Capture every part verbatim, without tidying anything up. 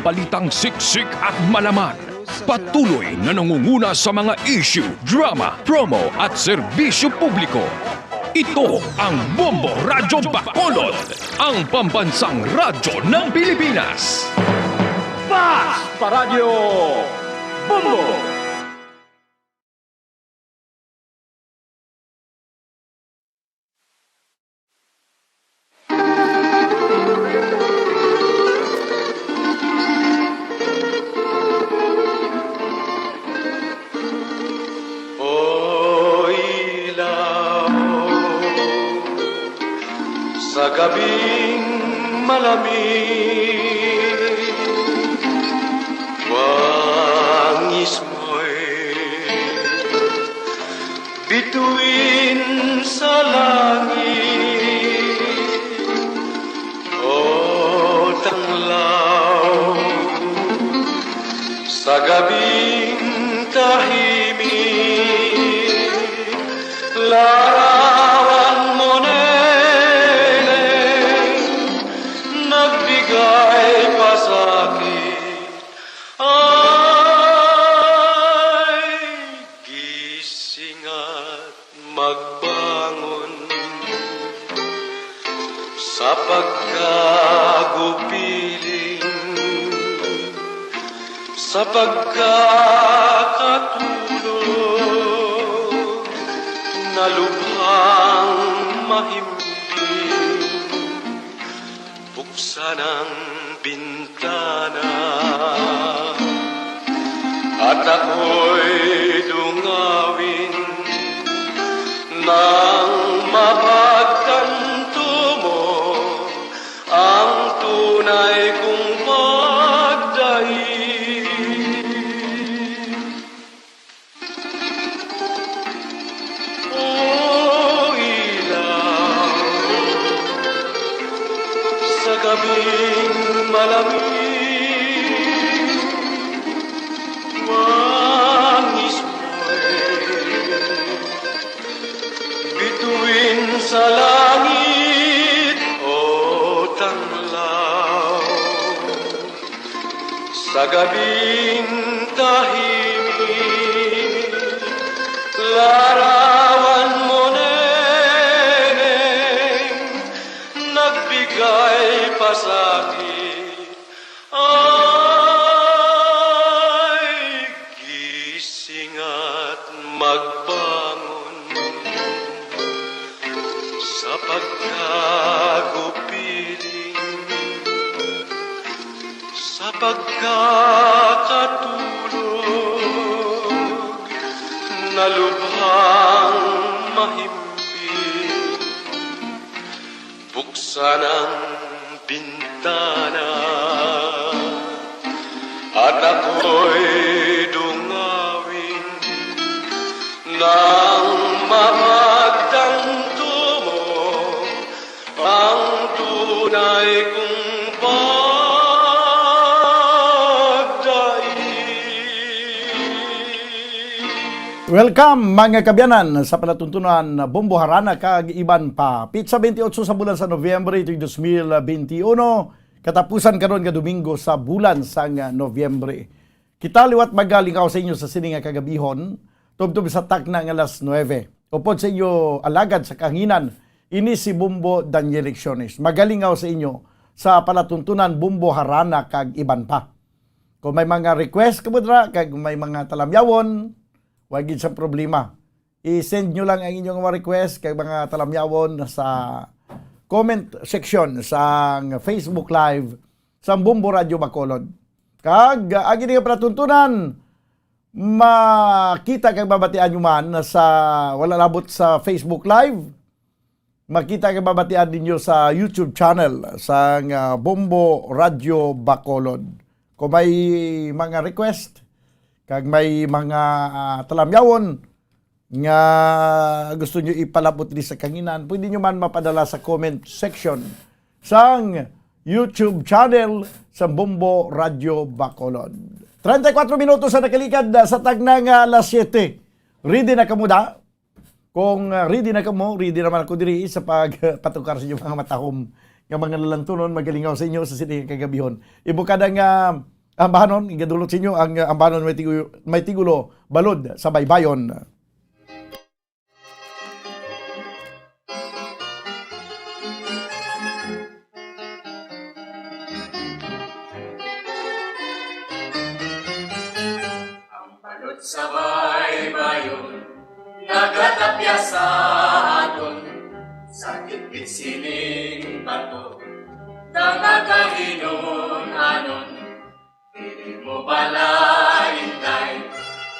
balitang siksik at malaman. Patuloy na nangunguna sa mga issue, drama, promo at serbisyo publiko. Ito ang Bombo Radyo Bacolod, ang pambansang radyo ng Pilipinas. Fast Paradyo Bombo! O ilaw sa gabing malamig, wangis mo'y bituin sa langit. O tanglaw sa gabing tahimik, larawan mo nene nagbigay pa sa akin. Ay, gising at magbangon sa pagkagupiling, sa pagkakatulog na lubhang mahimbing. Buksan ang bintana at ako'y dungawin nang mapagtanto mo ang tunay kong pagdaig. O ilaw sa gabing malamig, wangis mo'y bituin sa langit, o tanglaw. Sa gabing tahimik, larawan mo, neneng, nagbigay pa sa akin. Ay, gising at magbangon sa pagkagupiling, sa pagkakatulog na lubhang mahimbing. Buksan ang bintana at ako'y dungawin nang mapagtanto mo ang tunay kong pagdaig. Welcome, mga kabyanan, sa palatuntunan Bombo, Harana kag Iban Pa. Pitsa twenty-eight sa bulan sa Nobyembre, ito'y dos mil benti uno, katapusan karon nga Domingo sa bulan sang Nobyembre. Kita liwat magalingaw sa inyo sa sini nga kagabihon, tubtob sa takna nga alas nuebe. Upod sa inyo alagad sa kahanginan, ini si Bombo Daniel Lecciones. Magalingaw sa inyo sa palatuntunan Bombo, Harana kag Iban Pa. Kung may mga request kamo dira, kag may mga talamyawon, wa gid sa problema. I-send nyo lang ang inyong mga request kag mga talamyawon sa comment section sang Facebook Live sang Bombo Radyo Bacolod. Kag, ah, ang inyong palatuntunan, makita kag mabatian nyo man sa, wala labot sa Facebook Live, makita kag mabatian ninyo sa YouTube channel sang, ah, Bombo Radyo Bacolod. Kung may mga request, kag may mga, ah, talamyawon nga gusto nyo ipalabot diri sa kahanginan, pwede nyo man mapadala sa comment section sang YouTube channel sa Bombo Radyo Bacolod. Treinta y cuatro minutos ang nakaligad, ah, sa takna nga alas siete. Ready na kamo da? Kung, ah, ready na kamo, ready naman ako diri sa pagpatukar sa inyong mga matahom nga mga lalantunon, magalingaw sa inyo sa sini nga kagabihon. Ibukada nga ambahanon, igadulot sa inyo ang, ah, ambahanon may tigu-, may tigulo, Balod sa Baybayon. Ang balod sa baybayon, nagatapya sa aton, sa gitgit sining bato, nga nagahinon-anon. Dili mo bala, Inday,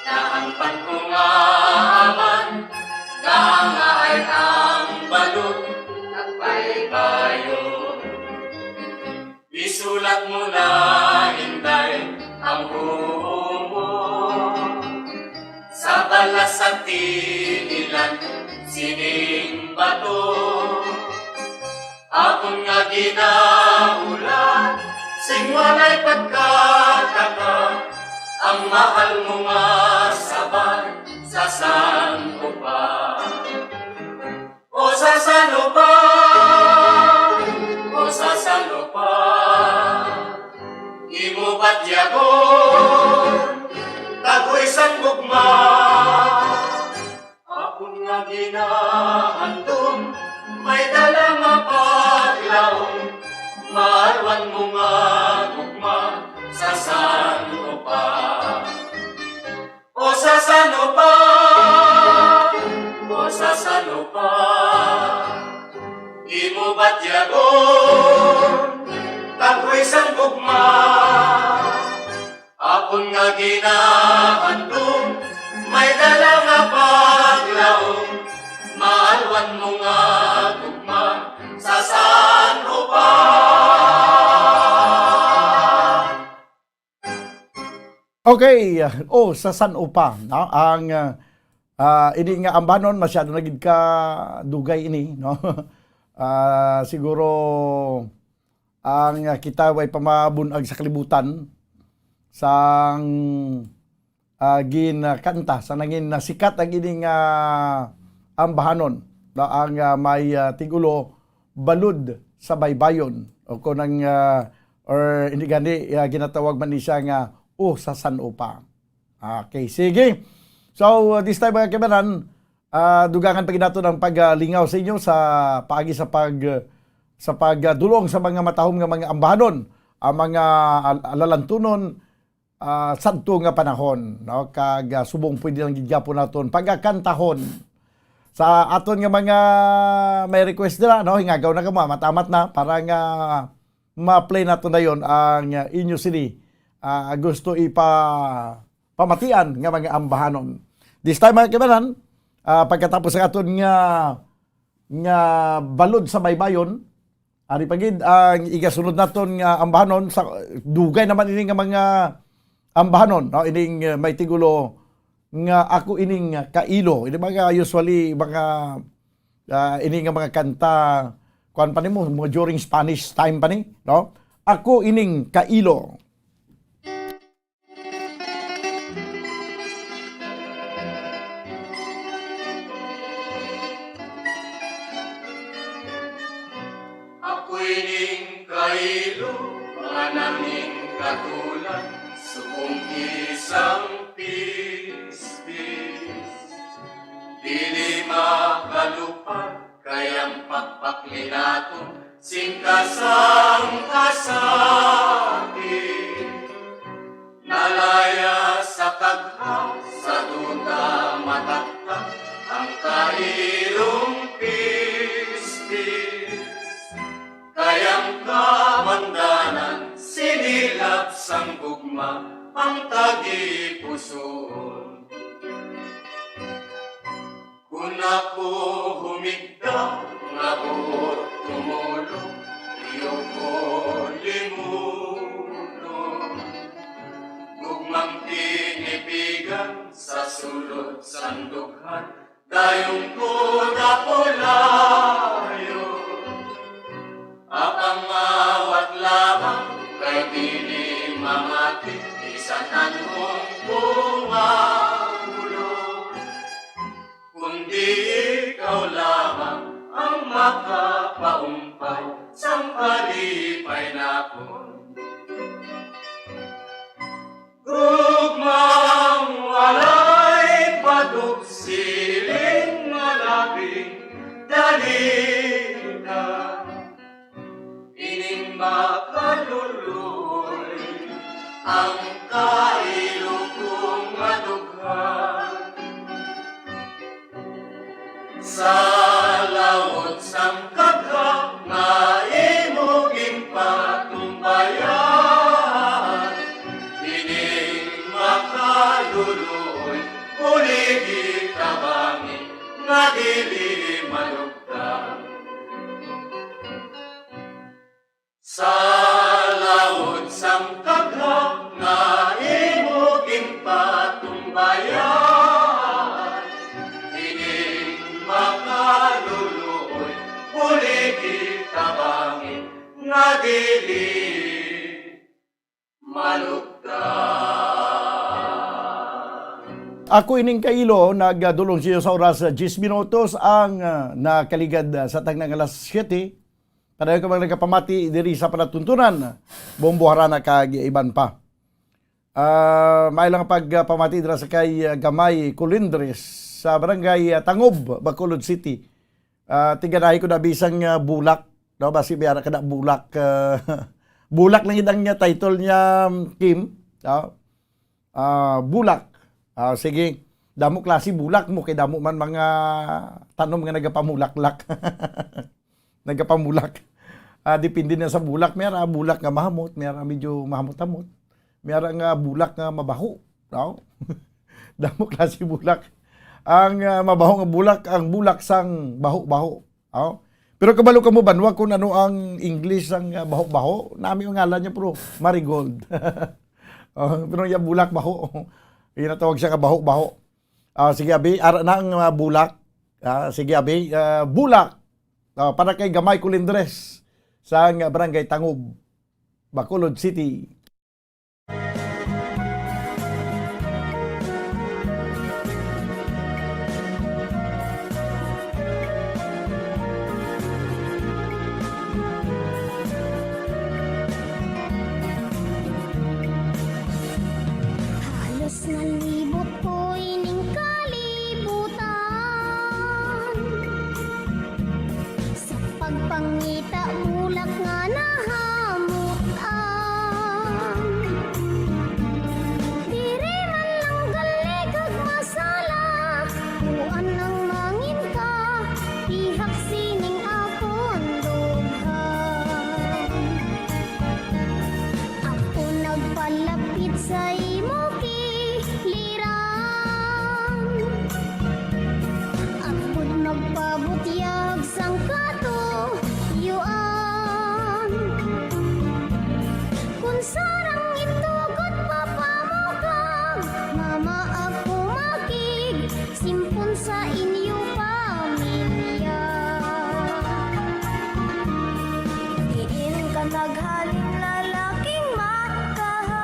na ang pagkungaman, nga angaay ang balod, nagbaybayon. Isulat mo na, Inday, ang huo mo sa balas sa tiilan sining bato. Akon nga ginahulat sing walay pagkataka, ang mahal mo nga sabay sa san-o pa. O sa san-o pa, o sa san-o pa, imo batyagon, tagoy sang gugma. Akon nga ginahandom, may dala nga paglaom, maalwan mo nga gugma sa san-o pa. O sa san-o pa, o sa san-o pa, imo batyagon, tagoy sang gugma. Akon nga ginahandom, may dala nga paglaom, maalwan mo nga gugma sa san-o pa. Okay, o sa san-o pa, no? Ang, ah, ah, ini nga ambanon, masyado na gid ka dugay ini, no? Ah, siguro ang, ah, kita way pamabun-ag sa kalibutan sang, ah, gin, ah, kanta sa nangin, ah, sikat ang ining, ah, ambahanon, no? Ang, ah, may, ah, tigulo, Balod sa Baybayon, o kung ang, ah, or hindi gani, ah, ginatawag man ni siya nga, "O sa san-o pa." Okay, sige. So, uh, this time, mga kaibanan, ah, dugangan pa gid naton ang paglingaw sa inyo sa paagi sa pag-, sa pagdulong sa mga matahom nga mga ambahanon, ang mga al-, alalantunon, ah, sadto nga panahon, no? Kag, ah, subong pwede lang gid gyapon naton pagakantahon. Sa aton nga mga may request dira, no? Hingagaw na kamo, amat-amat na para nga ma-play naton dayon ang, ah, inyo sini, ah, gusto ipa-, pamatian nga mga ambahanon. This time, mga kaibanan, ah, pagkatapos sa aton nga, nga Balod sa Baybayon, ari pa gid ang igasunod naton nga ambahanon. Sa dugay naman ini nga mga ambahanon, no? Ining, ah, may tigulo nga Ako Ining Kailo. Ini mga usually mga, ah, ini nga mga kanta, kuan pa ni mo, mga during Spanish time pa ni, no? Ako Ining Kailo. Ako'y ning kailo nga nangin katulan, subong isang pispis. Dili makalupad kay ang pagpaklinaton sing kasang kasakit. Nalaya sa kagha sa duta mataktak ang kailong pispis. Kay ang kabandanan sinilap sang gugma ang tagipusoon. Kon ako humigda nga buot tumulong, iyo ko limunon. Gugmang tinipigan sa sulod sang dughan, dayon ko napulayon. Apang maawat lamang kay dili mamati, bisan anhon ko mahulo. Kundi ikaw lamang ang makapaumpay sang kalipay nakon. Ang kailo kong madughan sa laot sang kagha nga imo ginpatumbayan, ining makaluluoy, buligi tabangi nga dili malugdan. Sa laod sang kagha nga imo ginpatumbayan, ining makaluluoy, buligi tabangi nga dili malugdan. Ako ining kailo, nagdulong sa inyo sa oras, ah, diyes minutos ang, ah, nakaligad, ah, sa tagna nga alas siyete. Padayon ko mga nagapamati diri sa palatuntunan, Bombo Harana kag iban pa. Ah, may lang pagpamati dira sa kay, ah, Gamay Colindres sa barangay, ah, Tangob, Bacolod City. Ah, tiganahi ko na bisang, ah, bulak, no? Basi may ara ka na bulak, ah, bulak lang gid ang, ah, title niya, Kim, no? Ah, bulak. Ah, sige. Damo klase bulak mo, kay damo man mga tanom nga nagapamulaklak. Nagapamulak. Ah, depende na sa bulak. May ara bulak nga mahamot, may ara medyo mahamot-hamot. May ara nga bulak nga mabaho, no? Damo klase bulak. Ang, ah, mabaho nga bulak, ang bulak sang baho-baho. Oh. Pero kabalo kamo, banwa, kung ano ang English sang, ah, baho-baho? Nami ang ngalan niya, pero marigold. Oh, pero iya bulak baho. Ginatawag siya nga baho-baho. Ah, sige, abi, ara na ang, ah, bulak. Ah, sige, abi, ah, bulak. Ah, para kay Gamay Colindres sang, ah, Barangay Tangob, Bacolod City. Halos nalibot ko ining kalibutan. Sa pagpangita bulak nga nahamutan, diri man lang gali kag masala, kuan ang mangin ka, pihak sining akon dughan. Ako nagpalapit sa imo kiliran. Ako magpabutyag sang katuyuan. Kung sarang itugot papamukag, mama ako makig simpon sa inyo pamilya. Diin ka naghalin, lalaking makahan?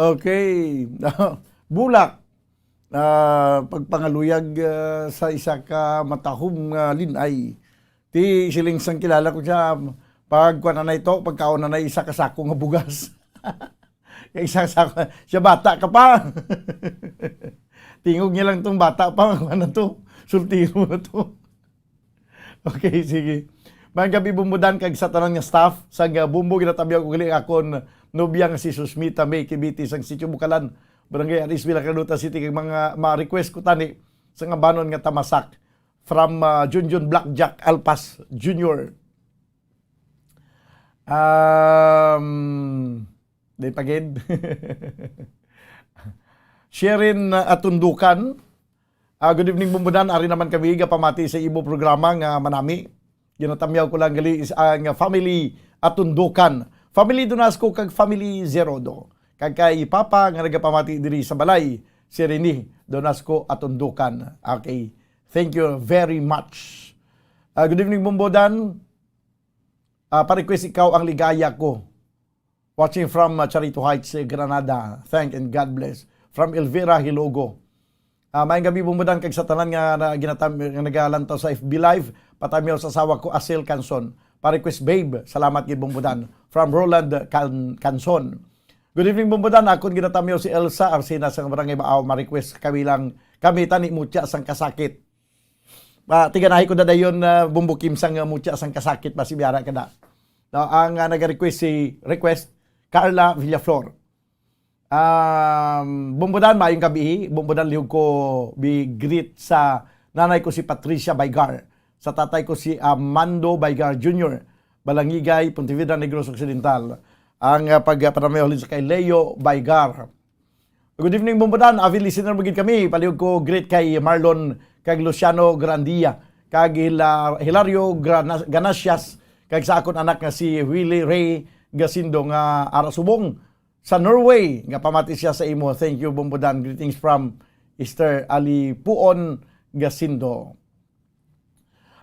Okay. Bulak. Ah, pagpangaluyag, ah, sa isa ka matahom nga lin-ay. Ti siling sang kilala ko siya, pag kuwan na ito, pagkaon na na isa ka sako nga bugas. Kay isa ka sako, siya bata ka pa. Tingog niya lang tong bata pa, ano to, sultiro na to. Okay, sige. Maayong gabi, Bumbo Dan, kag sa tanan nga staff sa nga Bumbo, ginatamyaw ko gali akon nobya nga si Susmita May Kibiti sang Sitio Bukalan, Barangay Aris, Villa Carlota City, kag mga ma-request ko tani sa nga banon nga tamasak from, ah, Junjun Blackjack Alpas Junior. Um, di pa gid. Sherin, ah, Atundukan. Ah, good evening, Bumbo Dan. Ari naman kami gapamati sa imo programa nga manami. Ginatamyaw ko lang gali is ang family Atundukan. Family Donasco kag family Zerodo. Kag kay Papa nga nagapamati diri sa balay, si Rene Donasco Atundukan. Okay. Thank you very much. Ah, good evening, Bumbo Dan. Ah, pa-request Ikaw ang Ligaya Ko. Watching from, uh, Charito Heights, eh, Granada. Thank and God bless. From Elvira Hilogo. Ah, maayong gabi, Bumbo Dan, kag sa tanan nga na, ginatam-, nga nagalantaw sa F B Live. Patamyaw sa asawa ko, Asel Canson. Pa-request, babe. Salamat gid, Bumbo Dan. From Roland Can-, Canson. Good evening, Bumbo Dan. Akon ginatamyaw si Elsa Arcenas sang Barangay Baaw. Ma-request kami lang, kami tani mutya sang kasakit. Ah, tiganahi ko na dayon, ah, Bumbo Kim, sang, ah, mutya sang kasakit, basi biyara ka na. No, ang, ah, nag-request si, request, Carla Villaflor. Um, Bumbo Dan, maayong gabi. Bumbo Dan, lihog ko bi-greet sa nanay ko si Patricia Baigar, sa tatay ko si Armando Baigar Junior, Balangigay, Pontevedra, Negros Occidental. Ang, ah, pag-, ah, panamay halin sa kay Leo Baigar. Good evening, Bumbo Dan. Avid listener mo gid kami. Palihog ko greet kay Marlon kag Luciano Grandia, kag Hila-, Hilario Grana-, Ganasias, kag sa akon anak nga si Willie Ray Gasindo nga ara subong sa Norway, nga pamati siya sa imo. Thank you, Bumbo Dan. Greetings from Mister Alipuon Gasindo.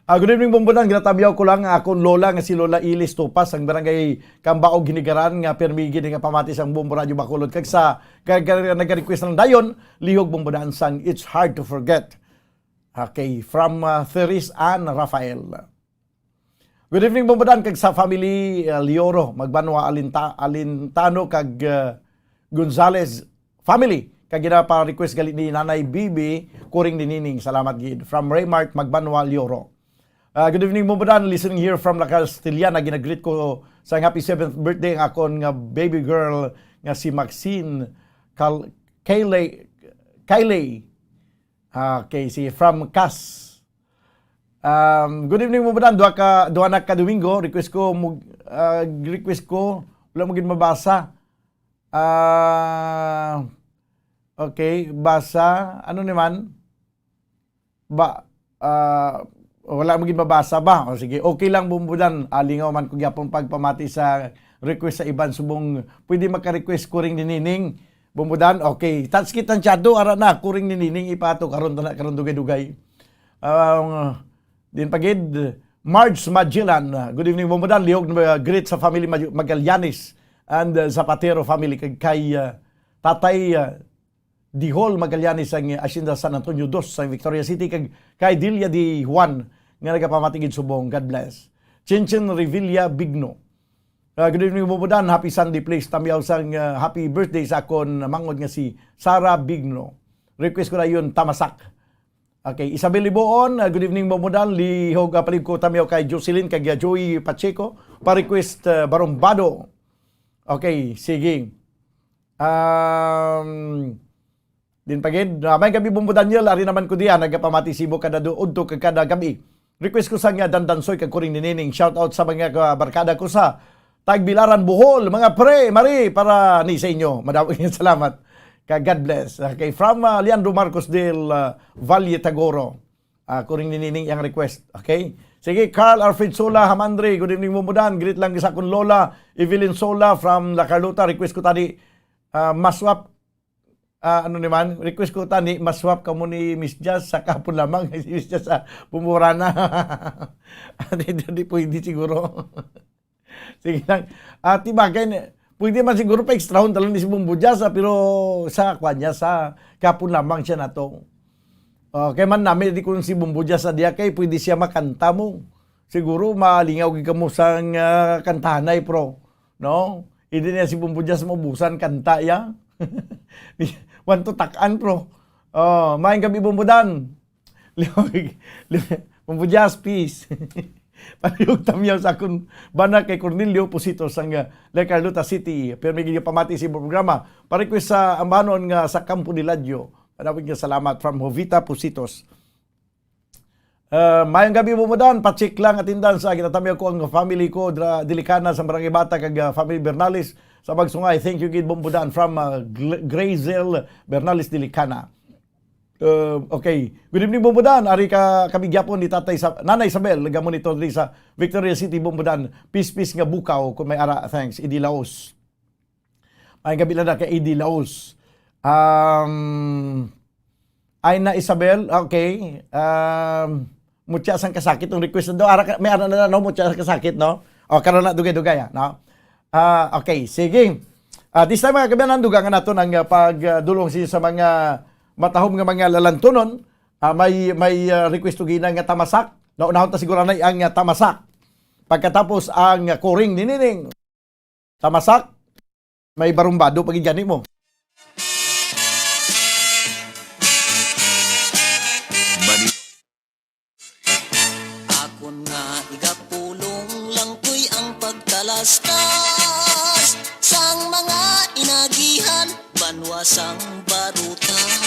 Ah, good evening, Bumbo Dan. Ginatamyaw ko lang ang akon lola nga si Lola Ilis Tupas, ang barangay Kambaog, Hinigaran, nga pirmi gid nga pamati sang Bumbo Radyo Bacolod. Kag sa, kag, kag nag-request lang dayon, lihog, Bumbo Dan, sang It's Hard to Forget. Okay, from, ah, Therese Ann Rafael. Good evening, Bumbo Dan, kag sa family, ah, Lioro, Magbanwa, Alinta-, Alintano, kag, ah, Gonzales family. Kag ginapa-request gali ni Nanay Bibi, Kuring ni Nining. Salamat gid. From Raymart Magbanwa, Lioro. Ah, good evening, Bumbo Dan. Listening here from La Castellana. Ginagreet ko sa happy seventh birthday ang akon nga baby girl nga si Maxine Kal-, Kaylay, Kaylay. Okay, si from Cas. Um, good evening, Bumbo Dan. Duha ka, duha na ka Domingo. Request ko, mug-, ah, request ko, wala mo gid mabasa. Ah, okay, basa. Ano naman? Ba, ah, wala mo gid mabasa ba? O sige, okay lang, Bumbo Dan. Alingaw man ko gyapon pagpamati sa request sa iban. Subong pwede maka-request Kuring ni Nining, Bumbo Dan. Okay, touch kit tansyado, ara na, Kuring ni Nining, ipato karon ta na, karon dugay-dugay. Ang, din pa gid, Marge Magellan. Good evening, Bumbo Dan. Lihog na, uh, greet sa family Mag-, Magallanes and, uh, Zapatero family kag kay, uh, Tatay, uh, Dihol Magallanes ang Hacienda San Antonio dos sa Victoria City, kag kay Delia Di Juan nga nagapamati gid subong. God bless. Chinchin Revilla Bigno. Uh, good evening, Bumbo Dan. Happy Sunday, please. Tamyaw sang, uh, happy birthday sa akon mangod nga si Sarah Bigno. Request ko na yun, Tamasak. Okay, Isabel Liboon, uh, good evening, Bumbo Dan. Lihog, uh, palihog ko tamyaw kay Jocelyn, kay, uh, Joey Pacheco, pa-request, uh, Barumbado. Okay, sige. Um, din pa gid, uh, maayong gabi, Bumbo Daniel. Ari naman ko diyan, nagapamati sibo kada du-, udto kag kada gabi. Request ko sang, uh, Dandansoy kag Kuring ni Nining. Shout out sa mga kabarkada ko sa Tagbilaran, Bohol, mga pre, mari, para ni sa inyo. Madamo nga salamat. Ka God bless. Okay, from, uh, Leandro Marcos del, uh, Valle Tagoro. Ah, Kuring ni Nining yang request. Okay? Sige, Carl Alfred Sola Hamandre. Good evening, Bumbo Dan. Greet lang sa akon lola, Evelyn Sola from La Carlota. Request ko tani, ah, maswap, ah, ano naman? Request ko tani, maswap kamo ni Miss Jazz sa kapon lamang. Si Miss Jazz sa Bumburana. Di, di, di pwede siguro. Sige lang. Ah, ti bagay ni, Pwede man siguro pa extrahon talan ni si Bombo Jazz, ah, pero sa kwan niya, sa kapon lamang siya nato. Ah, kay man nami di kun si Bombo Jazz sa diya kay pwede siya makanta mo. Siguro malingaw gid kamo sang, ah, kantahanay, pro. No? Hindi niya si Bombo Jazz maubusan kanta ya. Wanto tak-an, pro. Oh, maayong gabi, Bombo Dan. Liwag, liwag, Bombo Jazz, peace. Palihog tamyaw sa akon bana kay Cornelio Positos sang, ah, La Carlota City. Pero may ginapamati sa imong programa. Pa-request sa ambanon nga sa Campo de Ladyo. Panawid nga salamat from Jovita Positos. Ah, maayong gabi, Bombo Dan. Pa-check lang, atindan sa ginatamyaw ko ang family ko, dra, Dilicana, sa Barangay Bata, kag, ah, family Bernales sa Bagsungay. Thank you gid, Bombo Dan, from, ah, Gl-, Grazel Bernales, Dilicana. Uh, okay. Good evening, Bombo Dan. Ari ka kami gyapon ni Tatay Sa-, Nanay Isabel, nagamonitor diri sa Victoria City, Bombo Dan. Pispis nga bukaw, kung may ara, thanks. Idi Laos. May gabi lang na kay Idi Laos. Um, ay na Isabel, okay. Um, mutya sang kasakit, ang request na daw. Ara ka, may ara na, no? Mutya sang kasakit, no? O, karon na, dugay-dugay, ah, no? Ah, okay, sige. Ah, this time, mga kabayan, dugangan naton ang, ah, pagdulong sa, sa mga matahom nga mga lalantunon. Ah, may, may, ah, request to gina nga tamasak. Naunahon ta siguro na ang, ah, tamasak. Pagkatapos ang, ah, kuring ni Nining. Tamasak. May barumbado pa gid gani mo. Akon nga igapulong lang ko'y ang pagtalastas sang mga inagihan, banwa sang barutak,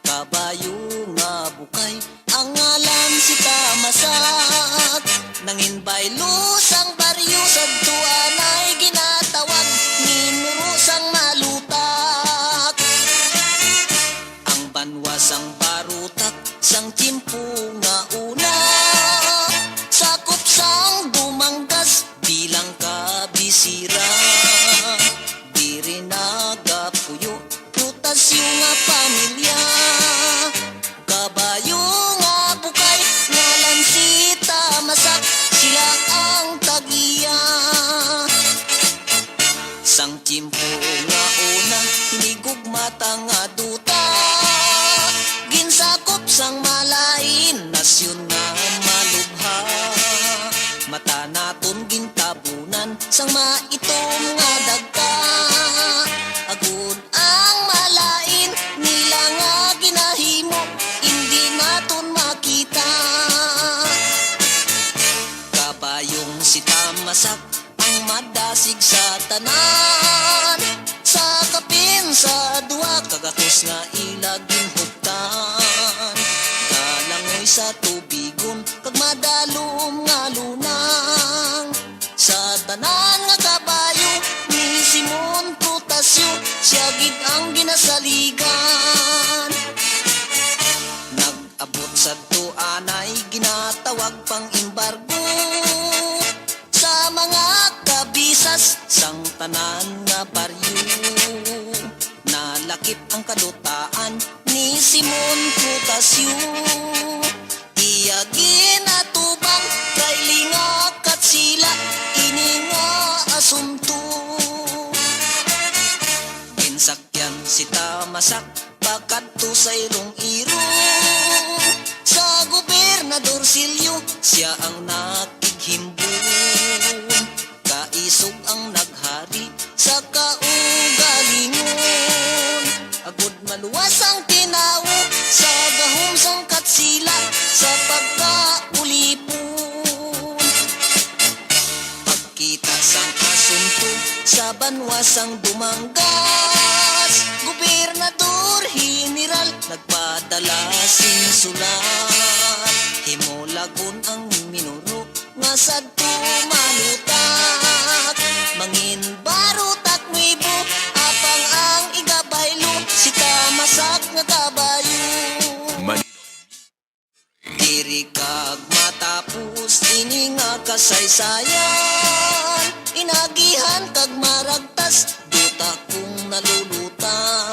kabayo nga bukay, ang ngalan si Tamasak. Nangin baylo sang baryo, sadto anay ginatawag, minuro sang malutak. Ang banwa sang barutak sang tiyempo nga una, sakop sang Dumangas bilang kabisira. Diri nagapuyo Prutasyo nga pamilya, kabayo nga bukay, ngalan si Tamasak, sila ang tag-iya. Sang tiyempo nga una, hinigugma ta nga duta, ginsakop sang malain nasyon nga malubha. Mata naton gintabunan sang maitom nga dagta, agud ang malain nila nga ginahimo, indi naton makita. Kabayong si Tamasak ang madasig sa tanan. Sa kapin sa duha ka gatos nga ila ginhuptan, galangoy sa tubigon kag madalom nga lunang. Sa tanan nga kabayo ni Simon Prutasyo, sia gid ang ginasaligan. Nag-abot sadto anay ginatawag pang-embargo sa mga kabisas sang tanan nga baryo. Nalakip ang kadutaan ni Simon Prutasyo. Iya ginatubang kay lingakat sila ini nga asunto. Ginsakyan si Tamasak pakadto sa irong-irong sa Gobernador Silio, sia ang nakighimbon. Kaisog ang naghari sa kaugalingon, agud maluwas ang tinawo sa gahom sang Katsila sa pagkaulipon. Pagkita sang asunto sa banwa sang Dumangas, Gobernador General nagpadala sing sulat, himulagon ang minuro nga sadto malutak. Mangin barutak nuibo, apang ang igabaylo si Tamasak nga kabayo. Diri kag matapos ini nga kasaysayan, inagihan kag maragtas, duta kong nalulutan.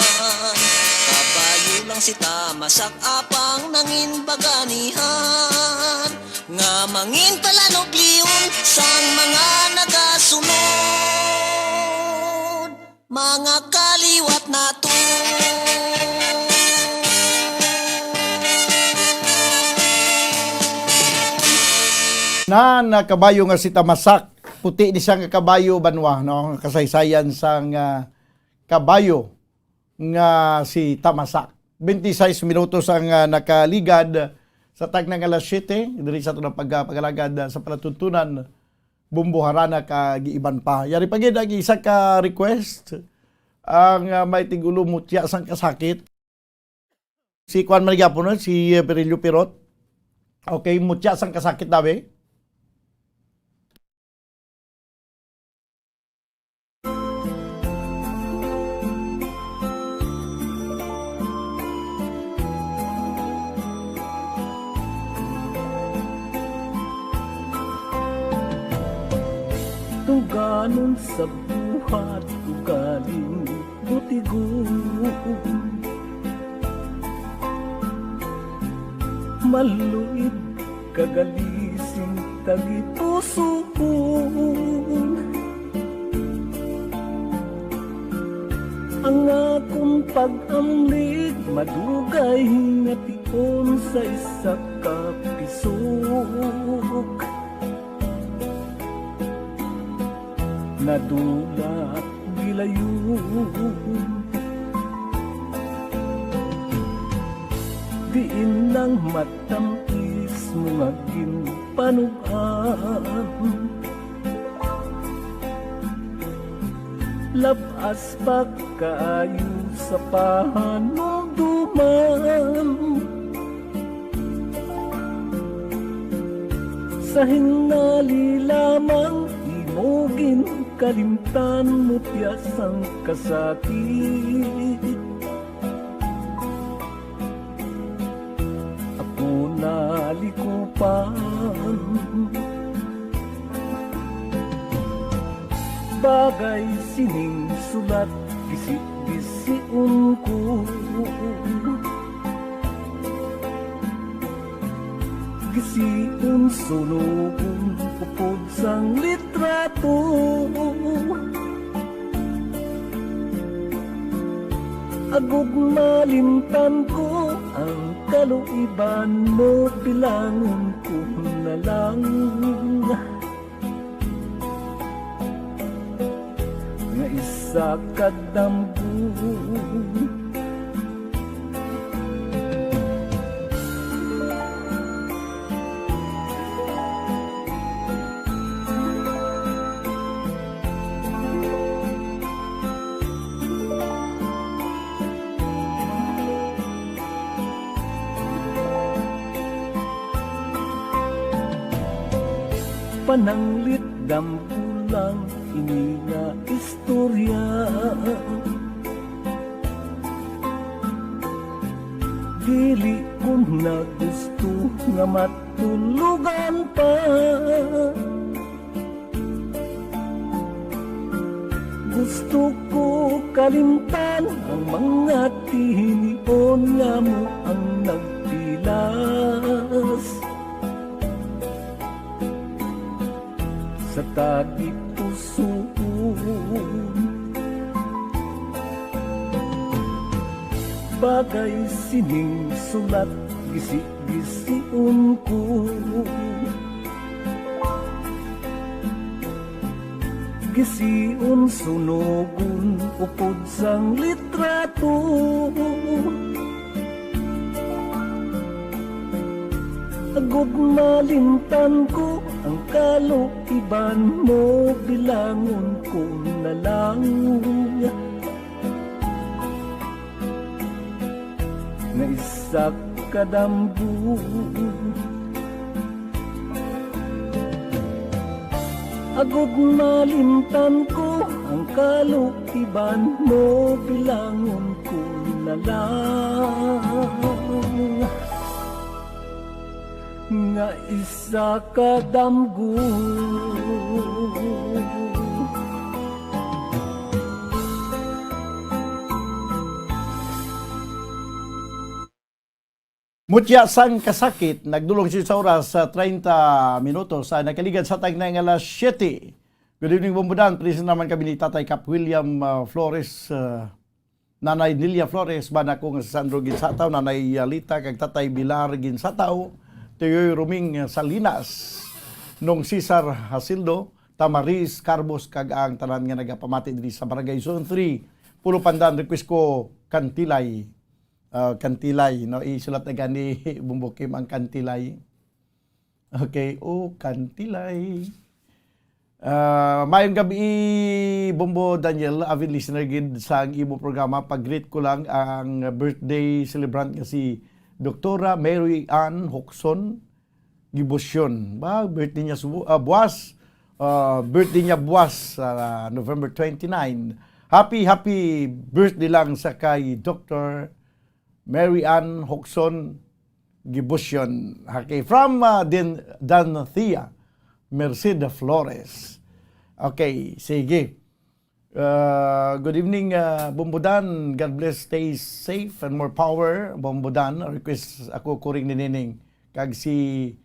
Kabayo lang si Tamasak, apang nangin baganihan, nga mangin palanublion sang mga nagasunod. Mga kaliwat nato. Na, na kabayo nga si Tamasak. Puti ni siya nga kabayo, banwa, no? Kasaysayan sang, ah, kabayo nga si Tamasak. Twenty-six minutos ang, ah, nakaligad sa tagna nga alas siyete. Diri sa aton ang pag-, pag-alagad, ah, sa palatuntunan, Bumbuharana kag iban pa. Yari pa gid ang isa ka request. Ang, ah, may tigulo mutya sang kasakit. Si kuan man gyapon, no? Si, eh, Perillo Pirot. Okay, mutya sang kasakit daw, eh. Tungganon sa buhat ugaling butigon. Maluid kagalising tagipusoon. Ang akon pag-amlig madugay nga tion sa isa ka pisok. Nadula gilayon. Diin lang matamis mo nga ginpanug-an. Labas pa kaayo sa pahanumduman. Sa hinali lamang imo ginkalimtan, mutya sang kasakit. Ako nalikupan. Bagay sining sulat, gisi-gisiun ko. Gisiun, sunugon, upod sang litrato. Agud malimtan ko ang kaluiban mo, bilangon ko na lang nga isa ka damgo. Pananglit, damgo lang ini nga istorya. Dili ko na gusto nga matulugan pa. Gusto ko kalimtan ang mga tinion nga mo ang nagpilas sa tagipusoon. Bagay sining sulat, gisi-gisiun ko. Gisiun, sunugon, upod sang litrato. Agud malimtan ko ang kaluiban mo, bilangon ko na lang nga isa ka damgo. Agud malimtan ko ang kaluiban mo, bilangon ko na lang nga isa ka damgo. Mutya sang kasakit, nagdulong siya sa oras sa treinta minutos, ah, nakaligad sa tagna nga alas siyete, Good evening, Bombodan. Present naman kami ni Tatay Cap William, ah, Flores, ah, Nanay Nelia Flores, bana ko nga si Sandro Ginsataw, Nanay Yalita, kag Tatay Bilar Ginsataw, Tiyoy Ruming Salinas, Nong Cesar Hasildo, Tamaris Carbos, kag ang tanan nga nagapamati diri sa Barangay Zone three, Pulo Pandan. Request ko, Kantilay. Ah, Kantilay, no? Isulat na gani, Bumbukim, ang Kantilay. Okay, oh, Kantilay. Ah, mayong gabi, Bombo Daniel, avid listener gid sang imo programa. Pag-greet ko lang ang birthday celebrant nga si Doktora Mary Ann Hoxon Gibusyon. Ba, birthday niya subu-, ah, buwas. Ah, birthday niya buwas, ah, November twenty-nine. Happy, happy birthday lang sa kay Doktor Mary Ann Hoxon Gibusyon. Okay, from, ah, Din-, Danthea Merced Flores. Okay, sige. Ah, good evening, ah, Bombodan. God bless. Stay safe and more power, Bombodan. Request ako, Kuring ni Nining. Kag si,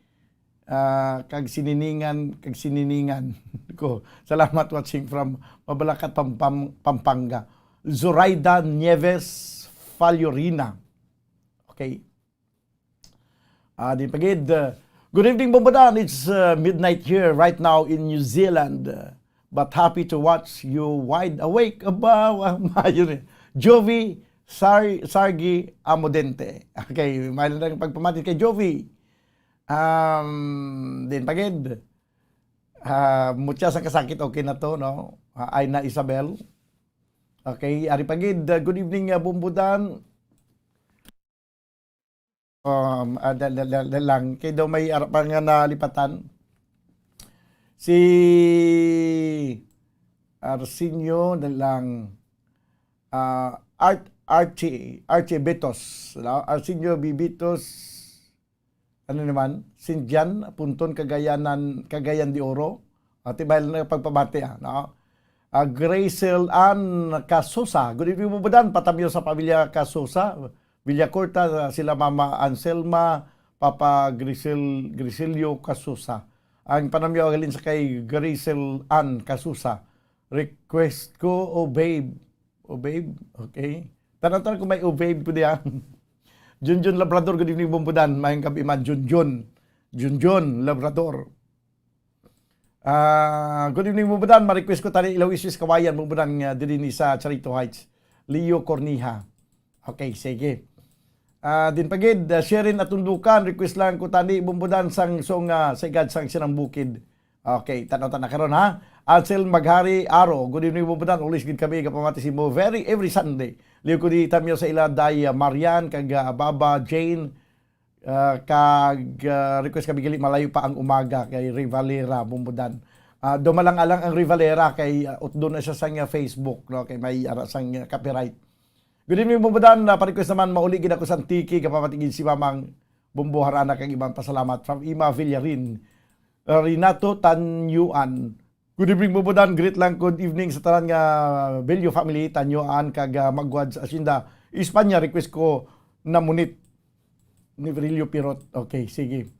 ah, kag si Niningan, kag si Niningan ko. Salamat, watching from Mabalacat, Pampam-, Pampanga. Zoraida Nieves Fallorina. Okay. Ah, di pa gid. Uh, good evening, Bombodan. It's, uh, midnight here right now in New Zealand. Uh, but happy to watch you wide awake. Aba, wa-, maayo ni. Jovi Sar-, Sargi Amodente. Okay, may lang pagpamati kay Jovi. Um, din pa gid. Ah, mutya sa kasakit, okay na to, no? Ah, Aina Isabel. Okay, ari pa gid. Uh, good evening, uh, Bombodan. Um, ah, da-, da-, da-, da lang. Kay daw may ara pa nga nalipatan. Si Arsenio na lang, ah, Art-, Archie, Archie Betos, no? Arsenio Bibitos, ano naman? Sinjan, Punton, Cagayanan, Cagayan de Oro. Ah, tibay lang ang pagpamati, ah, no? Ah, Gracel Ann Casusa. Good evening, Bombodan. Patamyo sa pamilya Casusa. Villacorta, sila Mama Anselma, Papa Grisel-, Griselio Casusa. Ang panamyo halin sa kay Grisel Ann Casusa. Request ko, "Oh Babe." "Oh Babe," okay. Tanong-tanong ko may "Oh Babe" ko diyan. Junjun Labrador, good evening, Bombodan. Mayong gabi man, Junjun. Junjun Labrador. Ah, good evening, Bombodan. Ma-request ko tani Ilaw Isis Kawayan, Bombodan, nga diri ni sa Charito Heights. Leo Corniha. Okay, sige. Ah, din pa gid, ah, Sherin Atundukan, request lang ko tani, Bombodan, sang song, ah, Sigad sang Sinang Bukid. Okay, tanaw ta na karon, ha. Ansel Maghari Aro, good evening, Bombodan. Always gid kami kapamati si mo very every Sunday. Liw ko di tamyo sa ila, Day, ah, Marian, kag, ah, Baba Jane, Ah, kag, ah, request kami gali, Malayo Pa Ang Umaga kay Rivalera, Bombodan. Ah, dumalang alang ang Rivalera kay, ah, utdo na siya sang, ah, Facebook, no? Kay may ara sang, ah, copyright. Good evening, Bombodan. Ah, pa-request naman, mauli gid ako sa Antique, kapamatigid si Mamang Bombo Harana kag iban, pasalamat. From Ima Villarin, ah, Renato Tanyuan. Good evening, Bombodan. Greet lang, good evening sa tanan nga Bello family, Tanyoan, kag, ah, Magwad sa Asyenda, Espanya. Request ko, Namunit ni Virilio Pirot. Okay, sige.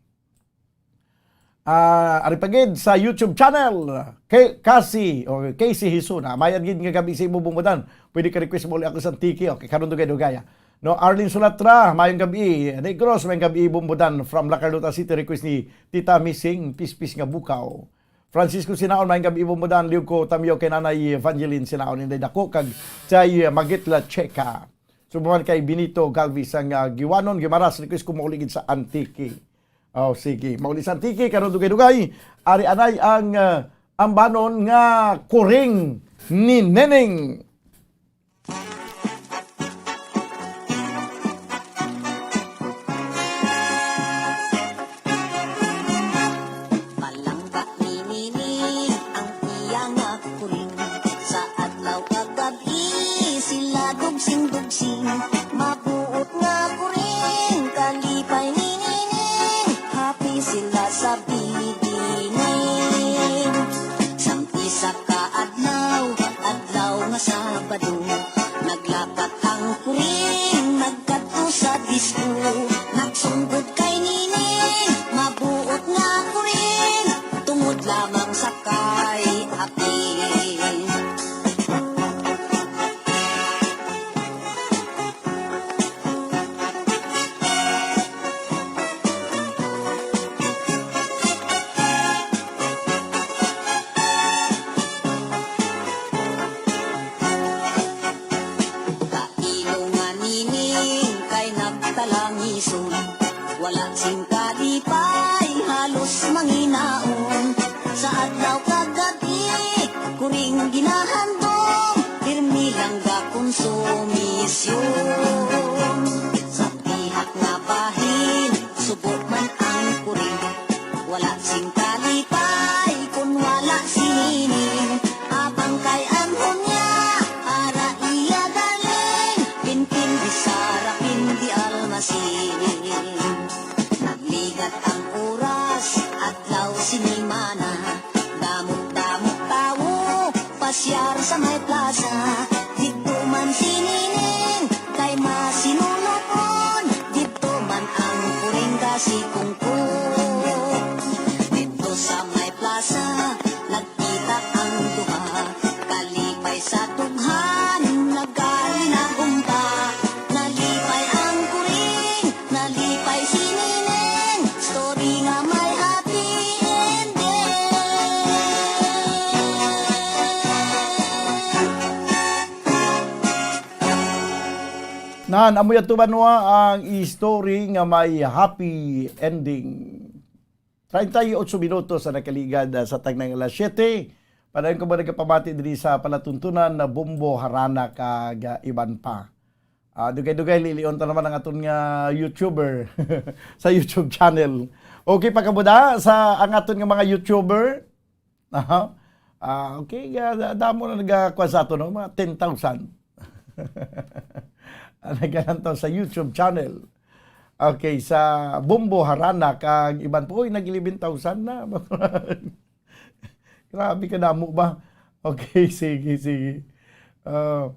Ah, ari pa gid sa YouTube channel, kay Cassie, o Casey Hisuna. Mayad gid nga gabi sa imo, Bombodan. Pwede ka request mo uli ako sa Antique. Okay, karon dugay-dugaya. No, Arlene Sulatra, mayong gabi. Negros, mayong gabi, Bombodan. From La Carlota City, request ni Tita Missing, Pispis nga Bukaw. Francisco Sinaon, mayong gabi, Bombodan. Liw ko tamyo kay Nanay Evangeline Sinaon, Inday Dako, kag kay Magitla Checa. Subo man kay Benito Galvez ang, ah, Giwanon, Gimaras, request ko mauli gid sa Antique. Oh, sige. Mauli sa Antique, karon dugay-dugay. Ari anay ang, ah, ambanon nga Kuring ni Neneng. Palangga ni Nini ang iya nga kuring. Sa adlaw kag gab-i sila dugsing-dugsing. Mabuot nga kuring, kalipay ni Nini. Happy sila sa bidingin. Sang isa ka adlaw, adlaw nga Sabado, naglakat ang kuring, nagkadto sa disco. Nagsugod kay Nini, mabuot nga kuring, tungod lamang sa kay Api Talangison, wala sing kalipay, halos manginaon. Sa adlaw kag gab-i, kuring ginahandom, pirmi lang gakonsumisyon. Sa pihak nga bahin, subo man ang kuring. Wala sing kalipay kun wala si Nining. Abang kay anghon niya, ara iya darling. Pinpin di Sara, pin di Alma si Nining. Nagligat ang oras, adlaw, sinimana. Damo-damo tawo, pasyar sa may plaza. Didto man si Nining, kay masinulupon. Didto man ang kuring ka si Kungkong. Didto sa may plaza, nagkita ang duha. Kalipay sa dughan, nagkalinagumba. Nalipay ang kuring, nalipay si Nining. Story nga may happy ending. Nan, amoy ato ba, Noah, ang story nga may happy ending? Treinta y ocho minutos ang nakaligad, ah, sa tagnang alas siyete. Padayon ko ba nagapamati diri sa palatuntunan na Bombo, Harana, kag, ah, iban pa. Ah, dugay-dugay, lilion ta naman ang aton nga YouTuber sa YouTube channel. Okay, pagkabuda sa ang aton nga mga YouTuber. Aha. Ah, okay, ah, da-, damo na nagakuha sa aton, no? Mga ten thousand. Ang nagalantaw sa YouTube channel. Okay, sa Bombo, Harana, kag iban po, uy, nag-eleven thousand na. Grabe ka damo ba? Okay, sige, sige. Ah,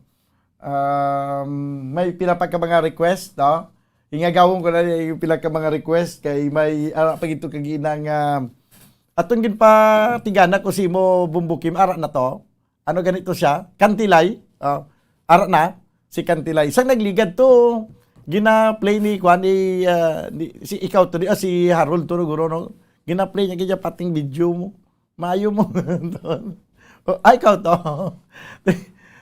um, may pila pa ka mga request, no? Ingagawon ko na yung pila ka mga request kay may ara pa gito kagina nga aton ginpatigana ko si mo Bumbukim, ara na to. Ano ganito siya? Kantilay. Ah, ara na si Kantilay. Isang nagligad to, gina-play ni kuan ni, ah, ni, si ikaw to, di, ah, si Harold to, guro, no? Gina-play niya kaya pating video mo. Maayo mo. Oh, ay, ikaw to.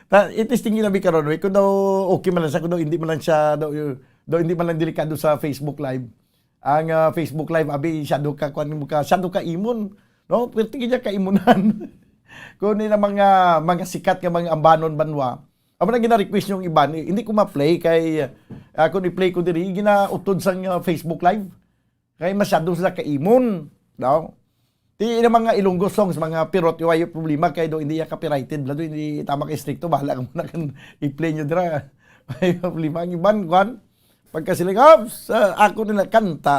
Ta, i-testing nila mi karon, we. Kung daw okay man lang siya, kung daw hindi man lang siya, daw, daw hindi man lang delikado sa Facebook Live. Ang, ah, Facebook Live, abi, siya do ka, kuan mo ka, siya do ka imon. No? Pero tingin niya kaimunan. Kung nila mga, mga sikat nga mga ambanon banwa, amo na gina-request yung iban, eh, hindi ko ma-play kay, ah, kung i-play ko diri, ginautod sang, ah, Facebook Live. Kay masyado sila kaimon, daw. Di na mga Ilonggo songs, mga pirot, wayo problema kay do hindi ya copyrighted, bla, do hindi tama kay stricto, bahala ka muna kan i-play nyo dira. Wayo problema ang iban, kwan. Pagka sila, "Ops, ah, ako na kanta."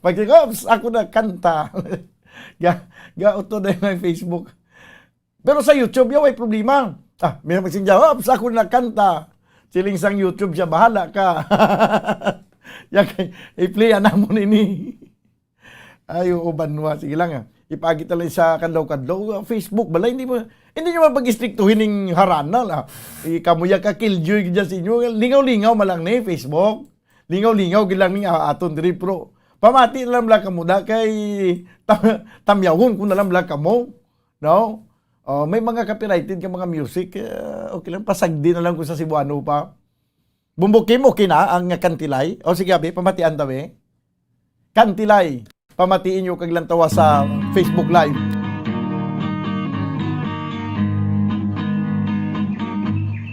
Pag, "Ops, ako na kanta." Ga, ga, uto na yung Facebook. Pero sa YouTube, yaw ay problema. Ah, may magsinja, "Ops, ako na kanta." Siling sang YouTube siya, "Bahala ka." Yan kay, i-play na mo nini. Ay, oo, banwa. Sige lang, ah. Ipagit na lang sa kadlaw-kadlaw. Ah, Facebook, bala, hindi mo, hindi nyo mapag-istriktuhin ning harana, ah. Ikaw mo, ya ka, killjoy, dyan sa inyo. Lingaw-lingaw, malang ni Facebook. Lingaw-lingaw, gilang ni, ah, aton diri, pero pamati na lang bala kamo, da, kay tam-, tamyawon ko na lang bala kamo. No? Oh, may mga copyrighted ka mga music, eh, okay lang, pasagdi na lang ko sa Cebuano pa. Bumbukim, okay na ang Kantilay? O sige, abi, pamatian ta, be. Kantilay, pamatiin nyo kag lantawa sa Facebook Live.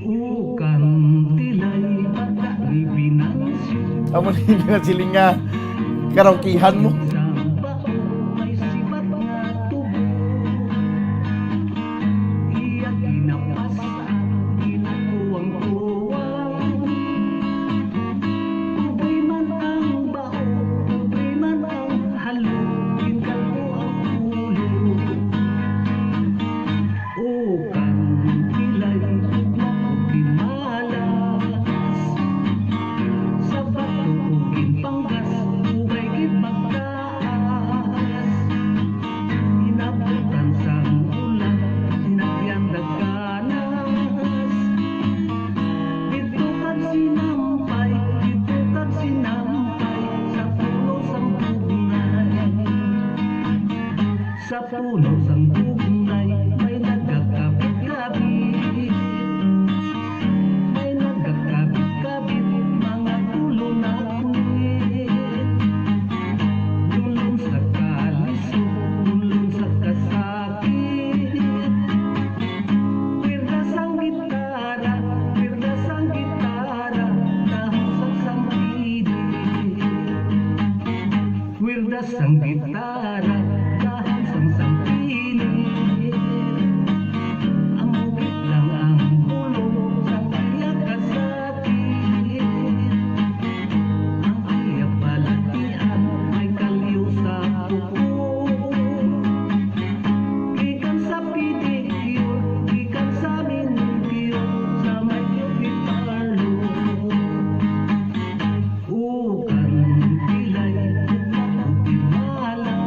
O Kantilay, bata ni Binancio. Amo ni nga siling nga karaokehan mo. Sa baho may sibat nga tubo. Iya ginapas-an, ginakuwang-kuwang. Pobre man ang baho, pobre man ang halog, ginkalbo ang ulo. O Kantilay, tugma ko di malas. Sa bato ko ginpanggas, ubay gid magka Sang gitara, dahon sang sangkilid. Amo gid lang ang bulong sang iya kasakit. Ang iya balatian may kalyo sa kuko. Gikan sa pedicure, gikan sa manicure, sa may beauty parlor. Ukan pilay, makutimala.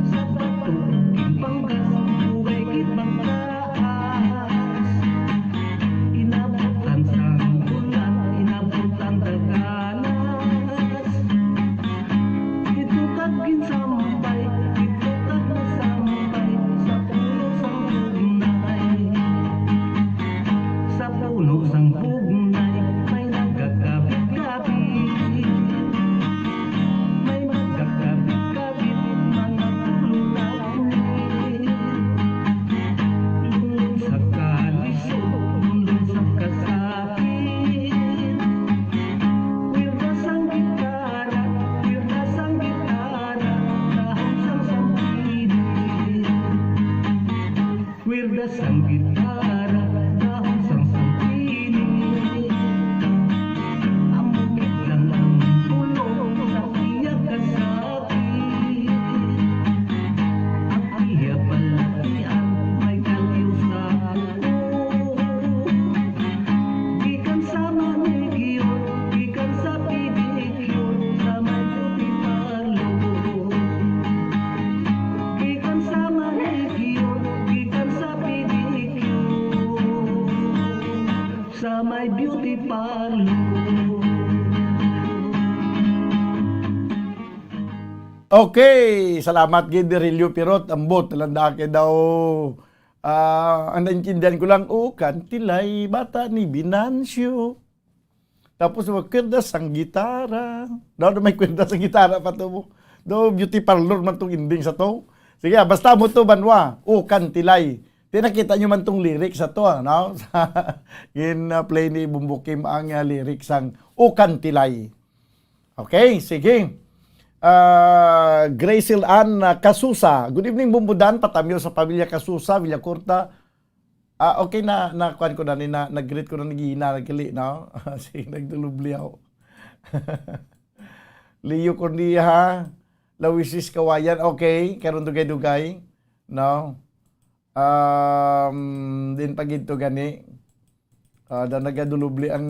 Sa bato, impanggas, buhay gid manggaas. Inabutan sang ulan, inabutan daganas. Dito kag ginsampay, dito kag nasampay, sa puno sang bugnay. Sa puno sang bugnay, may nagakabit-kabit. May nagakabit-kabit, mga tulong-langit. Lunlon sa kalisod, lunlon sa kasakit. Kwirda sang gitara, kwirda sang gitara, dahon sang sangkilid. Kwirda sang gitara, dahon sang sangkilid. Amo gid lang ang tulong sa iya kasakit. Ang iya balatian may kalyo sa kuko. Gikan sa manicure, gikan sa pedicure, sa may beauty parlor. Gikan sa manicure, gikan sa pedicure, sa may beauty parlor. Okay, salamat gid, Rilio Pirot. Ambot, landa kay daw, ah, ang naintindihan ko lang, "Oh, kantilay, bata ni Binancio." Tapos, "May kwirda sang gitara." Daw na may kwirda sang gitara pa to mo. Daw beauty parlor man tong ending sa to. Sige, ah, basta mo to, banwa. "Oh, kantilay." Di nakita nyo man tong lyrics sa to, ah, no? Gin-play ni Bumbo Kim ang, ah, lyrics sang "Oh, kantilay." Okay, sige. Ah, Gracil Ann, ah, Casusa. "Good evening, Bumbo Dan. Patamyo sa pamilya Casusa, Villacorta." Ah, okay na, na kuan ko na ni, na, nag-greet ko na ni Gina, nagkali, no? Sige, nagdulubli ako. Leo Cornea, ha? Lawisis Kawayan, okay. Karon dugay-dugay, no? Um, din pa gid to gani. Ah, daw nagadulubli ang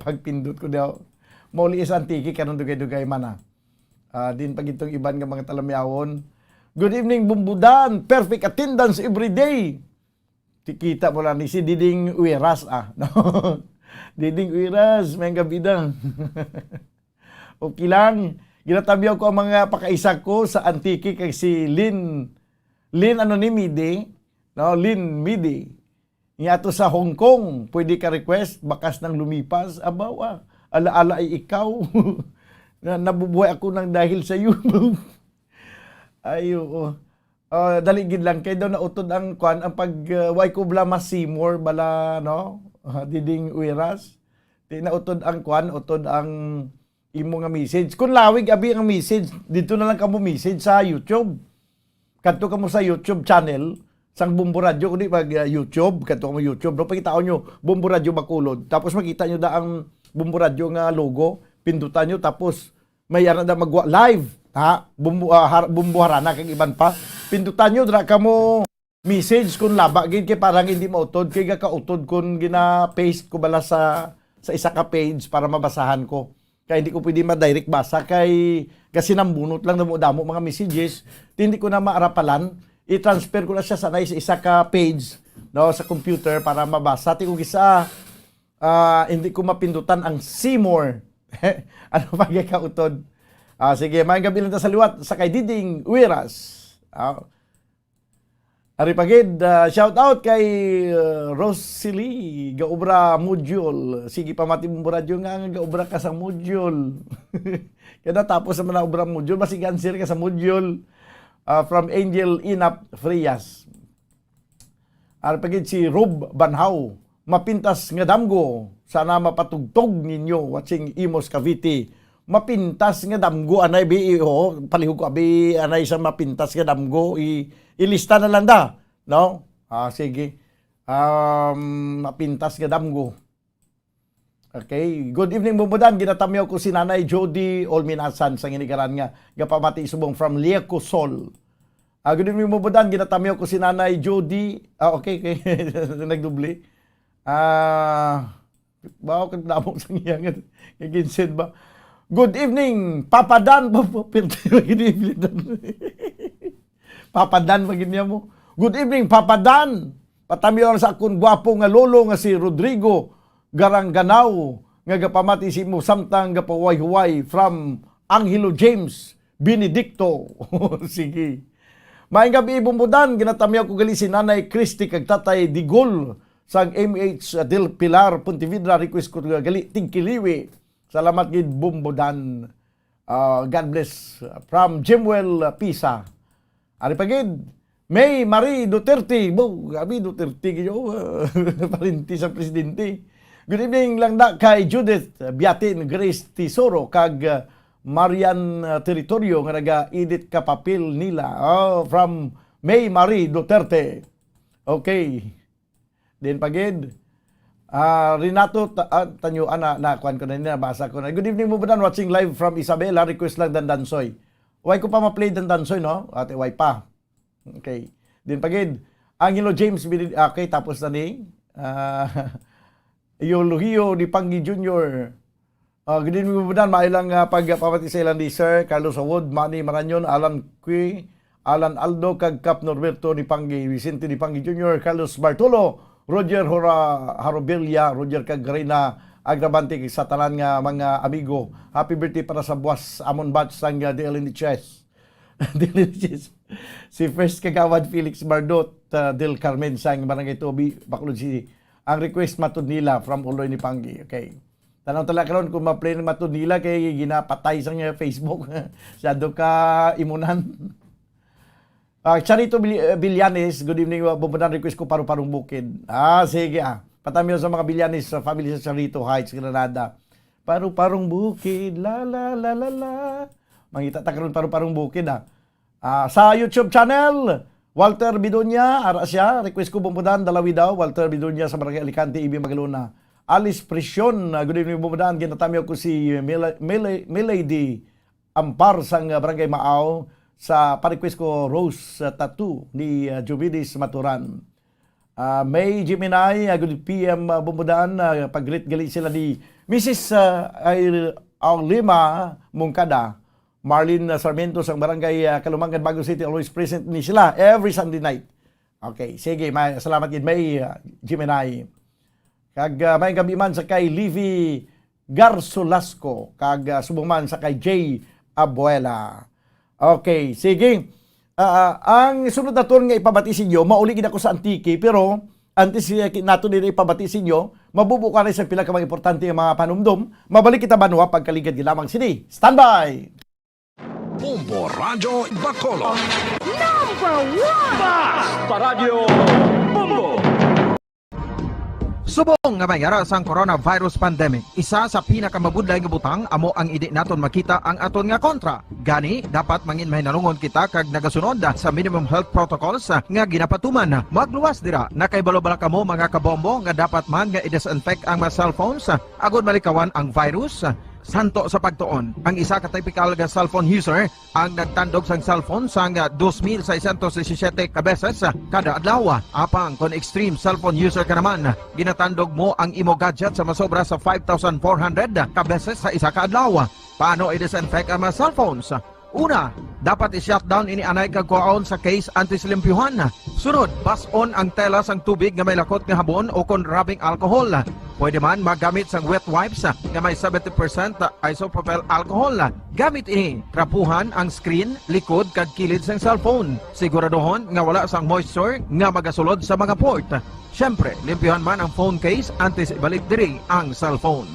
pagpindot ko daw. Mauli sa Antique, karon dugay-dugay man, ah. Ah, din pa gid tong iban nga mga talamyawon. "Good evening, Bumbo Dan. Perfect attendance every day." Ti-, kita mo lang ni si Diding Ueras, ah. No? Diding Ueras, may gabi daw. Okay lang. Ginatamyaw ko ang mga pakaisa ko sa Antique kay si Lin, Lin ano ni Midi, no? Lin Midi. Nga ato sa Hong Kong, pwede ka request, bakas nang lumipas. Abaw, ah. Alaala ay ikaw. Na, nabubuhay ako nang dahil sa iyo. Ay, oo. Ah, dali gid lang kay daw nautod ang kwan, ang pag, ah, way ko bala ma-see more bala, no? Ah, Diding Ueras. Di nautod ang kwan, utod ang imo nga message. Kung lawig abi ang message, dito na lang kamo message sa YouTube. Kadto kamo sa YouTube channel sang Bumbo Radyo, kundi pag, ah, YouTube, kadto kamo YouTube, no? Pagkitaon nyo, Bumbo Radyo Bacolod. Tapos makita nyo da ang Bumbo Radyo nga logo, pindutan nyo, tapos may ara da magwa live, ha? Bumbu-, ah, har-, bumbuharana kag iban pa. Pindutan nyo dira kamo message kung laba gid kay parang hindi mautod kay gakautod kung gina-paste ko bala sa, sa isa ka page para mabasahan ko. Kay hindi ko pwede ma-direct basa kay gasinambunot lang damo-damo mga messages. Di, hindi ko na maarapalan. I-transfer ko na siya sanay sa isa ka page, no, sa computer para mabasa. Ti kung isa, ah, hindi ko mapindutan ang see more. Ano pa gay kautod? Ah, sige, maayong gabi lang ta sa liwat sa kay Diding Ueras. Ah, ari pa gid, ah, shout out kay, ah, Rosely Gaobra Module. Sige, pamati mo radyo nga, nga gaobra ka sa module. Kaya natapos naman ang obra module, basig answer ka sa module. Ah, from Angel Inap Frias. Ari pa gid si Rob Banhaw, mapintas nga damgo. Sana mapatugtog ninyo. Watching Imus, Cavite. Mapintas nga damgo, anay, bi, i-, oo, palihog ko, abi, anay sa mapintas nga damgo, i-, ilista na lang da, no? Ah, sige. Um, mapintas nga damgo. Okay. Good evening, Bumbudan. Ginatamyaw ko si Nanay Jody Olminasan sa ginikanan nga gapamati subong from Liecosol. Ah, good evening, Bumbudan. Ginatamyaw ko si Nanay Jody. Ah, okay, okay. Nagdubli. Ah, bawa kag damo sa iya nga, nga ginsend ba? Good evening, Papa Dan. Papa, pirti ba gid evening, Dan? Papa Dan ba gid niya mo? Good evening, Papa Dan. Patamyaw sa akon gwapo nga lolo nga si Rodrigo Garanganaw, nga gapamati sa imo samtang gapahuway-huway from Angelo James Benedicto. Sige. Maayong gabi, Bumbudan. Ginatamyaw ko gali si Nanay Christy kag Tatay Digol sang M H Del Pilar, Pontevedra. Request ko nga gali, Tigkiliwi. Salamat gid, Bumbudan. Ah, God bless. From Jimwell, ah, Pisa. Ari pa gid, May Marie Duterte. Bo, grabe, Duterte gid, oh, parinti sa presidente. Good evening lang na kay Judith Biatin, Grace Tesoro, kag, ah, Marian, ah, Territorio nga naga-edit ka papel nila. Oh, from May Marie Duterte. Okay. Din pa gid. Ah, Renato Ta-, ah, Tanyo, ana, na, kuwan ko na, nabasa ko na. Good evening, Bumbudan. Watching live from Isabela. Request lang, Dandansoy. Way ko pa ma-play, Dandansoy, no? Ate, way pa. Okay. Din pa gid. Angelo James, Bini-, okay, tapos na ni. Ah, Eulogiu ni Panggi Junior. Ah, good evening, Bumbudan. Maayo lang, ah, pagpamati sa ilang ni Sir Carlos Awod, Manny Marañon, Alan Qui, Alan Aldo, kag Kap Norberto ni Panggi, Vicente ni Panggi Junior, Carlos Bartolo, Roger Hora-, Harobilla, Roger kag Reyna Agravante, kag sa tanan nga mga amigo. Happy birthday para sa buwas amon batch sang, ah, D L N H S. D L N H S. Si First Kagawad Felix Bardot, ah, Del Carmen sang Barangay Tobi, Bacolod City. Ang request, Matud Nila from Uloy ni Panggi. Okay. Tanaw tala karon kung ma-play na Matud Nila kay ginapatay sa nga Facebook. Siyado ka imunan. Ah, Charito Bil-, eh, Villanes, good evening, uh, Bumbudan, request ko Paru-Parong Bukid. Ah, sige, ah. Patamyo sa mga Villanes, sa family sa Charito Heights, Granada. Paru-Parong Bukid, la, la, la, la, la. Mangita ta karon Paru-Parong Bukid, ah. Ah, sa YouTube channel, Walter Bidonia, ara siya, request ko Bumbudan, Dalawi daw, Walter Bidonia sa Barangay Alicante, Ibi, Magalona. Alice Prision, ah, good evening, Bumbudan. Ginatamyaw ko si Mila-, Mila-, Milady Ampar sang, ah, Barangay Maaw sa pa-request ko Rose, ah, Tattoo ni, ah, Jubilis Maturan. Ah, May Gemini, ah, good P M, ah, Bumbudan, ah, pag-greet gali sila ni Missus, ah, Ay-, Aulima Mungkada, Marlene, ah, Sarmiento sang Barangay, ah, Calumangan, Bago City, always present ni sila every Sunday night. Okay, sige, may, salamat gid, May, ah, Gemini. Kag, ah, may gabi man sa kay Livy Garsolasco, kag, ah, subong man sa kay Jay Abuela. Okay, sige. Ah, ang sunod naton nga ipabati sa inyo, mauli gid ako sa Antique, pero antes, eh, ki-, nato nila ipabati sa inyo, mabubo ka rin sa pila ka mga importante nga mga panumdom. Mabalik kita, banwa, pagkaligad gid lamang sini. Standby! Bombo Radyo Bacolod. Number one! Basta Radyo Bombo! Subong nga may ara sang coronavirus pandemic, isa sa pinakamabudlay nga butang amo ang indi naton makita ang aton nga kontra. Gani, dapat mangin mahinalungon kita kag nagasunod sa minimum health protocols nga ginapatuman. Magluwas dira, nakahibalo bala kamo, mga kabombo, nga dapat man nga i-disinfect ang mga cellphones agod malikawan ang virus? Santo sa pagtuon, ang isa ka typical nga cellphone user ang nagtandog sang cellphone sang dos mil seiscientos disisiete ka beses kada adlaw. Apang kon extreme cellphone user ka naman, ginatandog mo ang imo gadget sa masobra sa five thousand four hundred ka beses sa isa ka adlaw. Paano i-disinfect ang mga cellphones? Una, dapat i-shutdown ini anay kag kuhaon sa case antes limpyuhan. Sunod, bas-on ang tela sang tubig nga may lakot nga habon o kon rubbing alcohol. Pwede man magamit sang wet wipes nga may seventy percent isopropyl alcohol. Gamit ini, trapuhan ang screen, likod, kag kilid sang cellphone. Siguraduhon nga wala sang moisture nga magasulod sa mga port. Siyempre, limpyuhan man ang phone case antes ibalik diri ang cellphone.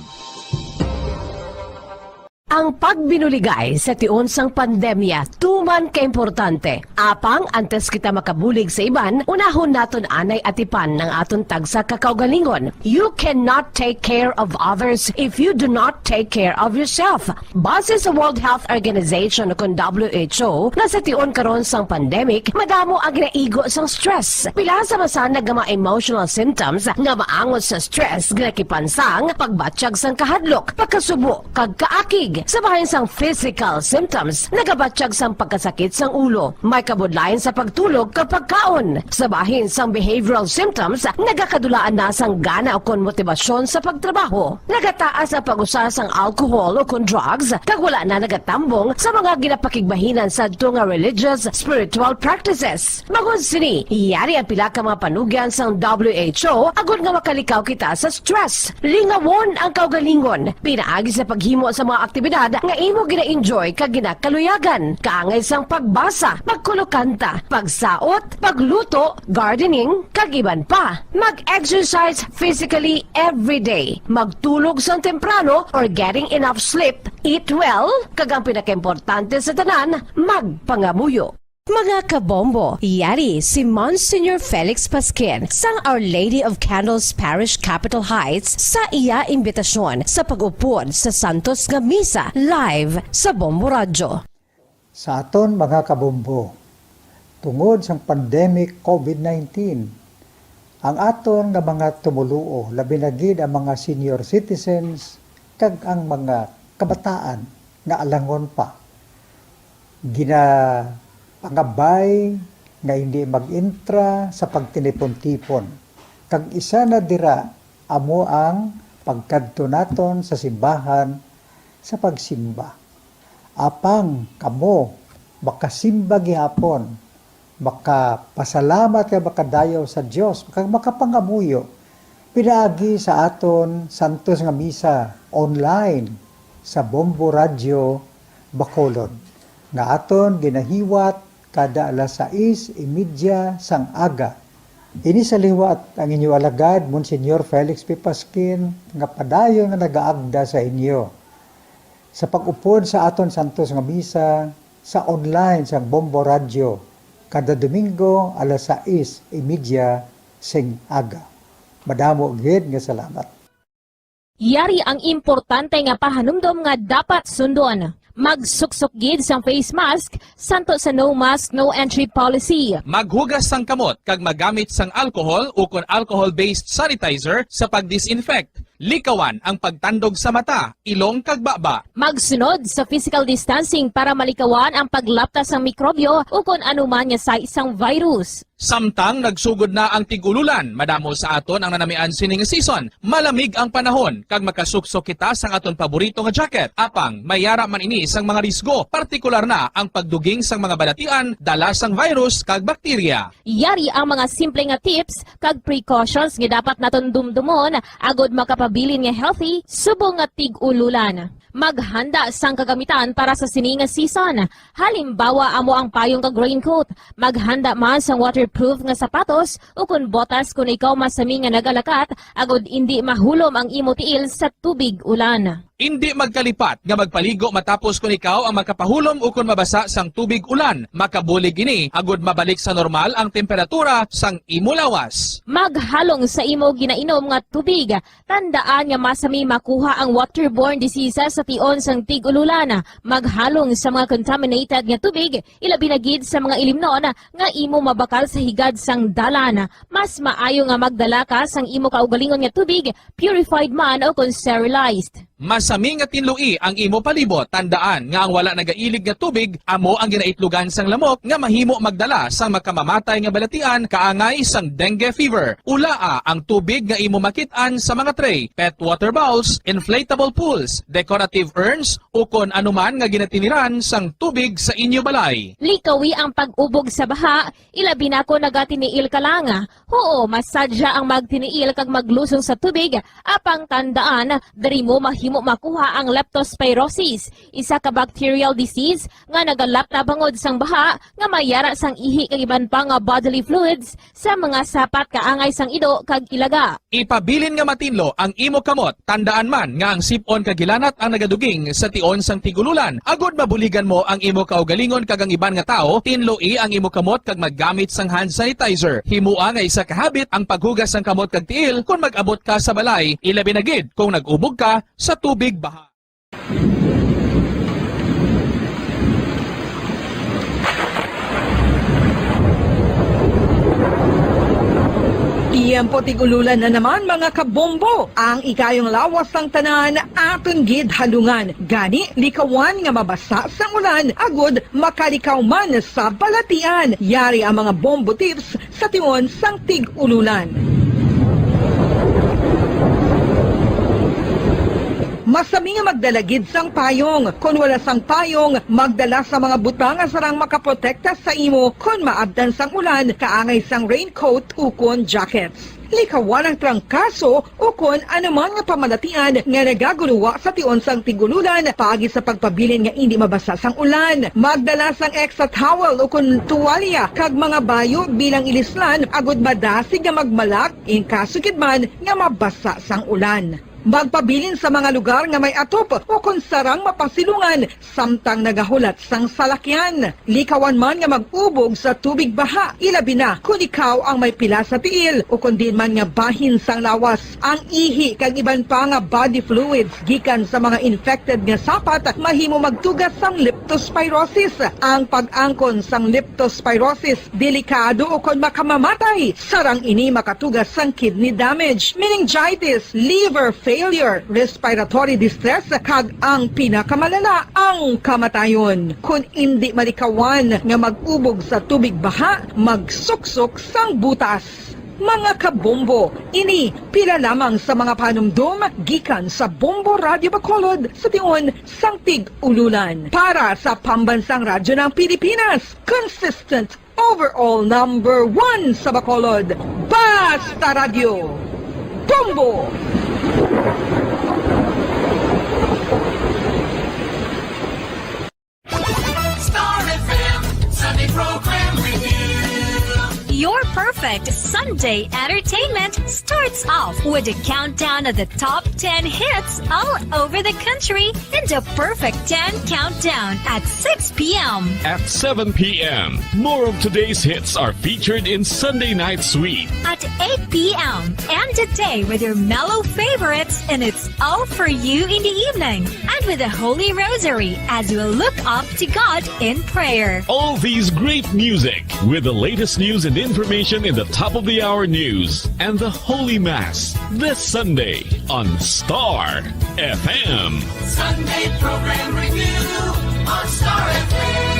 Ang pagbinuligay sa tion sang pandemya tuman ka importante. Apang antes kita makabulig sa iban, unahon naton anay atipan ang aton tagsa ka kaugalingon. You cannot take care of others if you do not take care of yourself. Base sa World Health Organization o kon W H O, nga sa tion karon sang pandemic, madamo ang ginaigo sang stress. Pila sa masanag nga mga emotional symptoms nga maangot sa stress ginakipan sang pagbatyag sang kahadlok, pagkasubo, kag kaakig. Sa bahin sang physical symptoms, nagabatyag sang pagkasakit sang ulo, may kabudlayan sa pagtulog kag pagkaon. Sa bahin sang behavioral symptoms, nagakadulaan na sang gana ukon motibasyon sa pagtrabaho. Nagataas ang pag-usa sang alcohol ukon drugs, kag wala na nagatambong sa mga ginapakigbahinan sadto nga religious, spiritual practices. Bangod sini, yari ang pila ka mga panugyan sang W H O agod nga makalikaw kita sa stress. Lingawon ang kaugalingon pinaagi sa paghimo sa mga aktibidad nga imo gina-enjoy kag ginakaluyagan, kaangay sang pagbasa, pagkulokanta, pagsaot, pagluto, gardening, kag iban pa. Mag-exercise physically every day. Magtulog sang temprano or getting enough sleep. Eat well, kag ang pinakaimportante sa tanan, magpangamuyo. Mga kabombo, yari si Monsignor Felix Pasquin sang Our Lady of Candles Parish, Capitol Heights, sa iya imbitasyon sa pag-upod sa santos nga misa live sa Bombo Radyo. Sa aton mga kabombo, tungod sang pandemic covid nineteen, ang aton nga mga tumoluo, labi na gid ang mga senior citizens kag ang mga kabataan nga alangon pa, ginapangabay nga hindi mag-entra sa pagtinipon-tipon. Kag isa na dira amo ang pagkadto naton sa simbahan sa pagsimba. Apang kamo makasimba gihapon, makapasalamat kag makadayaw sa Dios, kag makapangamuyo, pinaagi sa aton santos nga misa online sa Bombo Radyo Bacolod, nga aton ginahiwat kada alas sais y media sang aga. Ini sa liwat ang inyo alagad, Monsignor Felix P. Pasquin, nga padayon nga nagaagda sa inyo sa pag-upod sa aton santos nga misa sa online sang Bombo Radyo kada Domingo alas sais y media sing aga. Madamo gid nga salamat. Yari ang importante nga pahanumdom nga dapat sundon. Magsuksok gid sang face mask, santo sa no mask, no entry policy. Maghugas sang kamot kag magamit sang alcohol ukon alcohol-based sanitizer sa pag-disinfect. Likawan ang pagtandog sa mata, ilong kag baba. Magsunod sa physical distancing para malikawan ang paglapta sang mikrobyo ukon anuman nga sais sang virus. Samtang nagsugod na ang tig-ululan, madamo sa aton ang nanamian sining season. Malamig ang panahon, kag makasuksok kita sang aton paborito nga jacket. Apang, may yara man ini sang mga risgo, partikular na ang pagduging sang mga balatian, dala sang virus kag bakterya. Yari ang mga simple nga tips kag precautions nga dapat naton dumdumon agod makapabilin nga healthy subong nga tig-ululan. Maghanda sang kagamitan para sa sini nga season. Halimbawa, amo ang payong kag raincoat. Maghanda man sang waterproof nga sapatos ukon botas kon ikaw masami nga nagalakat agod indi mahulom ang imo tiil sa tubig ulan. Indi magkalipat nga magpaligo matapos kon ikaw ang makapahulom ukon mabasa sang tubig ulan. Makabulig ini agod mabalik sa normal ang temperatura sang imo lawas. Maghalong sa imo ginainom nga tubig. Tandaan nga masami makuha ang waterborne diseases sa tion sang tig-ululan. Maghalong sa mga contaminated nga tubig, ilabi na gid sa mga ilimnon nga imo mabakal sa higad sang dalan. Mas maayo nga magdala ka sang imo kaugalingon nga tubig, purified man o kon sterilized. Masami nga tinloi ang imo palibot. Tandaan nga ang wala nagailig nga tubig amo ang ginaitlogan sang lamok nga mahimo magdala sang makamamatay nga balatian kaangay sang dengue fever. Ulaa ang tubig nga imo makit-an sa mga tray, pet water bowls, inflatable pools, decorative urns, ukon anuman nga ginatiniran sang tubig sa inyo balay. Likawi ang pag-ubog sa baha, ilabi na kon nagatiniil ka lang. Huo, masadya ang magtiniil kag maglusong sa tubig, apang tandaan, diri mo mahimo Kuha ang leptospirosis, isa ka bacterial disease nga nagalapta bangod sang baha nga may yara sang ihi kag iban pa nga bodily fluids sa mga sapat kaangay sang ido kag ilaga. Ipabilin nga matinlo ang imo kamot. Tandaan man nga ang sip-on kag hilanat ang nagaduging sa tion sang tig-ululan. Agod mabuligan mo ang imo kaugalingon kag ang iban nga tawo, tinloi ang imo kamot kag maggamit sang hand sanitizer. Himoa nga isa ka habit ang paghugas sang kamot kag tiil kon mag-abot ka sa balay, ilabi na gid kung nag-ubog ka sa tubig baha. Tiyempo tig-ululan na naman, mga kabombo. Ang ikayong lawas sang tanan aton gid halungan. Gani, likawan nga mabasa sang ulan agud makalikaw man sa balatian. Yari ang mga bombo tips sa tion sang tig-ululan. Masami nga magdala gid sang payong. Kon wala sang payong, magdala sa mga butang nga sarang makaprotekta sa imo kon maabtan sang ulan, kaangay sang raincoat ukon jackets. Likawan ang trangkaso ukon anuman nga pamalatian nga nagaguluwa sa tion sang tig-ululan paagi sa pagpabilin nga indi mabasa sang ulan. Magdala sang extra towel ukon tuwalya kag mga bayo bilang ilislan agud madasig nga magmalak in kaso gid man nga mabasa sang ulan. Magpabilin sa mga lugar nga may atop ukon sarang mapasilungan samtang nagahulat sang salakyan. Likawan man nga mag-ubog sa tubig baha, ilabi na kon ikaw ang may pila sa tiil ukon diin man nga bahin sang lawas. Ang ihi kag iban pa nga body fluids gikan sa mga infected nga sapat mahimo magtuga sang leptospirosis. Ang pag-angkon sang leptospirosis delikado ukon makamamatay. Sarang ini makatuga sang kidney damage, meningitis, liver failure, respiratory distress, kag ang pinakamalala, ang kamatayon. Kon indi malikawan nga mag-ubog sa tubig baha, magsuksok sang butas. Mga kabombo, ini pila lamang sa mga panumdom gikan sa Bombo Radyo Bacolod sa tion sang tig-ululan. Para sa Pambansang Radyo ng Pilipinas, consistent overall number one sa Bacolod. Basta Radyo, Bombo! Star F M Sunday Program Review. Your perfect Sunday entertainment starts off with a countdown of the top ten hits all over the country in the Perfect ten Countdown at six p m. At seven p m, more of today's hits are featured in Sunday Night Sweet. At eight p m, end the day with your mellow favorites, and it's all for you in the evening. And with the Holy Rosary as you look up to God in prayer. All these great music with the latest news and information in the top of the hour news and the Holy Mass this Sunday on Star F M. Sunday Program Review on Star F M.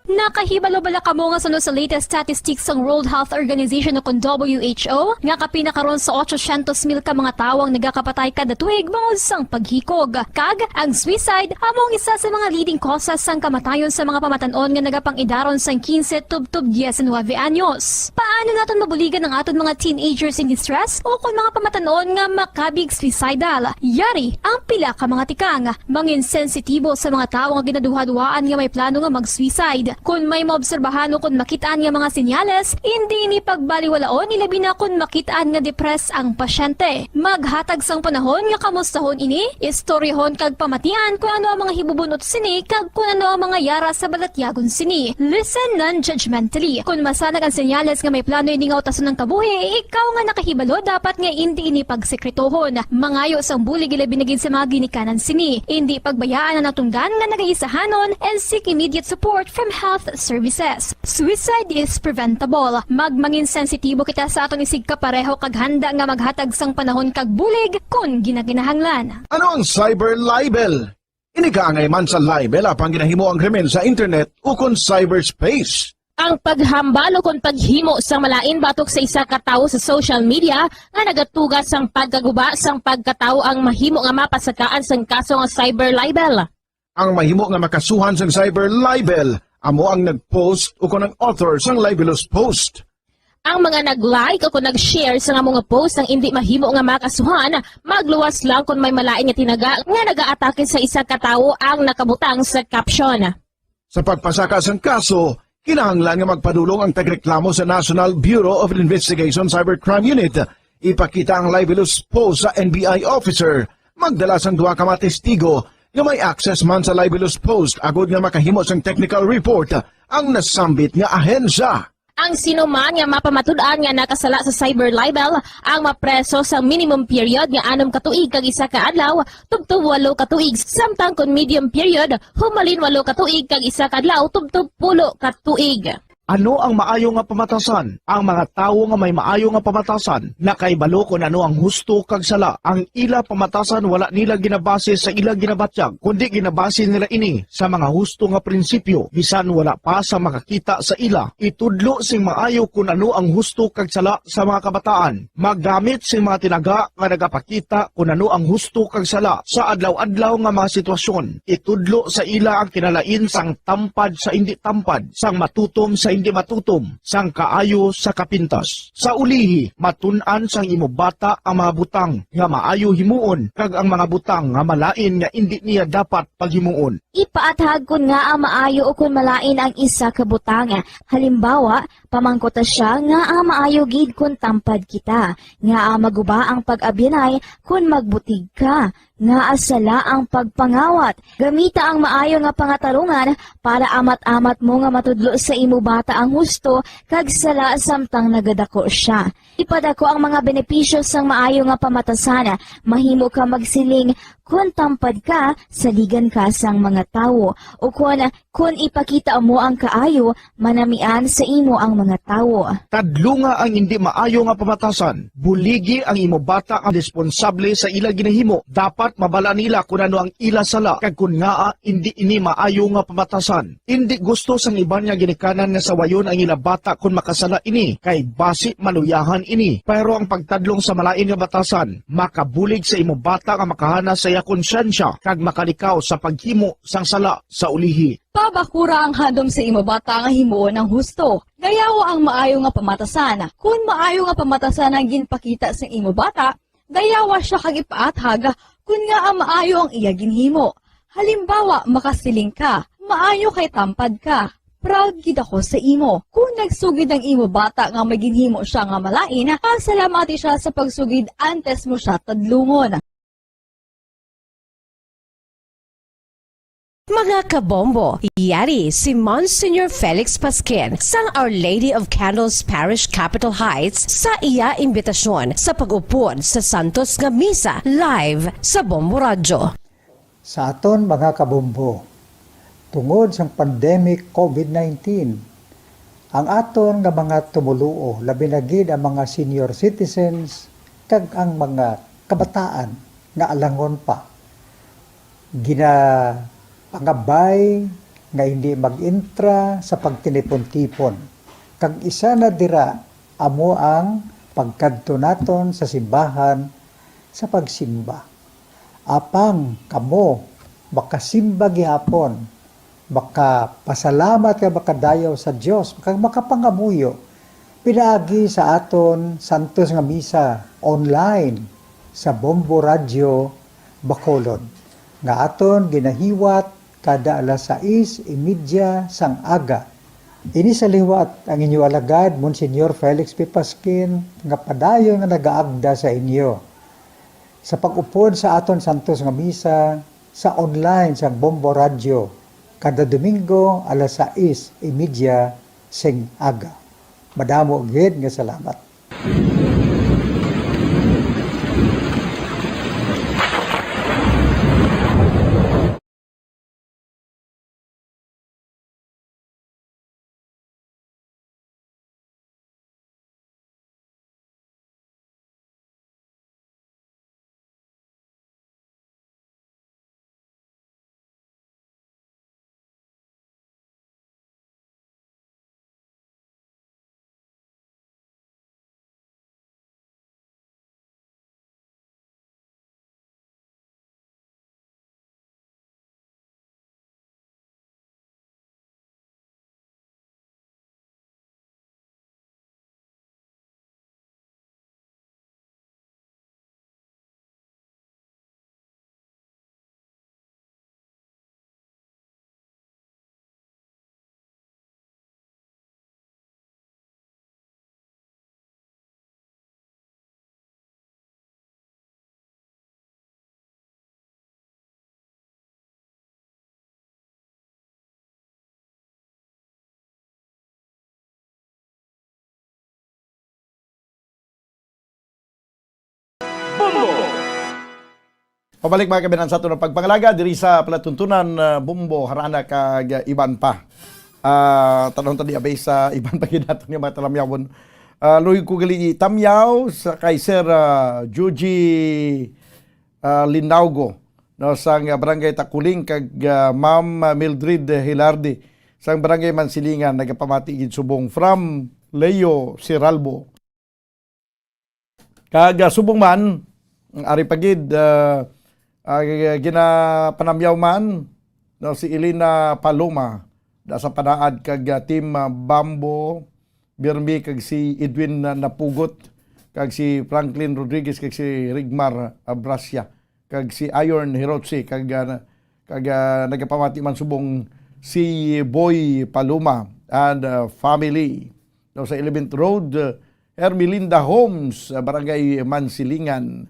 Nakahibalo bala kamo nga suno sa latest statistics sang World Health Organization o kon W H O nga kapin na karon sa ochocientos mil ka mga tawo ang nagakapatay kada tuig bangod sang paghikog? Kag ang suicide amo ang isa sa mga leading causes sang kamatayon sa mga pamatan-on nga nagapang-idaron sang quince tubtob diecinuebe anyos. Paano naton mabuligan ang aton mga teenagers in distress o kon mga pamatan-on nga makabig suicidal? Yari ang pila ka mga tikang. Mangin sensitibo sa mga tawo nga ginaduhaduhaan nga may plano nga mag-suicide. Kon may maobserbahan o kon makit-an nga mga senyales, indi ini pagbaliwalaon, ilabi na kon makit-an nga depressed ang pasyente. Maghatag sang panahon nga kamustahon ini, istoryahon kag pamatian kon ano ang mga hibubun-ot sini kag kon ano ang mga yara sa balatyagon sini. Listen non-judgmentally. Kon masanag ang senyales nga may plano ini nga utason ang kabuhi, ikaw nga nakahibalo dapat nga indi ini pagsekretohon. Mangayo sang bulig ilabi na gid sa mga ginikanan sini. Indi pagbayaan ang natungdan nga nagaisahanon and seek immediate support from health services. Suicide is preventable. Magmangin sensitibo kita sa aton isigkapareho kag handa nga maghatag sang panahon kag bulig kon ginakinahanglan. Ano ang cyber libel? Ini kaangay man sa libel apang ginahimo ang krimen sa internet ukon cyberspace. Ang paghambal ukon paghimo sang malain batok sa isa ka tawo sa social media nga nagatuga sang pagkaguba sang pagkatawo ang mahimo nga mapasakaan sang kaso nga cyber libel. Ang mahimo nga makasuhan sang cyber libel amo ang nag-post ukon ang author sang libelous post. Ang mga nag-like o kung nag-share sa nga mga post ang indi mahimo nga makasuhan, magluwas lang kon may malain nga tinaga nga nagaatake sa isa ka tawo ang nakabutang sa caption. Sa pagpasaka sang kaso, kinahanglan nga magpadulong ang tagreklamo sa National Bureau of Investigation Cybercrime Unit. Ipakita ang libelous post sa N B I officer, magdala sang duha ka mga testigo nga may access man sa libelous post agod nga makahimo sang technical report ang nasambit nga ahensya. Ang sino man nga mapamatud-an nga nakasala sa cyber libel ang mapreso sa minimum period nga anom ka tuig kag isa ka adlaw tubtob walo ka tuig, samtang kon medium period, humalin walo ka tuig kag isa ka adlaw tubtob pulo ka tuig. Ano ang maayo nga pamatasan? Ang mga tawo nga may maayo nga pamatasan nakahibalo kon ano ang husto kag sala. Ang ila pamatasan wala nila ginabase sa ila ginabatyag, kundi ginabase nila ini sa mga husto nga prinsipyo, bisan wala pa sa makakita sa ila. Itudlo sing maayo kon ano ang husto kag sala sa mga kabataan. Maggamit sing mga tinaga nga nagapakita kon ano ang husto kag sala sa adlaw-adlaw nga mga sitwasyon. Itudlo sa ila ang kinalain sang tampad sa indi tampad, sang matutom sa indi matutom, sang kaayo sa kapintas. Sa ulihi, matun-an sang imo bata ang mga butang nga maayo himuon kag ang mga butang nga malain nga indi niya dapat paghimuon. Ipaathag kon ngaa maayo o kon malain ang isa ka butang. Halimbawa, pamangkuta sia ngaa maayo gid kon tampad kita, ngaa maguba ang pag-abyanay kon magbutig ka, ngaa sala ang pagpangawat. Gamita ang maayo nga pangatarungan para amat-amat mo nga matudlo sa imo bata ang husto kag sala samtang nagadako sia. Ipadako ang mga benepisyo sang maayo nga pamatasan. Mahimo ka magsiling, "Kon tampad ka, saligan ka sang mga tawo," ukon, "Kon ipakita mo ang kaayo, manamian sa imo ang mga tawo." Tadlunga ang indi maayo nga pamatasan. Buligi ang imo bata nga responsable sa ila ginahimo. Dapat mabal-an nila kon ano ang ila sala kag kon ngaa indi ini maayo nga pamatasan. Indi gusto sang iban nga ginikanan nga sawayon ang ila bata kon makasala ini, kay basi maluyahan ini. Pero ang pagtadlong sa malain nga batasan makabulig sa imo bata nga makahana sa iya konsyensya kag makalikaw sa paghimo sang sala sa ulihi. Pabakura ang handom sa imo bata nga himuon ang husto. Dayawa ang maayo nga pamatasan. Kon maayo nga pamatasan ang ginpakita sa imo bata, dayawa sia kag ipaathag kon ngaa maayo ang iya ginhimo. Halimbawa, makasiling ka, "Maayo kay tampad ka. Proud gid ako sa imo." Kon nagsugid ang imo bata nga may ginhimo sia nga malain, pasalamati sia sa pagsugid antes mo sia tadlungon. Mga kabombo, yari si Monsignor Felix Pasquin sang Our Lady of Candles Parish, Capitol Heights, sa iya imbitasyon sa pag-upod sa Santos nga Misa live sa Bombo Radyo. Sa aton mga kabombo, tungod sang pandemic covid nineteen, ang aton nga mga tumoluo, labi na gid ang mga senior citizens kag ang mga kabataan nga alangon pa, ginapangabay nga hindi mag-entra sa pagtinipon-tipon, kag isa na dira amo ang pagkadto naton sa simbahan sa pagsimba. Apang kamo makasimba gihapon, makapasalamat kag makadayaw sa Dios, kag makapangamuyo pinaagi sa aton santos nga misa online sa Bombo Radyo Bacolod, nga aton ginahiwat kada alas sais y media sang aga. Ini sa liwat ang inyo alagad, Monsignor Felix P. Pasquin, nga padayon nga nagaagda sa inyo sa pag-upod sa aton santos nga misa sa online sang Bombo Radyo kada Domingo alas sais y media sing aga. Madamo gid nga salamat. Pabalik, mga kabayan, sa aton pagpangalaga diri sa palatuntunan, ah, Bumbo, Harana, kag, ah, iban pa. Ah, tanong ta di abay sa iban pa gid naton nga mga talamyawon. Ah, luoy ko gali tamyaw sa kay Sir, ah, Juji, ah, Linaugo, no, sang, ah, Barangay Takuling, kag, ah, Ma'am, ah, Mildred Hilardi sang Barangay Mansilingan, nagapamati gid subong from Leo Siralbo. Kag, ah, subong man, ang ari pa gid, ah, ah, ginapanamyaw man, no, si Elena Paloma, da sa Panaad, kag, ah, Team, ah, Bambo, Birmi, kag si Edwin, ah, Napugot, kag si Franklin Rodriguez, kag si Rigmar, ah, Brasia, kag si Iron Hirochi, kag, ah, kag, ah, nagapamati man subong si Boy Paloma and, ah, family. No, sa eleventh Road, uh, Hermelinda Homes, uh, Barangay Mansilingan,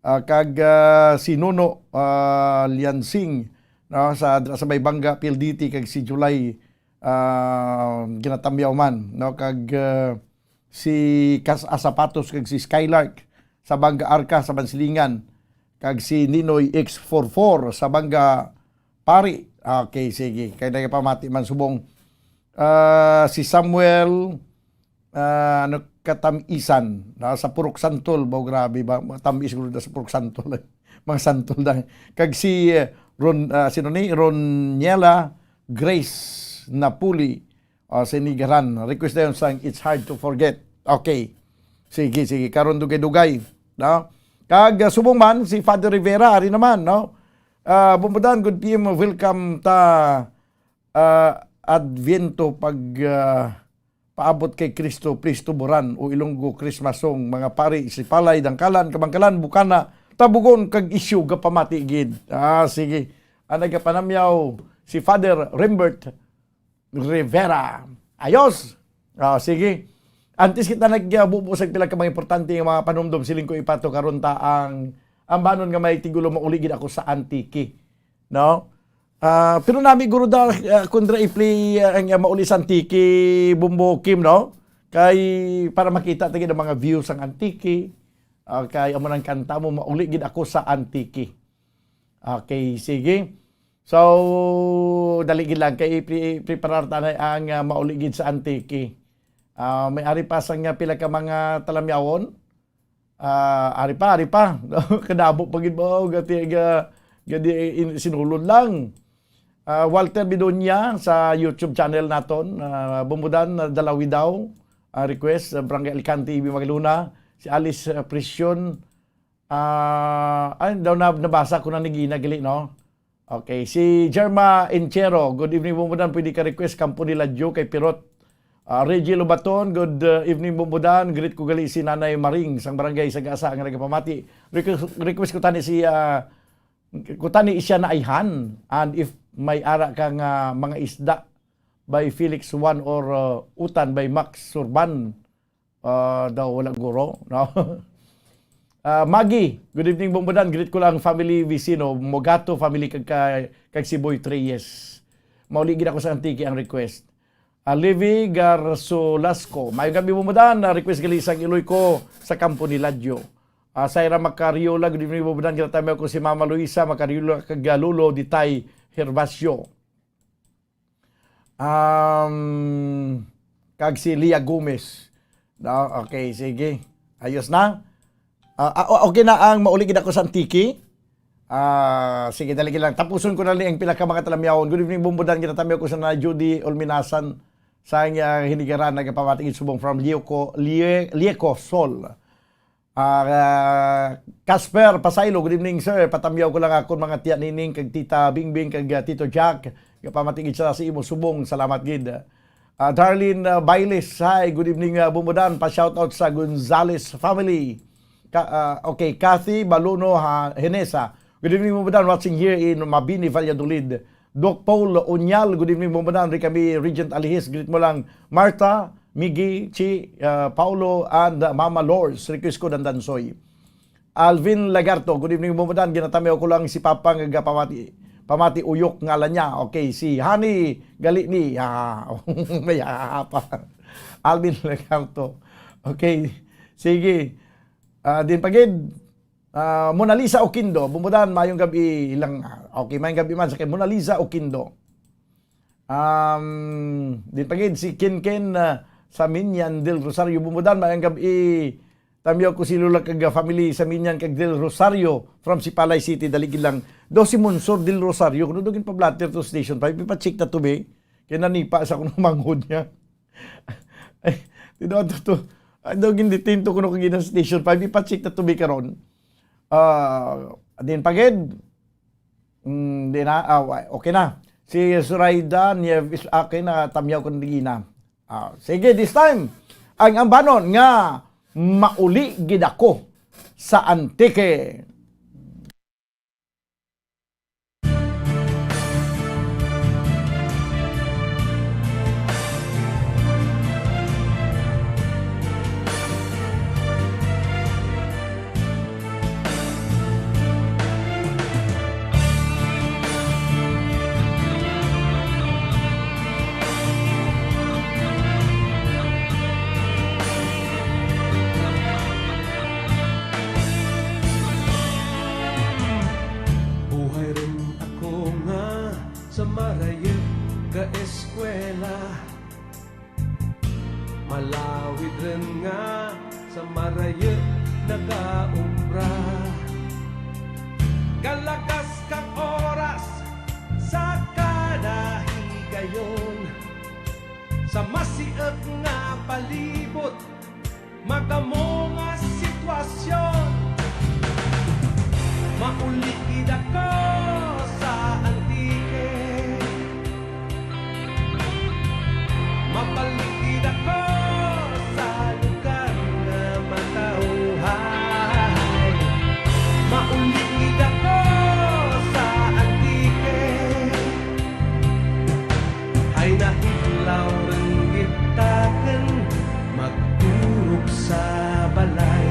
uh, kag, uh, si Nuno, uh, Liansing, no, sa, sa may Banga, P L D T, kag si July, uh, ginatamyaw man, no, kag, uh, si Kas Asapatos kag si Skylark sa Banga Arca sa Mansilingan, kag si Ninoy X forty-four sa Banga Pari. Okay, sige. Kay nagapamati man subong, ah, si Samuel, ah, ano, Katamisan, na sa Purok Santol. Ba, grabe ba? Tamis gud na sa Purok Santol. Mga santol na. Kag si, eh, Ron, ah, sino ni? Roniela Grace Napuli, ah, Sinigaran. Request dayon sang It's Hard to Forget. Okay. Sige, sige. Karon dugay-dugay, no? Kag, ah, subong man si Father Rivera, ari naman, no? Ah, Bumbudan, good P M, welcome ta, ah, Adviento pag, ah, paabot kay Cristo, please tuburan o Ilonggo Christmas song, mga pari, si Palay, Dangkalan, Kabangkalan, Bukana, Tabugon, kag Isyu, gapamati gid. Ah, sige. Ang nagapanamyaw, si Father Rembert Rivera. Ayos. Ah, sige. Antes kita nagbubo sa pila ka mga importante nga mga panumdom, siling ko ipato karon ta ang ambanon nga may tigulo mauli gid ako sa Antique. No? Ah, pero nami guro da, ah, kundra i-play, ah, ang, ah, mauli sa Antique, Bumbo Kim, no? Kay para makita ta gid ang mga views sang Antique. Ah, kay amo nang kanta mo, mauli gid ako sa Antique. Okay, sige. So, dali gid lang kay i-pre-, preparar ta na ang, ah, mauli gid sa Antique. Ah, may ari pa sang, ah, pila ka mga talamyawon. Ah, ari pa, ari pa. Kadamo pa gid mo, gati, ga-, gadi, in-, sinulod lang. Ah, Walter Bidonia sa YouTube channel naton, ah, Bumbudan, ah, Dalawi daw. Ah, request, ah, Barangay Alicante, Ibi Magaluna. Si Alice, ah, Prision. Ah, ay, daw na, nabasa ko na ni Gina gali, no? Okay, si Jerma Enchero, good evening, Bumbudan. Pwede ka request Kampo ni Ladyo kay Pirot. Ah, Reggie Lobaton, good, uh, evening, Bumbudan. Greet ko gali si Nanay Maring sang Barangay Sagasa nga nagapamati. Request, request ko tani si, ah, ko tani siya na ayhan. And if may ara ka nga mga isda by Felix Juan or, uh, utan by Max Surban, ah, daw wala guro, no? Ah, Maggie, good evening, Bumbudan. Greet ko lang family, vecino, Mogato family, kag, kag, kag si Boy Treyes. Mauli gid ako sa Antique ang request. Ah, Levi Garsolasco, maayong gabi, Bumbudan. Ah, request gali sang iloy ko sa Kampo ni Ladyo. Ah, Syra Macariola, good evening, Bumbudan. Ginatamyaw ko si Mama Luisa Macariola kag Lolo Ditay Herbacio. Um, kag si Lia Gomez. No? Okay, sige. Ayos na. Ah, ah, o-, okay na ang mauli gid ako sa Antique. Ah, sige, dali lang. Tapuson ko na lang ang pila ka mga talamyawon. Good evening, Bumbudan. Ginatamyaw ko sa na Judy Olminasan sa, ah, Hinigaran. Nagapamati gid subong from Lieco, Lie-, Lieco, Sol. Ah, Casper Pasaylo, good evening, sir. Patamyaw ko lang akon mga tiya Nining kag tita Bingbing kag, ah, tito Jack. Gapamati gid sa, sa imo subong. Salamat gid. Ah, Darlene, ah, Bailes, hi, good evening, ah, Bumbudan. Pa-shoutout sa Gonzales family. Ka-, ah, okay, Kathy Baluno, ha, Henesa. Good evening, Bumbudan. Watching here in Mabini, Valladolid. Doc Paul Unyal, good evening, Bumbudan. Ri kami, Regent Alihis, greet mo lang Martha, Miggy, Chi, ah, Paulo, and, ah, Mama Lors. Request ko, Dandansoy. Alvin Lagarto, good evening, Bumbudan. Ginatamyaw ko lang si Papa nga gapamati, pamati uyok ngalan niya. Okay, si Honey gali ni. Ah, may ah pa. Alvin Lagarto. Okay, sige. Ah, din pagid. Ah, Mona Lisa Oquindo, bumudan, mayong gabi lang. Okay, mayong gabi man sa kay Mona Lisa Oquindo. Um, din pa gid si Ken Ken, ah, sa Minyan del Rosario, bumudan, mayong gabi. Tamyaw ko si Lola kag family sa Minyan kag del Rosario from Sipalay City, dali gid lang. Daw si Monsor del Rosario, kuno daw ginpa-blotter to Station five, ipa-check na to, be. Kay nanipa sa kuno manghod niya. Ay, tinuod to, to. Ay, daw gindetain to kuno kag sa Station five, ipa-check na to, be, karon. Ah, din pa gid. Mm, di na, ah, wa-, okay na. Si Zoraida Nieves, okay na, tamyaw ko na gina. Ah, sige, this time, ang ambanon nga mauli gid ako sa Antique. Buhay run ako nga sa marayo ka eskwela. Malawid run nga sa marayo nagaobra. Kalagas kang oras sa kada higayon, sa masiot nga palibot, madamo nga sitwasyon. Mauli gid ako sa Antique. Mabalik gid ako sa lugar nga matawhay. Mauli gid ako sa Antique. Ay nahidlaw run gid takun magturog sa balay.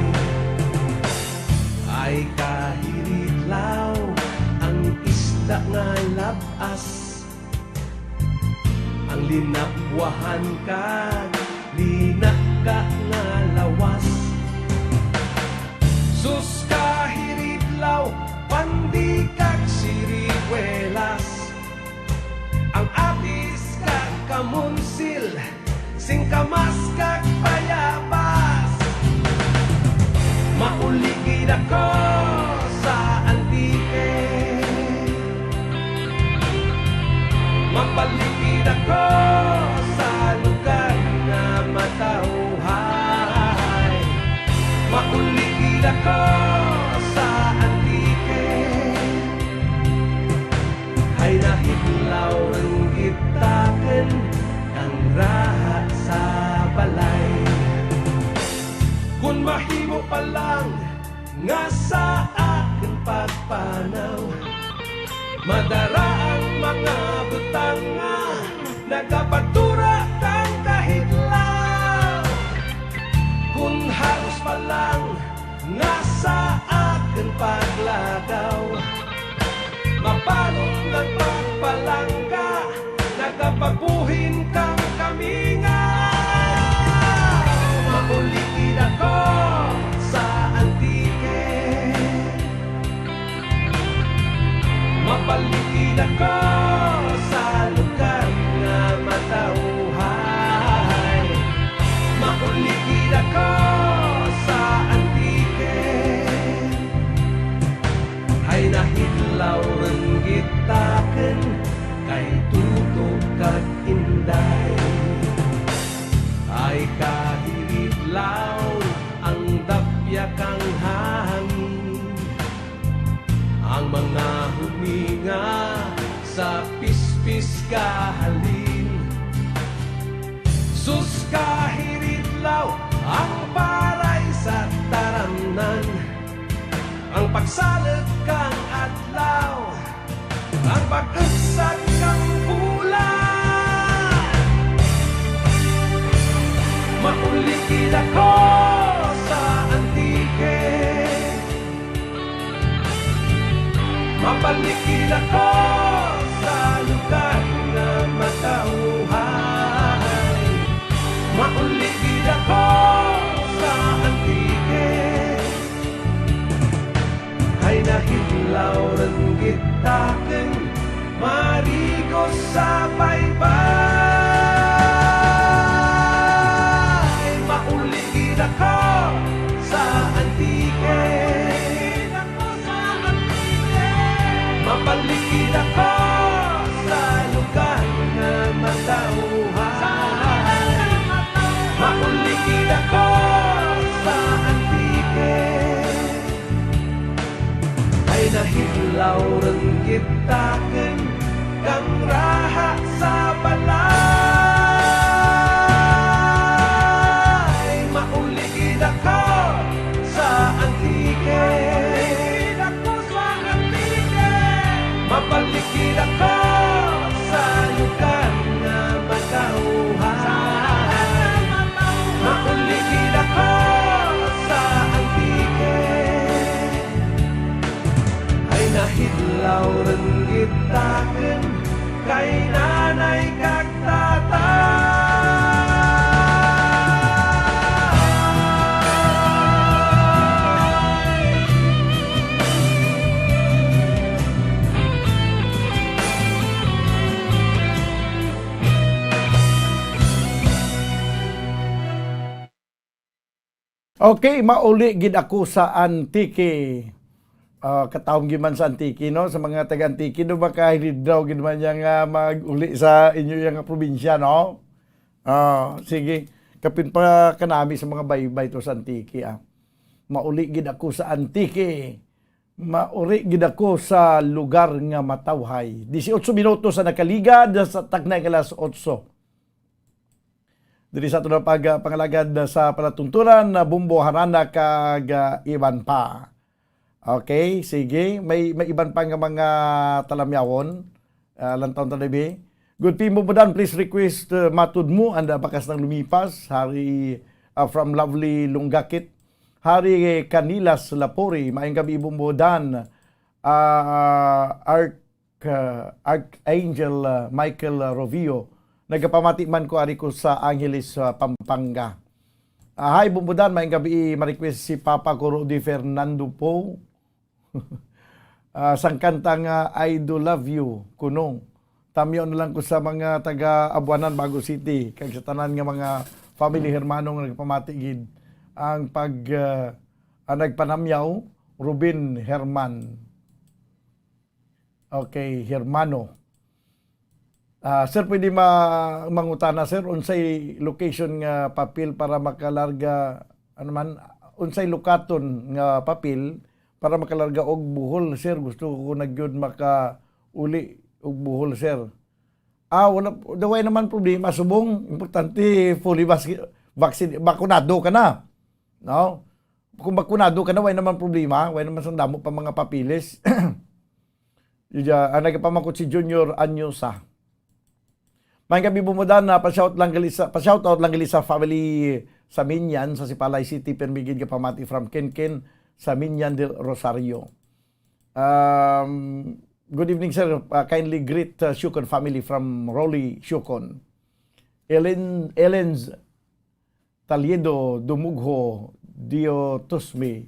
Ay kahiridlaw ang isda nga lab-as, ang linabwahan kag linaka nga lawas. Sus kahiridlaw, pandi kag siriguelas, ang atis kag kamonsil, singkamas kag bayabas. Mauli gid ako sa Antique. Mabalik gid ako sa lugar nga matawhay. Mauli gid ako sa Antique. Ay nahidlaw ang gitakun ang raha sa balay. Kun mahimo pa lang nga sa akun pagpanaw, madara ang mga butang nga nagapatura kang kahidlaw. Kun haros pa lang nga sa akun paglagaw, mabalon nga pagpalangga, nagapabuhin kang kamingaw. Mauli gid ako sa Antique. Mabalik gid ako sa lugar nga matawhay. Mauli gid ako sa Antique. Ay nahidlaw run gitakun kay tutok kag inday. Ay kahiridlaw ang dapya kang hangin. Ang mga huminga sa pispis gahalin. Sus kahiridlaw ang paray sa taramnan. Ang pagsalud kang adlaw, ang pag-usag kang bulan. Mauli gid ako sa Antique. Mabalik gid ako sa lugar nga matawhay. Mauli gid ako sa Antique. Takon, marigos sa baybay. Mauli gid ako sa Antique. Mabalik gid ako sa lugar nga matawhay. Mauli gid ako sa Antique. Ay nahidlaw rang gitakon kang raha sa balay. Mauli gid ako sa Antique. Mabalik gid ako sa lugar nga matawhay. Mauli gid ako sa Antique. Ay nahidlaw rang gitakon kay nanay kag tatay. Okay, mauli gid ako sa Antique. Ah, katawon gid man sa Antique, no? Sa mga taga Antique, no, makahidlaw gid man niya nga mag-uli sa inyo yang probinsya, no? Ah, sige. Kapin pa kanami sa mga baybay to sa Antique, ah. Mauli gid ako sa Antique. Mauli gid ako sa lugar nga matawhay. Dieciocho minutos sa nakaligad sa takna nga alas otso. Diri sa aton pag, ah, pangalagad sa palatuntunan, ah, Bumbo, Harana, kag, ah, iban pa. Okay, sige. May, may iban pa nga mga talamyawon. Ah, lantawon ta, Debbie. Good evening, Bumbo Dan. Please request, uh, Matud Mo, Anda Bakas ng Lumipas. Hari, uh, from lovely Lunggakit. Hari Canilas Lapori. Maayong gabi, Bumbo Dan. Ah, Arch-, uh, Archangel, uh, Michael, uh, Rovio. Nagapamati man ko, ari ko sa Angeles, uh, Pampanga. Ah, hi, Bumbo Dan. Maayong gabi. Ma-request si Papa ko, Rudy Fernando Poe. Ah, sang kanta nga I Do Love You, kuno. Tamyo na lang ko sa mga taga Abuanan, Bago City, kag sa tanan nga mga family hermano nga nagpamati gid. Ang pag, ah, ang nagpanamyaw, Ruben Herman. Okay, Hermano. Ah, sir, pwede ma-, mangutana, sir, unsay location nga papel para makalarga, ano man, unsay lukaton nga papel para makalarga og Bohol, sir? Gusto ko na gyud makauli og Bohol, sir. Ah, wala, way naman problema, subong, importante fully vac-, vaccine, bakunado ka na. No? Kung bakunado ka na, way naman problema, way naman sang damo pa mga papeles. Iya, ah, nagapamangkot si Junior Anyosa. Maayong gabi, Bumbo Dan, na pa-shout lang gali sa, pa-shout out lang gali sa family sa Minyan, sa Sipalay City, permi gid nga pamati from Kenken sa Minyan del Rosario. Um, good evening, sir. Uh, kindly greet, uh, Shukon family from Rolly Shukon. Ellen, Ellen's Talyedo, Dumugho, Dio Tusmi.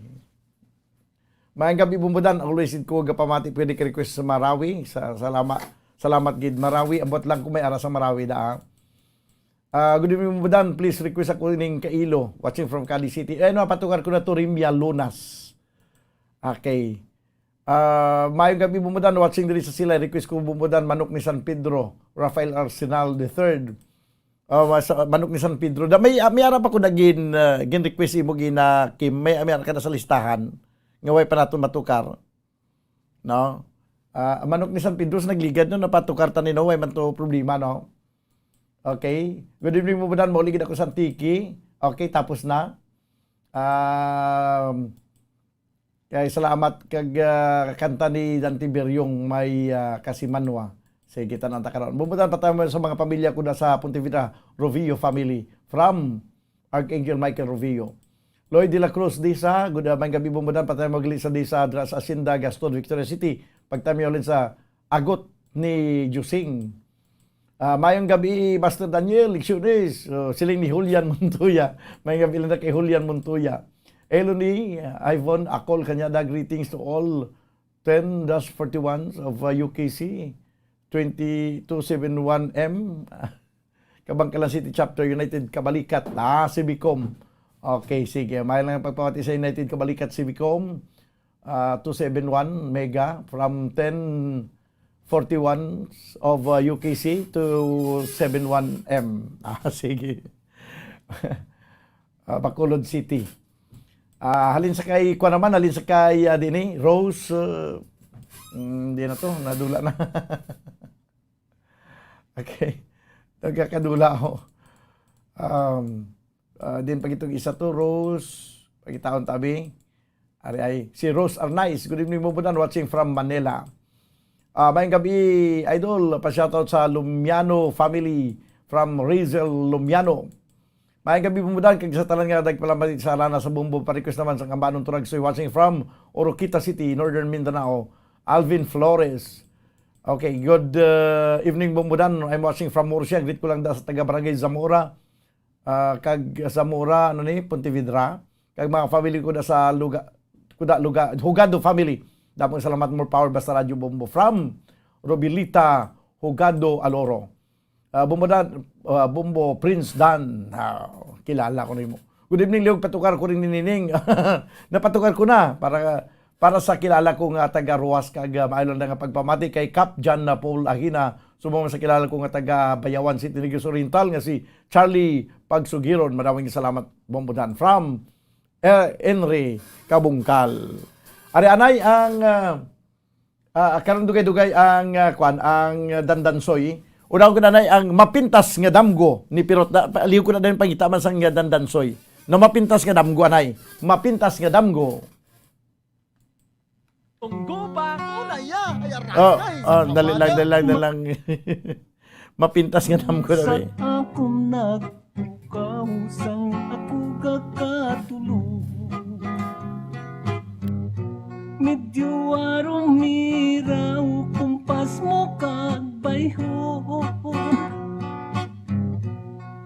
Maayong gabi, Bumbo Dan. Always gid ko gapamati, pwede ka request sa Marawi. Sa, salama-, salamat gid, Marawi. Ambot lang kung may ara sa Marawi da, ah. Ah, good evening, Bumbo Dan. Please request ako ning Kailo. Watching from Cali City. Eh, no, patukar ko na to, Rimia Lunas. Okay. Ah, maayong gabi, Bumbo Dan. Watching diri sa Silay. Request ko, Bumbo Dan, Manok ni San Pedro, Rafael Arsenal the third. Ah, wa-, sa Manok ni San Pedro. Da, may, ah, may ara pa ko na gin, ah, gin-request imo, gina Kim. May, may ara ka na sa listahan. Nga way pa nato matukar. No? Ah, Manok ni San Pedro, sa nagligad, no, napatukar ta ni, no? Way man to problema, no? Okay. Good evening, Bumbo Dan. Mauli gid ako sa Antique. Okay, tapos na. Um, Kay salamat kag, ah, kanta ni Dante Biryong may, ah, kasimanwa. Sige, tanan ta karon. Bumbo Dan, patay mo sa mga pamilya ko na sa Pontevedra, Rovio family. From Archangel Michael Rovio. Lloyd de la Cruz Disa, good, ah, maayong gabi, Bumbo Dan, patay mo gali sa Disa, dra sa Hacienda, Gaston, Victoria City. Pagtami ulit sa agot ni Jusing. Ah, maayong gabi, Master Daniel, Lecciones. So, siling ni Julian Montoya. Maayong gabi lang na kay Julian Montoya. Eloni, ah, Ivon, Akol, Kanyada, greetings to all. ten dash forty-one of, uh, U K C, twenty-two seven one M, Kabangkalan City Chapter, United Kabalikat, ah, Civicom. Okay, sige. May lang pagpamati sa United Kabalikat, Civicom, ah, two seven one mega from ten forty-one of, uh, U K C to seven one M. Ah, sige. Ah, Bacolod City. Ah, halin sa kay, kuwan naman, halin sa kay, ah, dini, Rose, uh, mm, di na to, nadula na. Okay. Nagkakadula ako. Um, ah, din pag itong isa to, Rose, pagkitaon tabi. Ari ay, si Rose Arnaiz. Good evening, Bumbudan, watching from Manila. Ah, maayong gabi, Idol. Pa-shoutout sa Lumiano family from Rizel, Lumiano. Maayong gabi, Bumbudan, kag sa tanan nga nagpalamati sa Alana sa Bumbo. Pa-request naman sa Kambanon Turagsoy, watching from Oroquieta City, Northern Mindanao, Alvin Flores. Okay, good, uh, evening, Bumbudan. I'm watching from Murcia. Greet ko lang da sa taga Barangay Zamora, ah, kag Zamora, ano ni, Pontevedra. Kag mga family ko da sa Luga, Kuda Luga, Hugado family. Damo nga salamat, more power, basta Radyo Bombo. From Robilita Hugado Aloro. Ah, Bombo Dan, ah, Bombo Prince Dan. Ah, kilala ko nimo. Good evening, Leog. Patukar ko rin ni Nining. Napatukar ko na para, para sa kilala ko nga taga Roas kag, ah, maayo lang nga pagpamati kay Cap John na Paul Ahina. Subong sa kilala ko nga taga Bayawan City, Negros Oriental nga si Charlie Pagsugiron. Madaming salamat, Bombo Dan. From, eh, Henry Kabungkal. Ari anay ang, ah, ah, karon dugay-dugay ang, ah, kwan, ang, ah, dandansoy. Unaw ko na, anay, ang mapintas nga damgo ni Pirot. Da, pa-, liw ko na din pangita man sang, ah, dandansoy. No, mapintas nga damgo, anay. Mapintas nga damgo. Tunggo ba ako na iya? Ay, aray, Oh, ay, oh, dali lang, kawalan. Dali lang, dali lang. Mapintas nga damgo na, Sa eh. Ako nagpukaw sang ako gakatulog. Medyo arumiraw kumpas mo kag bayho.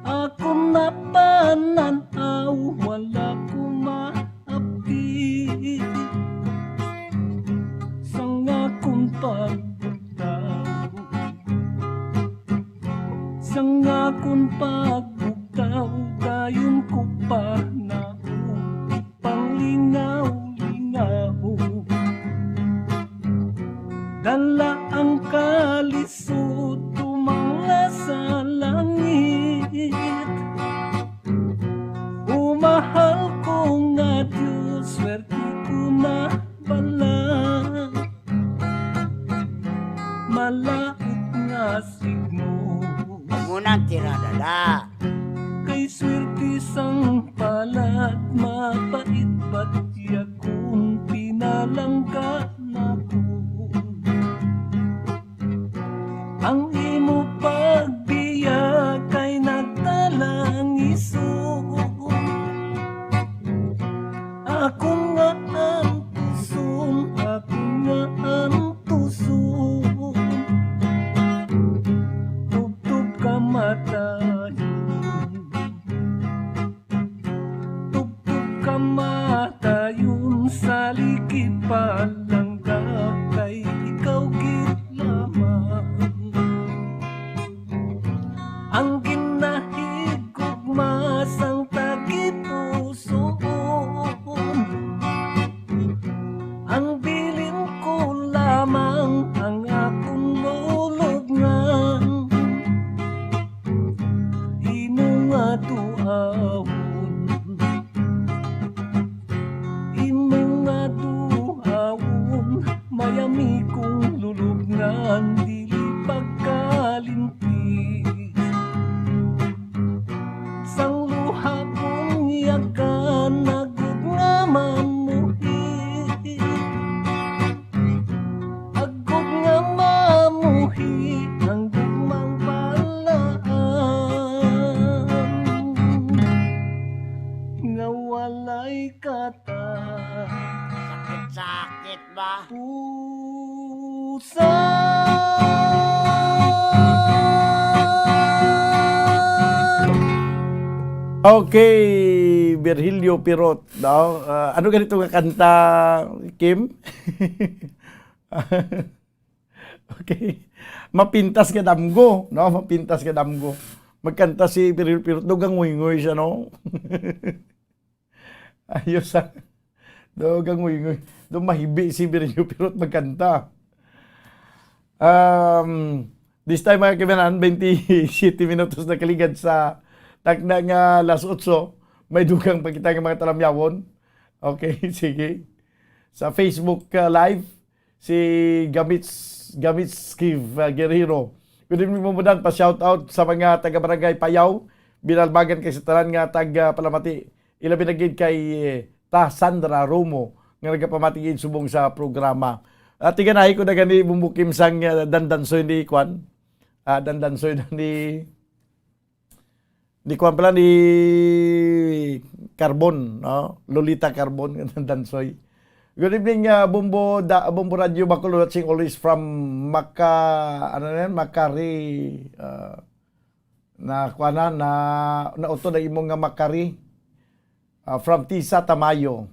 Ako napanan-aw, wala ko maapdi. Sang akon pagbugtaw, sang akon pagbugtaw, dayon ko pa na panglingaw-lingaw. Dala ang kalisod, tumangla sa langit. O mahal ko nga Dios, swerte ko na bala. Malaut nga signo. Muna ang tirada, da. Kay swerte sang palad, mapait batya kun pinalangga nako. Ang imo pagbiya kay nagtalang ison. Ako nga antuson, ako nga antuson. Tubtob kamatayon. Tubtob kamatayon, salig ipalangga kay ikaw gid lamang. Ang ginahigugma sang tagipusoon, ang bilin ko lamang ang akon lulubngan. Imo nga duawon, imo nga duawon, mayami kong lulubngan, dili pagkalimti. Sang luha kong yakan, agud nga mamuhi. Agud nga mamuhi ang gugmang balaan nga walay katan. Sakit-sakit ba? Pusa. Okay, Virgilio Pirot, no? Ah, ano ganito nga kanta, Kim? Okay. Mapintas nga damgo, no? Mapintas nga damgo. Magkanta si Biryong Pirot, daw ganguygoy siya, no? Ayos, ah. Daw ganguygoy. Daw mahibi si Biryong Pirot magkanta. Um, this time, mga kaibigan, twenty-seven minutos na kaligad sa takna nga alas otso. May dugang pa kita nga mga talamyawon. Okay, sige. Sa Facebook, uh, Live, si Gamits, Gamits Skiv, uh, Guerrero. Good evening, Bumbudan. Pa-shoutout sa mga taga-barangay Payaw, Binalbagan, kag sa tanan nga taga-Palamati. Ilabi na gid kay, eh, Ta Sandra Romo nga nagapamati gid subong sa programa. At tiganahi ko na gani, Bumbo Kim, sang, uh, dandansoy ni Kwan. Ah, dandansoy na ni, ni Kwan pala, ni Carbon, no? Lolita Carbon, dandansoy. Good evening, uh, Bumbo, da, Bumbo Radio Bacolod, watching always from Maka-, ano na yan? Makari, uh, na, kuwan na, na, nautod ang imo nga Makari. Uh, from Tisa Tamayo.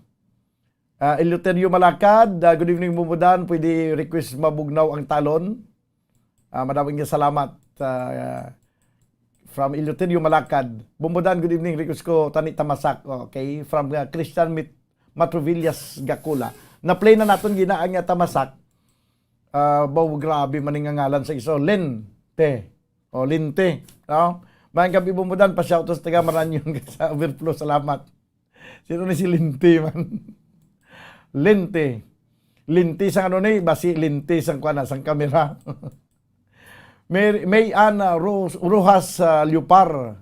Uh, Eleuterio Malakad, uh, good evening, Bumbudan. Pwede request Mabugnaw ang Talon. Ah, madaming nga salamat, ah, from Eleuterio Malakad. Bumbudan, good evening. Request ko, Tani Tamasak. Okay, from, ah, Christian Mit-, Matrovillas Gakula. Na-play na naton gina ang, ah, Tamasak. Ah, baw, grabe man nga ngalan sa iso. Lente. O, Lente. No? Maayong gabi, Bumbudan. Pa-shoutout sa taga Marañon sa Overflow. Salamat. Sino ni si Linti man? Linti. Linti sang ano ni, basi linti sang kuan na, sang kamera. May, may Ana Ro-, Rojas, ah, Liupar.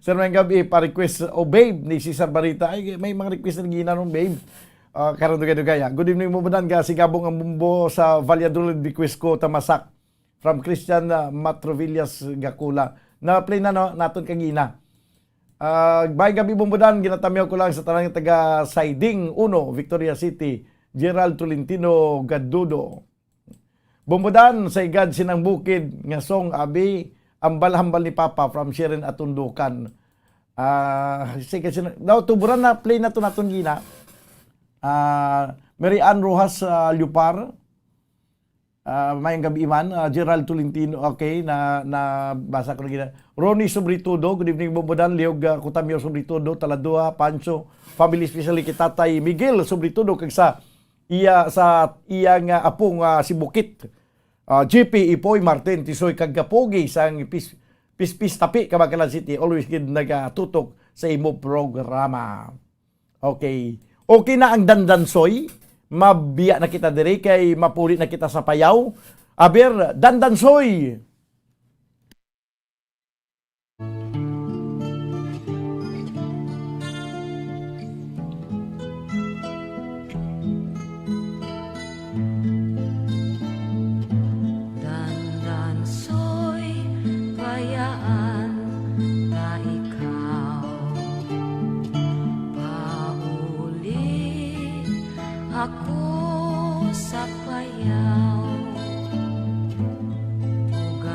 Sir, may gabi, pa-request, o babe, ni Cesar Barita. Ay, may mga request na gina ron, babe. Ah, karon dugay-dugay, ah. Good evening, Bumbudan, ga si Gabong ang Bumbo sa Valladolid, request ko, Tamasak. From Christian, ah, Matrovillas Gakula. Na-play na, no, naton kagina. Ah, maayong gabi, Bumbudan. Ginatamyaw ko lang sa tanan nga taga Siding Uno, Victoria City. Gerald Tolentino Gadudo. Bumbudan, sa igad sinang bukid nga song, abi, ambal-hambal ni Papa from Sharon Atundukan. Ah, sige, sina-, daw, tuburan na, play na to naton gina. Ah, Mary Ann Rojas, ah, Liupar. Ah, maayong gabi man, ah, Gerald Tolentino. Okay, na, nabasa ko na gina. Ronnie Sobretodo, good evening, Bumbudan. Liog, ah, Kutamyo Sobretodo, Taladua, Pancho, family, especially kay Tatay Miguel Sobretodo, kag sa iya, sa iya nga apo nga si Bukit. Ah, G P Ipoy, Martin Tisoy, kag kapogi sang Pis-, Pispis Tapi, Kabacalan City. Always gid nagatutok sa imo programa. Okay. Okay na ang dandansoy. Mabiya na kita diri kay mapuli na kita sa Payaw. Aber, dandansoy! Dandansoy, bayaan nga ikaw pauli ako sa Payaw. Ug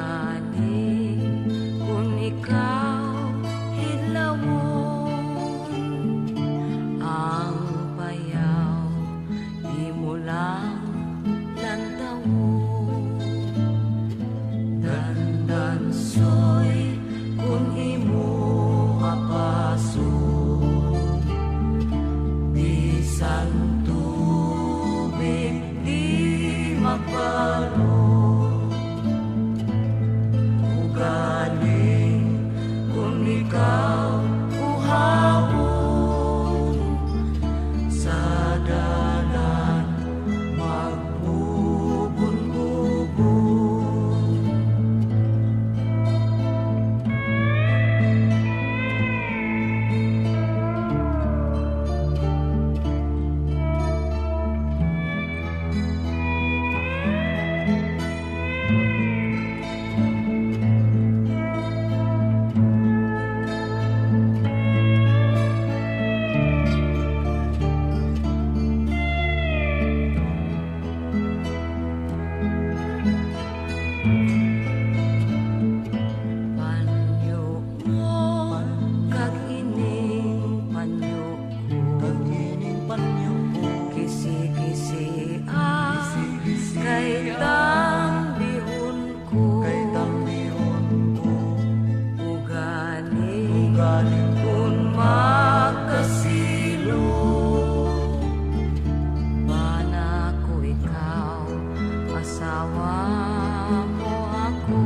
Amo ako,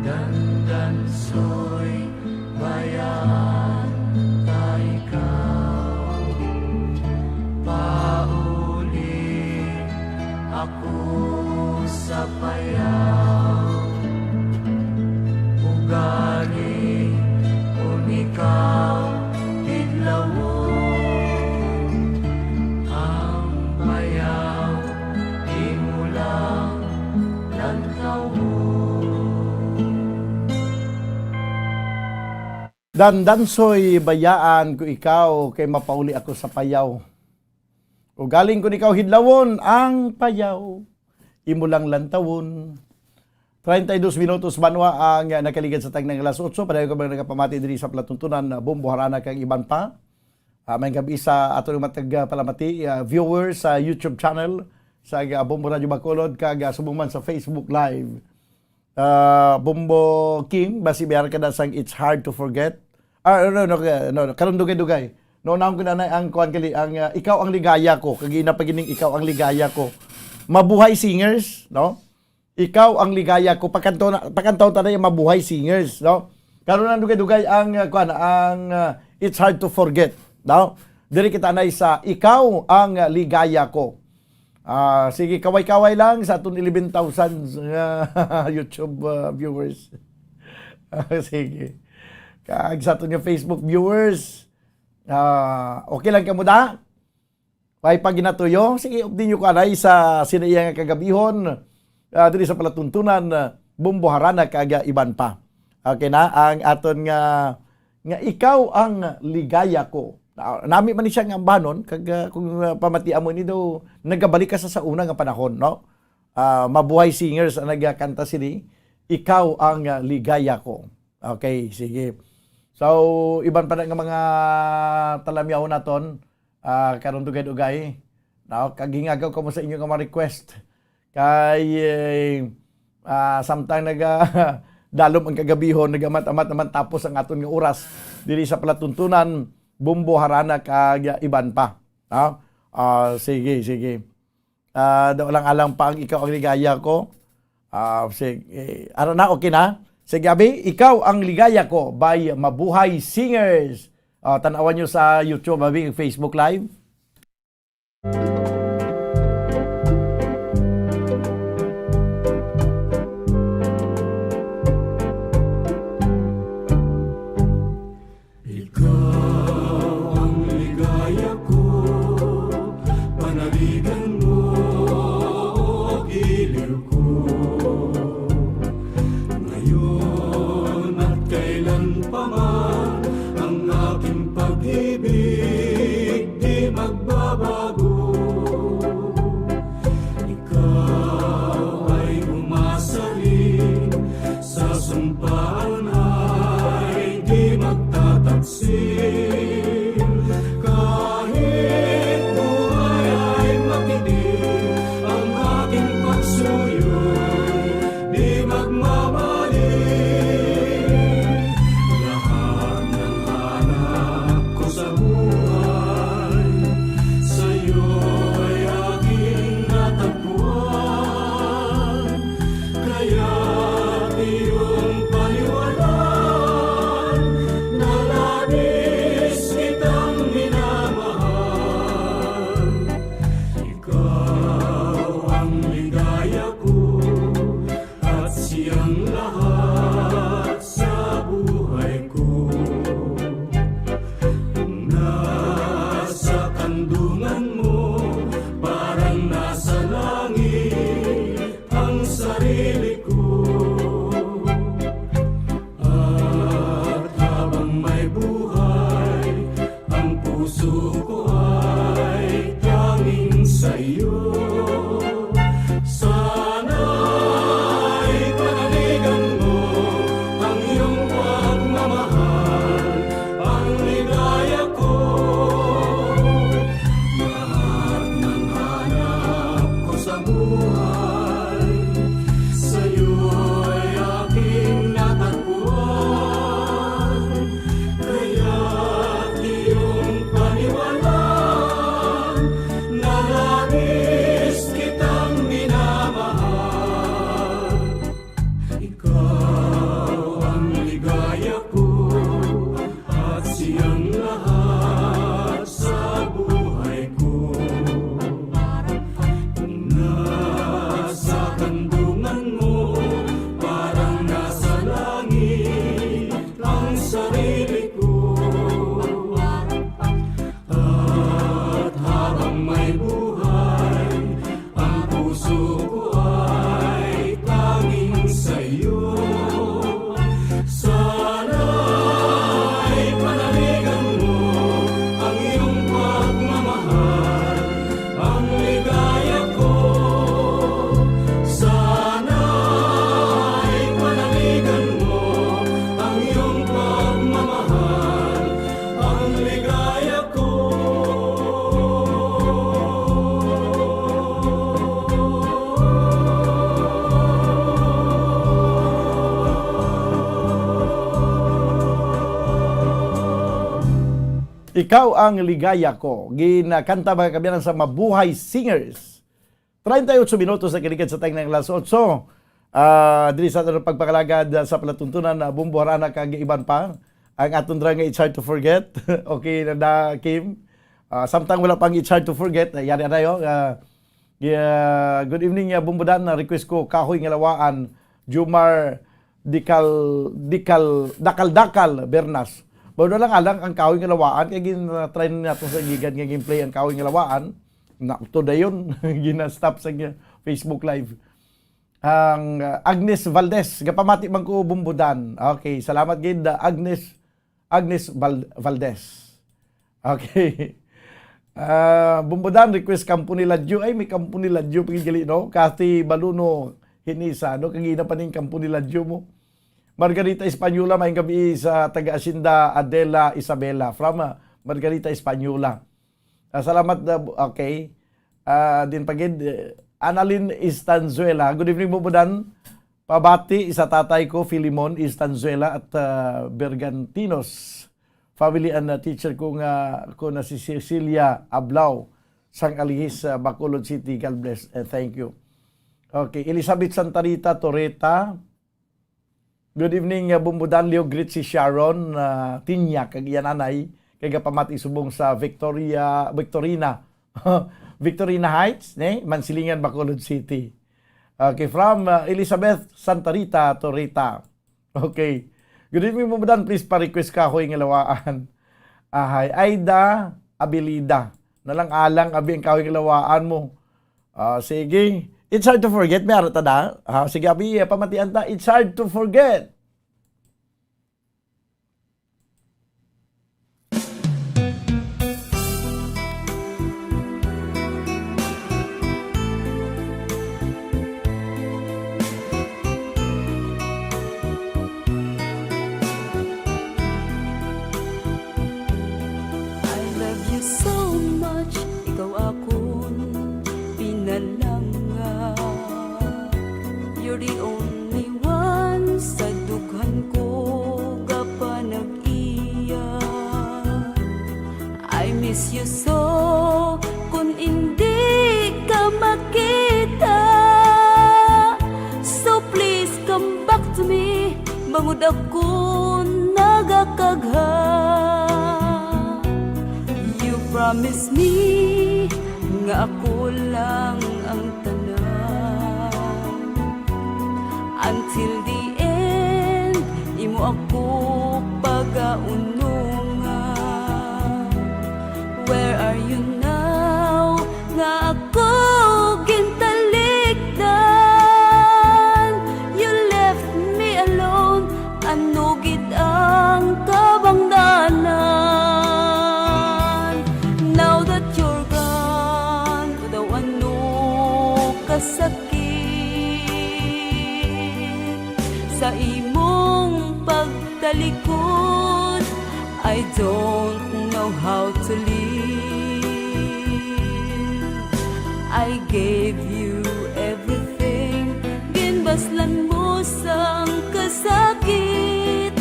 dandansoy, bayaan ta ikaw. Pauli ako sa payaw, ugaling kon ikaw tidlawon. Ang payaw imo lang lantawon. Dandansoy, bayaan ko ikaw, kay mapauli ako sa payaw. Ugaling kon ikaw hidlawon, ang payaw imo lang lantawon. Treinta y dos minutos, banwa, ang, ah, nakaligad sa tagna nga alas otso. Padayon ko bang nagapamati diri sa palatuntunan, ah, Bombo, Harana kag iban pa. Ah, may gabi sa aton mga tagpalamati, ah, viewers sa YouTube channel sa, ah, Bombo Radio Bacolod kag, ah, subong man sa Facebook Live. Ah, Bombo Kim, basi biyar ka na sang It's Hard to Forget. Ah, no, no, no, no, karon dugay-dugay. No, naon ko na ang kuan kali, ang, ah, Ikaw ang Ligaya Ko, kag ina pa gining Ikaw ang Ligaya Ko. Mabuhay Singers, no? Ikaw ang Ligaya Ko, pakanto na, pakanto ta na yung Mabuhay Singers, no? Karon ang dugay-dugay ang, ah, kuan, ang, ah, It's Hard to Forget, no? Diri kita na sa Ikaw ang Ligaya Ko. Ah, sige, kaway-kaway lang sa aton eleven thousand nga YouTube, ah, viewers. Ah, sige. Kag sa aton nga Facebook viewers, ah, okay lang kamo da? Way pa ginatuyo? Sige, update nyo ko anay sa sinaiya nga kagabihon, ah, diri sa palatuntunan, ah, Bombo, Harana kag, ah, iban pa. Okay na, ang aton nga, nga Ikaw ang Ligaya Ko. Ah, nami man ni siya nga ambanon, kag, ah, kung, ah, pamatian mo ni daw, nagabalik ka sa, sa una nga panahon, no? Ah, Mabuhay Singers ang nagakanta sini, Ikaw ang, ah, Ligaya Ko. Okay, sige. So, iban pa na nga mga talamyaw naton, ah, karon dugay-dugay. No? Kag hingagaw kamo sa inyo nga mga request. Kay, eh, ah, samtang naga dalom ang kagabihon, nagamat-amat naman tapos ang aton nga oras diri sa palatuntunan, Bombo, Harana kag iban pa. No? Ah, sige, sige. Ah, daw lang alang pa ang Ikaw ang Ligaya Ko. Ah, sige. Ara na, okay na? Sige, abi, Ikaw ang Ligaya Ko by Mabuhay Singers. Ah, tanawan nyo sa YouTube, abi, Facebook Live. Ikaw ang ligaya ko, panaligan mo, giliw ko. Ngayon at kailan pa man, ang aking pag-ibig di magbabago. Ikaw ang ligaya ko. Ginakanta, mga kaabyanan, sa Mabuhay Singers. Treinta y ocho minutos na gikan sa time nga alas otso. Ah, diri sa aton pagpangalagad, ah, sa palatuntunan, ah, Bumbo Harana kag iban pa. Ang aton dira nga It's Hard to Forget. Okay na na, Kim? Ah, samtang wala pang It's Hard to Forget, ah, yari na yun. Ah, yeah, good evening, ah, Bumbo Dan. Ah, request ko, Kahoy nga Lawaan, Jumar Dikal, Dikal, Dakal-Dakal Bernas. Mao na lang alang ang Kahoy nga Lawaan, kay gin-, ah, try nato sa gikan nga gameplay ang Kahoy nga Lawaan. Na, to dayon, gina-stop sa gi-, Facebook Live. Ang, ah, Agnes Valdez, gapamati man ko, Bumbo Dan. Okay, salamat gid, ah, Agnes, Agnes Val-, Valdez. Okay. Ah, Bumbo Dan, request Kampo ni Ladyo. Ay, may Kampo ni Ladyo, pagkigali, no? Kathy Baluno, Hinisa, no? Kagina pa ning Kampo ni Ladyo mo. Margarita Española, maayong gabi sa taga Asinda Adela Isabela. From, ah, Margarita Española. Ah, salamat, ah, bu-, okay. Ah, din pagid, eh, Annalyn Estanzuela. Good evening, Bumbo Dan. Pabati sa tatay ko, Filimon Estanzuela at, ah, Bergantinos family and, ah, teacher ko nga, ko na si Cecilia Ablao, sang Alihis, ah, Bacolod City. God bless and thank you. Okay, Elizabeth Santarita Toreta. Good evening, uh, Bumbo Dan. Leo, greet si Sharon, uh, Tinya, kag iya nanay, kay gapamati subong sa Victoria, Victorina. Victorina Heights, ne? Mansilingan, Bacolod City. Okay, from, uh, Elizabeth Santarita Torita. Okay. Good evening, Bumbo Dan. Please pa-request Kahoy nga Lawaan. Ahay, Aida Abilida. Nalang alang abi ang Kahoy nga Lawaan mo. Ah, sige. It's hard to forget. May ara ta da. Ah, sige, abi, eh, pamatian ta. It's hard to forget. I love you so much, ikaw akon pinalangga. You're the only one sa dughan ko gapanag-iya. I miss you so, kun indi ka makita. So please come back to me, bangod ako nagakagha. You promise me nga ako lang ang tanan. Until the end, imo ako pagaunungan. Where are you now? Nga ako gintalikdan. You left me alone. Ano gid ang kabangdanan? Now that you're gone, daw ano kasakit sa imong pagtalikod. I don't know how to live. I gave you everything. Ginbaslan mo sang kasakit.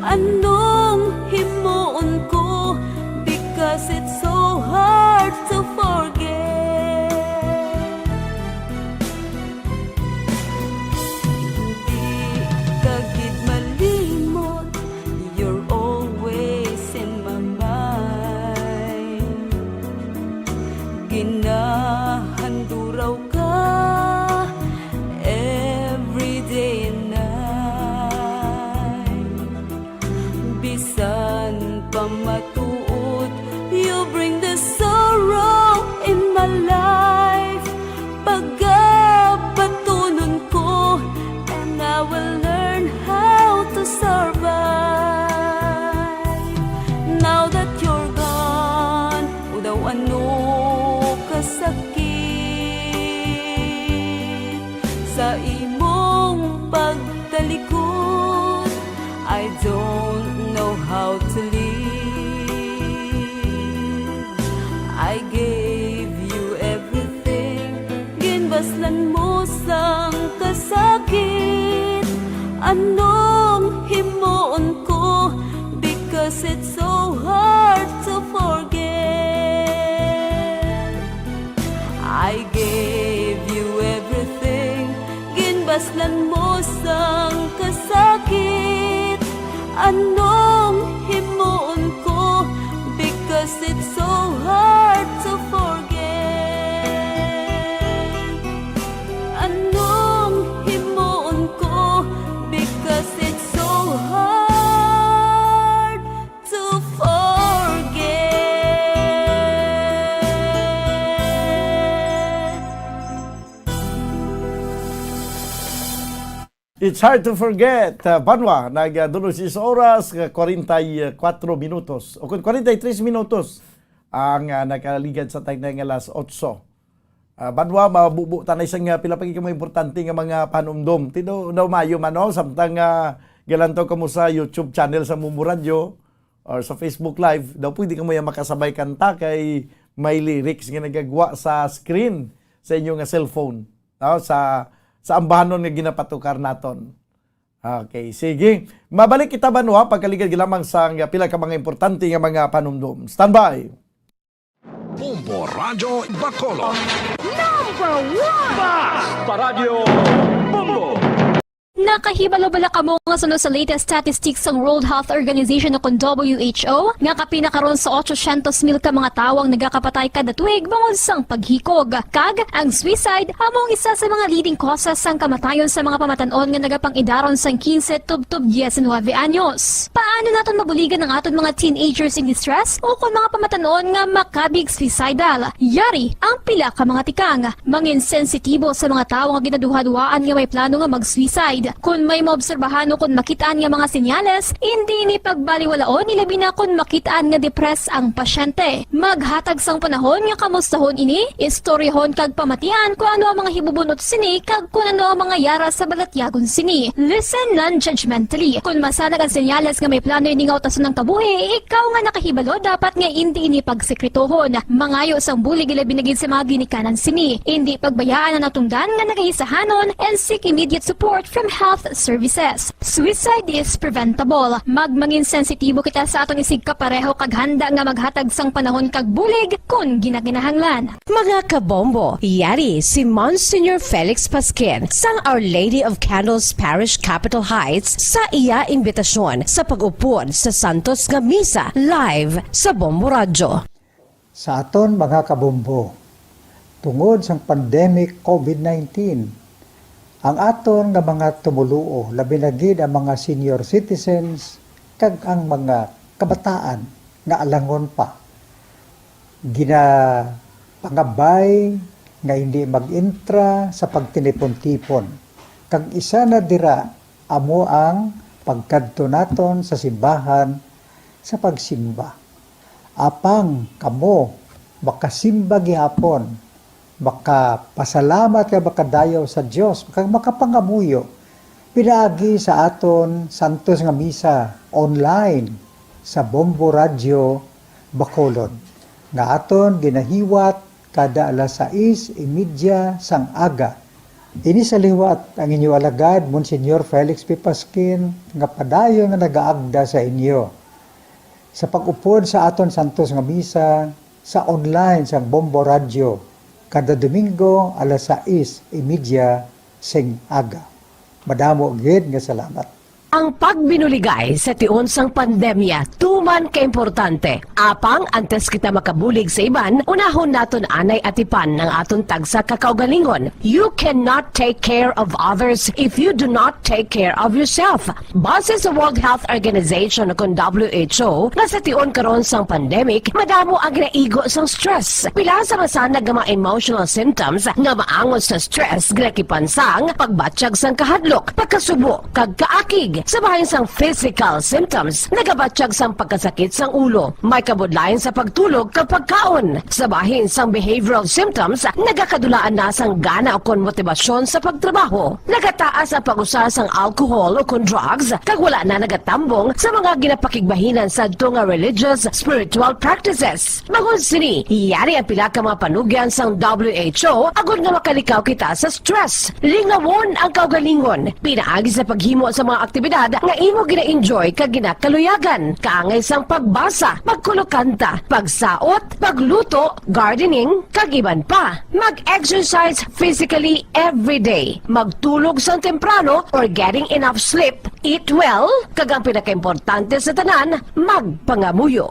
Anong himuon ko? Because it's so hard to forget. Di ka gid malimot, you're always in my mind. Ginahanduraw ka every day and night. Bisan pa matuod, you bring the sorrow in my life. Pagabatunon ko, and I will learn how to survive. Now that you're gone, o daw ano kasakit sa imong pagtalikod. I don't know how to live. I gave you everything. Ginbaslan mo sang kasakit. Anong himuon ko? Because 'Cause it's so hard to forget. I gave you everything. Ginbaslan mo sang kasakit. Anong himuon ko? Because it's so hard to forget. Anong himuon ko? Because it's so hard to forget. It's hard to forget, uh, banwa, nag, uh, dulo sis oras, uh, kwarenta y kuwatro minutos, o kun kwarenta y tres minutos ang, uh, nakaligad sa time na nga alas otso. Ah, banwa, mabubo ta na isang, ah, pila pa gid ka mga importante nga mga panumdom. Ti daw, daw maayo man, no? Samtang, ah, galantaw kamo sa YouTube channel sa Bombo Radyo or sa Facebook Live, daw pwede kamo yang makasabay kanta kay may lyrics nga nagagwa sa screen sa inyo nga cellphone, no? Sa, sa ambahanon nga ginapatukar naton. Okay, sige. Mabalik kita, banwa, pagkaligad lamang sa nga pila ka mga importante nga mga panumdom. Standby! Bombo Radyo Bacolod. Number one! Basta Radyo Bombo! Nakahibalo bala kamo nga suno sa latest statistics sang World Health Organization o kon W H O nga kapin na karon sa otso syentos mil ka mga tawo ang nagakapatay kada tuig bangod sang paghikog? Kag ang suicide amo ang isa sa mga leading causes sang kamatayon sa mga pamatan-on nga nagapang-idaron sang kinse tubtob diecinuebe anyos. Paano naton mabuligan ang aton mga teenagers in distress o kon mga pamatan-on nga makabig suicidal? Yari ang pila ka mga tikang. Mangin sensitibo sa mga tawo nga ginaduhaduhaan nga may plano nga mag-suicide. Kon may maobserbahan o kon makit-an nga mga senyales, indi ini pagbaliwalaon, ilabi na kon makit-an nga depressed ang pasyente. Maghatag sang panahon nga kamustahon ini, istoryahon kag pamatian kon ano ang mga hibubunot sini kag kon ano ang mga yara sa balatyagon sini. Listen non-judgmentally. Kon masanag ang senyales nga may plano ini nga utason ang kabuhi, ikaw nga nakahibalo dapat nga indi ini pagsekretohon. Mangayo sang bulig ilabi na gid sa mga ginikanan sini. Indi pagbayaan ang natungdan nga nagahisahanon and seek immediate support from health services. Suicide is preventable. Magmangin sensitibo kita sa aton isigkapareho kag handa nga maghatag sang panahon kag bulig kon ginakinahanglan. Mga kabombo, yari si Monsignor Felix Pasquin sang Our Lady of Candles Parish, Capitol Heights, sa iya imbitasyon sa pag-upod sa Santos nga Misa live sa Bombo Radyo. Sa aton mga kabombo, tungod sang pandemic COVID nineteen, ang aton nga mga tumoluo, labi na gid ang mga senior citizens kag ang mga kabataan nga alangon pa, ginapangabay nga hindi mag-intra sa pagtinipon-tipon, kag isa na dira amo ang pagkadto naton sa simbahan sa pagsimba. Apang kamo makasimba gihapon, makapasalamat kag makadayaw sa Dios, kag makapangamuyo pinaagi sa aton santos nga misa online sa Bombo Radyo Bacolod, nga aton ginahiwat kada alas sais y media sang aga. Ini sa liwat ang inyo alagad, Monsignor Felix P. Pasquin, nga padayon nga nagaagda sa inyo sa pag-upod sa aton santos nga misa sa online sang Bombo Radyo kada Domingo alas sais y media sing aga. Madamo gid nga salamat. Ang pagbinuligay sa tion sang pandemya tuman ka importante. Apang antes kita makabulig sa iban, unahon naton anay atipan ang aton tagsa ka kaugalingon. You cannot take care of others if you do not take care of yourself. Base sa World Health Organization o kon W H O, nga sa tion karon sang pandemic, madamo ang ginaigo sang stress. Pila sa masanag nga mga emotional symptoms nga maangot sa stress ginakipan sang pagbatyag sang kahadlok, pagkasubo, kag kaakig. Sa bahin sang physical symptoms, nagabatyag sang pagkasakit sang ulo, may kabudlayan sa pagtulog kag pagkaon. Sa bahin sang behavioral symptoms, nagakadulaan na sang gana ukon motibasyon sa pagtrabaho. Nagataas ang pag-usar sang alcohol ukon drugs, kag wala na nagatambong sa mga ginapakigbahinan sadto nga religious, spiritual practices. Bangod sini, yari ang pila ka mga panugyan sang W H O agod nga makalikaw kita sa stress. Lingawon ang kaugalingon pinaagi sa paghimo sa mga aktibidad aktibidad nga imo gina-enjoy kag ginakaluyagan, kaangay sang pagbasa, pagkulokanta, pagsaot, pagluto, gardening, kag iban pa. Mag-exercise physically every day. Magtulog sang temprano or getting enough sleep. Eat well, kag ang pinakaimportante sa tanan, magpangamuyo.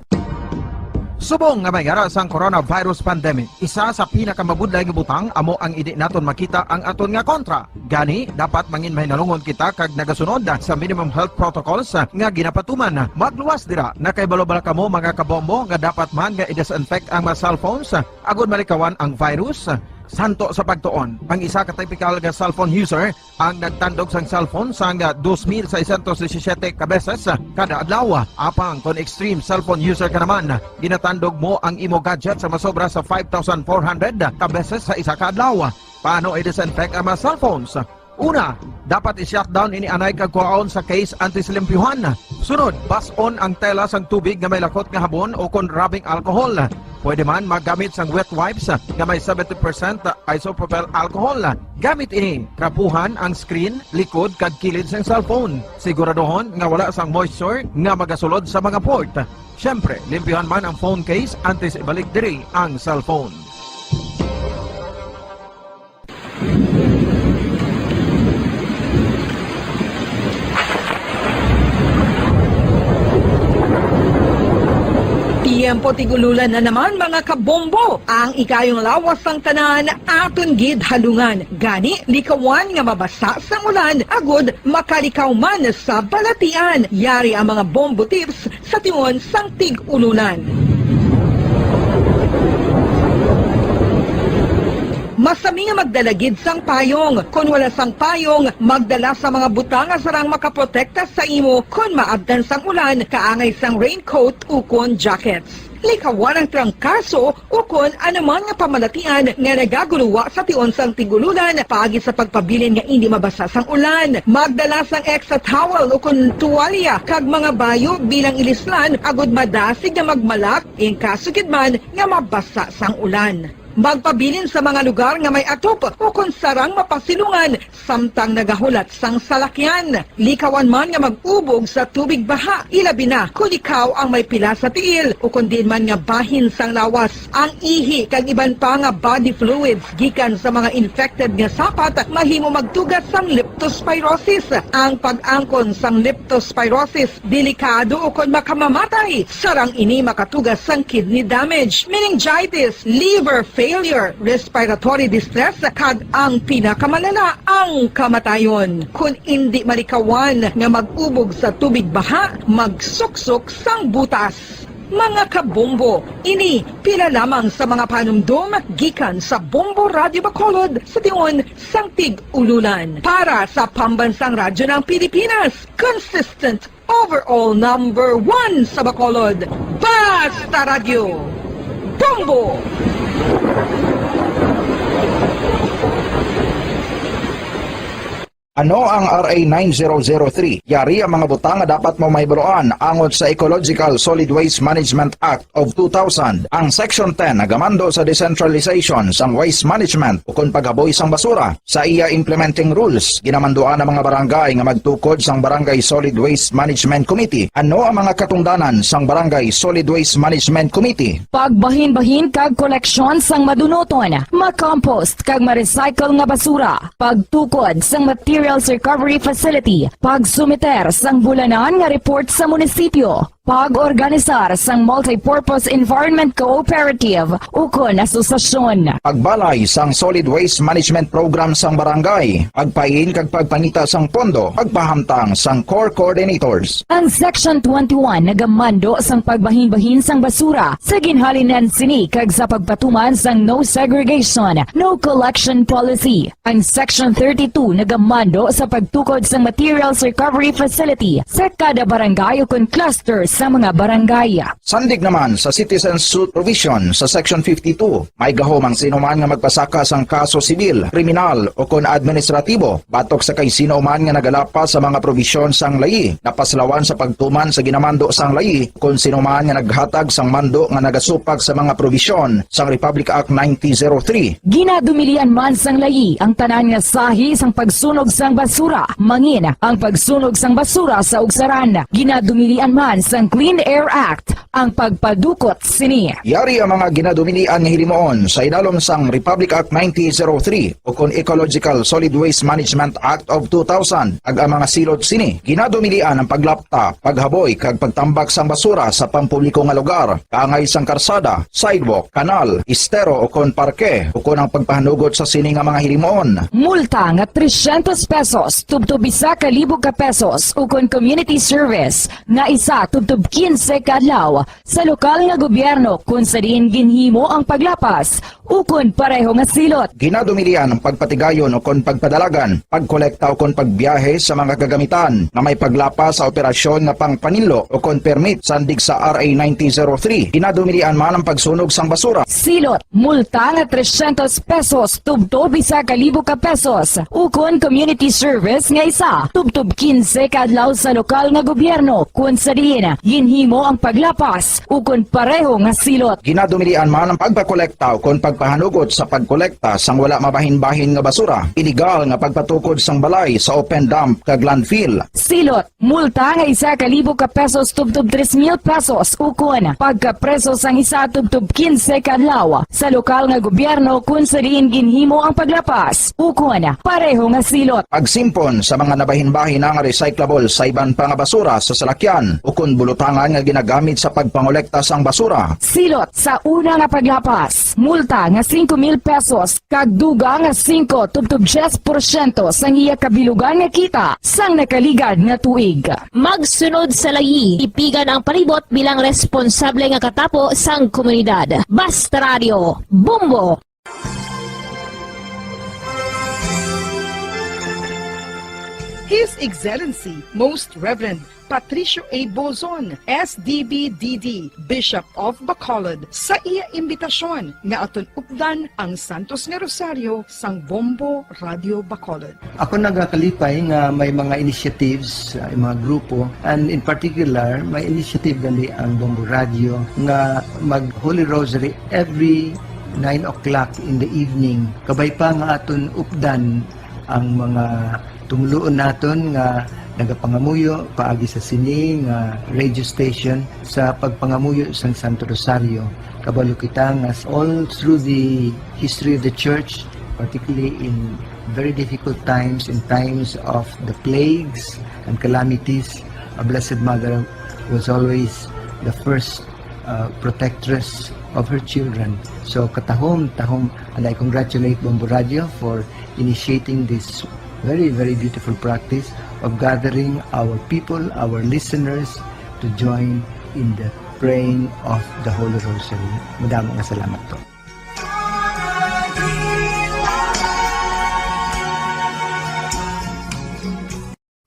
Subong nga may ara sang coronavirus pandemic, isa sa pinakamabudlay nga butang amo ang hindi naton makita ang aton nga kontra. Gani, dapat mangin mahinalungon kita kag nagasunod sa minimum health protocols nga ginapatuman. Magluwas dira, nakahibalo bala kamo, mga kabombo, nga dapat man nga i-disinfect ang mga cellphones agod malikawan ang virus? Santo sa pagtuon, ang isa ka typical nga cellphone user ang nagtandog sang cellphone sang dos mil seiscientos disisiete ka beses kada adlaw. Apang kon extreme cellphone user ka naman, ginatandog mo ang imo gadget sa masobra sa five thousand four hundred ka beses sa isa ka adlaw. Paano i-disinfect ang mga cellphones? Una, dapat i-shutdown ini anay kag kuhaon sa case antes limpyuhan. Sunod, bas-on ang tela sang tubig nga may lakot nga habon o kon rubbing alcohol. Pwede man maggamit sang wet wipes nga may seventy percent isopropyl alcohol. Gamit ini, trapuhan ang screen, likod, kag kilid sang cellphone. Siguraduhon nga wala sang moisture nga magasulod sa mga port. Siyempre, limpyuhan man ang phone case antes ibalik diri ang cellphone. Tiyempo tig-ululan na naman, mga kabombo. Ang ikayong lawas sang tanan aton gid halungan. Gani, likawan nga mabasa sang ulan agud makalikaw man sa balatian. Yari ang mga bombo tips sa tion sang tig-ululan. Masami nga magdala gid sang payong. Kon wala sang payong, magdala sa mga butang nga sarang makaprotekta sa imo kon maabtan sang ulan, kaangay sang raincoat ukon jackets. Likawan ang trangkaso ukon anuman nga pamalatian nga nagaguluwa sa tion sang tig-ululan paagi sa pagpabilin nga indi mabasa sang ulan. Magdala sang extra towel ukon tuwalya kag mga bayo bilang ilislan agud madasig nga magmalak in kaso gid man nga mabasa sang ulan. Magpabilin sa mga lugar nga may atop ukon sarang mapasilungan samtang nagahulat sang salakyan. Likawan man nga mag-ubog sa tubig baha, ilabi na kon ikaw ang may pila sa tiil ukon diin man nga bahin sang lawas. Ang ihi kag iban pa nga body fluids gikan sa mga infected nga sapat mahimo magtuga sang leptospirosis. Ang pag-angkon sang leptospirosis delikado ukon makamamatay. Sarang ini makatuga sang kidney damage, meningitis, liver failure, respiratory distress, kag ang pinakamalala, ang kamatayon. Kon indi malikawan nga mag-ubog sa tubig baha, magsuksok sang butas. Mga kabombo, ini pila lamang sa mga panumdom gikan sa Bombo Radyo Bacolod sa tion sang tig-ululan. Para sa Pambansang Radyo ng Pilipinas, consistent overall number one sa Bacolod, Basta Radyo, Bombo! Ano ang R A nine zero zero three? Yari ang mga butang nga dapat mo mahibaluan angot sa Ecological Solid Waste Management Act of two thousand. Ang Section ten nagamando sa decentralization sang waste management ukon paghaboy sang basura. Sa iya implementing rules, ginamanduan ang mga barangay nga magtukod sang Barangay Solid Waste Management Committee. Ano ang mga katungdanan sang Barangay Solid Waste Management Committee? Pagbahinbahin kag koleksyon sang madunuton, makompost kag ma-recycle nga basura, pagtukod sang materials recovery facility, pagsumiter sang bulanan nga report sa munisipyo, pag-organisar sang multipurpose environment cooperative ukon asosasyon. Pagbalay sang Solid Waste Management Program sang barangay, pagpain kag pagpangita sang pondo, pagpahamtang sang core coordinators. Ang Section twenty-one nagamando sang pagbahinbahin sang basura sa ginhalinan sini kag sa pagpatuman sang no segregation, no collection policy. Ang Section thirty-two nagamando sa pagtukod sang materials recovery facility sa kada barangay ukon cluster sa mga barangay. Sandig naman sa citizen suit provision sa Section fifty-two, may gahom ang sinuman nga magpasaka sang kaso sibil, kriminal, o kon administratibo batok sa kay sino man nga nagalapas sa mga probisyon sang layi, napaslawan sa pagtuman sa ginamando sang layi, kon sino man nga naghatag sang mando nga nagasupak sa mga probisyon sang Republic Act nineteen oh three. Ginadumilian man sang layi ang tanan nga sahi sang pagsunog sang basura, mangin ang pagsunog sang basura sa ugsaran. Ginadumilian man sang Clean Air Act ang pagpadukot sini. Yari ang mga ginadumilian nga hilimuon sa idalom sang Republic Act nineteen oh three o kon Ecological Solid Waste Management Act of two thousand, kag ang mga silot sini. Ginadumilian ang paglapta, paghaboy, kag pagtambak sang basura sa pampubliko nga lugar, kaangay sang karsada, sidewalk, kanal, estero, o kon parke, o kon ang pagpahanugot sa sini nga mga hilimuon. Multa nga trescientos pesos tubtob isa ka libo ka pesos, o kon community service nga isa tubtob quince ka adlaw sa lokal nga gobyerno kon sa diin ginhimo ang paglapas, ukon pareho nga silot. Ginadumilian ang pagpatigayon ukon pagpadalagan, pagkolekta ukon pagbiyahe sa mga kagamitan nga may paglapas sa operasyon nga pangpaninlo ukon permit sandig sa R A nineteen oh three. Ginadumilian man ang pagsunog sang basura. Silot, multa nga trescientos pesos tubtob isa ka libo ka pesos, ukon community service nga isa tubtob quince ka adlaw sa lokal nga gobyerno, kun sa diin ginhimo ang paglapas ukon pareho nga silot. Ginadumilian man ang pagpakolekta ukon pagpahanugot sa pagkolekta sang wala mabahin-bahin nga basura, iligal nga pagpatukod sang balay sa open dump kag landfill. Silot, multa nga isa ka libo ka pesos tubtob tres mil pesos ukon pagkapreso sang isa tubtob quince ka adlaw sa lokal nga gobyerno kun sa diin ginhimo ang paglapas ukon pareho nga silot. Pagsimpon sa mga nabahin-bahin nga recyclable sa iban pa nga basura sa salakyan ukon bulutangan nga ginagamit sa pagpangolekta sang basura. Silot sa una nga paglapas, multa nga singko mil pesos kag dugang nga singko tubtob diyes porsyento sang iya kabilugan nga kita sang nakaligad nga tuig. Magsunod sa layi, tipigan ang palibot bilang responsable nga katapo sang komunidad. Basta Radio, Bombo! His Excellency, Most Reverend Patricio A. Bozon, S D B D D, Bishop of Bacolod, sa iya imbitasyon nga aton updan ang Santos nga Rosario sang Bombo Radio Bacolod. Ako nagakalipay nga may mga initiatives, uh, mga grupo, and in particular, may initiative gali ang Bombo Radio nga mag Holy Rosary every nine o'clock in the evening. Kabay pa nga aton updan ang mga tumuluon naton nga nagapangamuyo paagi sa sini nga radio station sa pagpangamuyo sang Santo Rosario. Kabalo kita nga all through the history of the church, particularly in very difficult times, in times of the plagues and calamities, a Blessed Mother was always the first uh, protectress of her children. So katahom, tahom, and I congratulate Bombo Radio for initiating this very, very beautiful practice of gathering our people, our listeners, to join in the praying of the Holy Rosary. Madamo nga salamat po.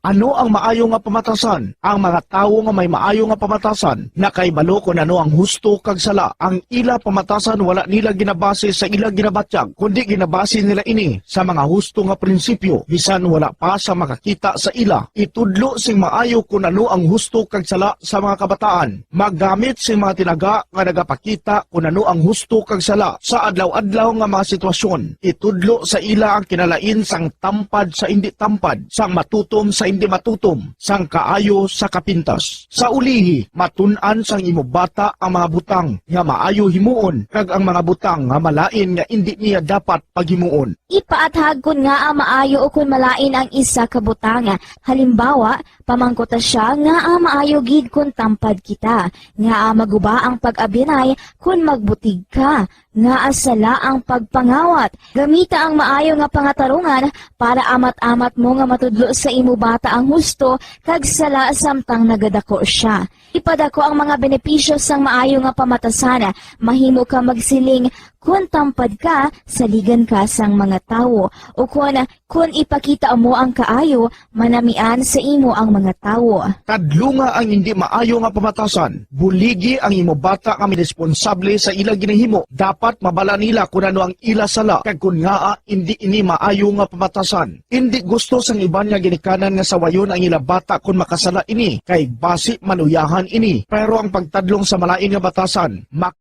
Ano ang maayo nga pamatasan? Ang mga tawo nga may maayo nga pamatasan nakahibalo kon ano ang husto kag sala. Ang ila pamatasan wala nila ginabase sa ila ginabatyag, kundi ginabase nila ini sa mga husto nga prinsipyo, bisan wala pa sa makakita sa ila. Itudlo sing maayo kon ano ang husto kag sala sa mga kabataan. Maggamit sing mga tinaga nga nagapakita kon ano ang husto kag sala sa adlaw-adlaw nga mga sitwasyon. Itudlo sa ila ang kinalain sang tampad sa indi tampad, sang matutom sa indi matutom, sang kaayo sa kapintas. Sa ulihi, matun-an sang imo bata ang mga butang nga maayo himuon kag ang mga butang nga malain nga indi niya dapat paghimuon. Ipaathag kon ngaa maayo ukon malain ang isa ka butang. Halimbawa, pamangkuta sia, ngaa maayo gid kon tampad kita? Ngaa maguba ang pag-abyanay kon magbutig ka? Ngaa sala ang pagpangawat? Gamita ang maayo nga pangatarungan para amat-amat mo nga matudlo sa imo bata ang husto kag sala samtang nagadako sia. Ipadako ang mga benepisyo sang maayo nga pamatasan. Mahimo ka magsiling, Kon tampad ka, saligan ka sang mga tawo, ukon kon ipakita mo ang kaayo, manamian sa imo ang mga tawo. Kadlunga ang indi maayo nga pamatasan. Buligi ang imo bata nga responsable sa ila ginahimo. Dapat mabala nila kon ano ang ila sala, kag kon ngaa indi ini maayo nga pamatasan. Indi gusto sang iban nga ginikanan nga sawayon ang ila bata kon makasala ini, kay basi maluyahan ini. Pero ang pagtadlong sa malain nga batasan, mak-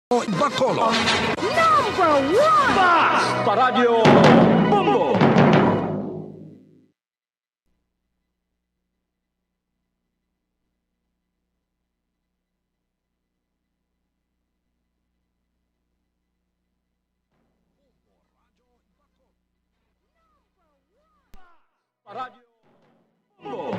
Bacolod. Number one! Bas! Paradyo Bombo! Paradyo Bombo!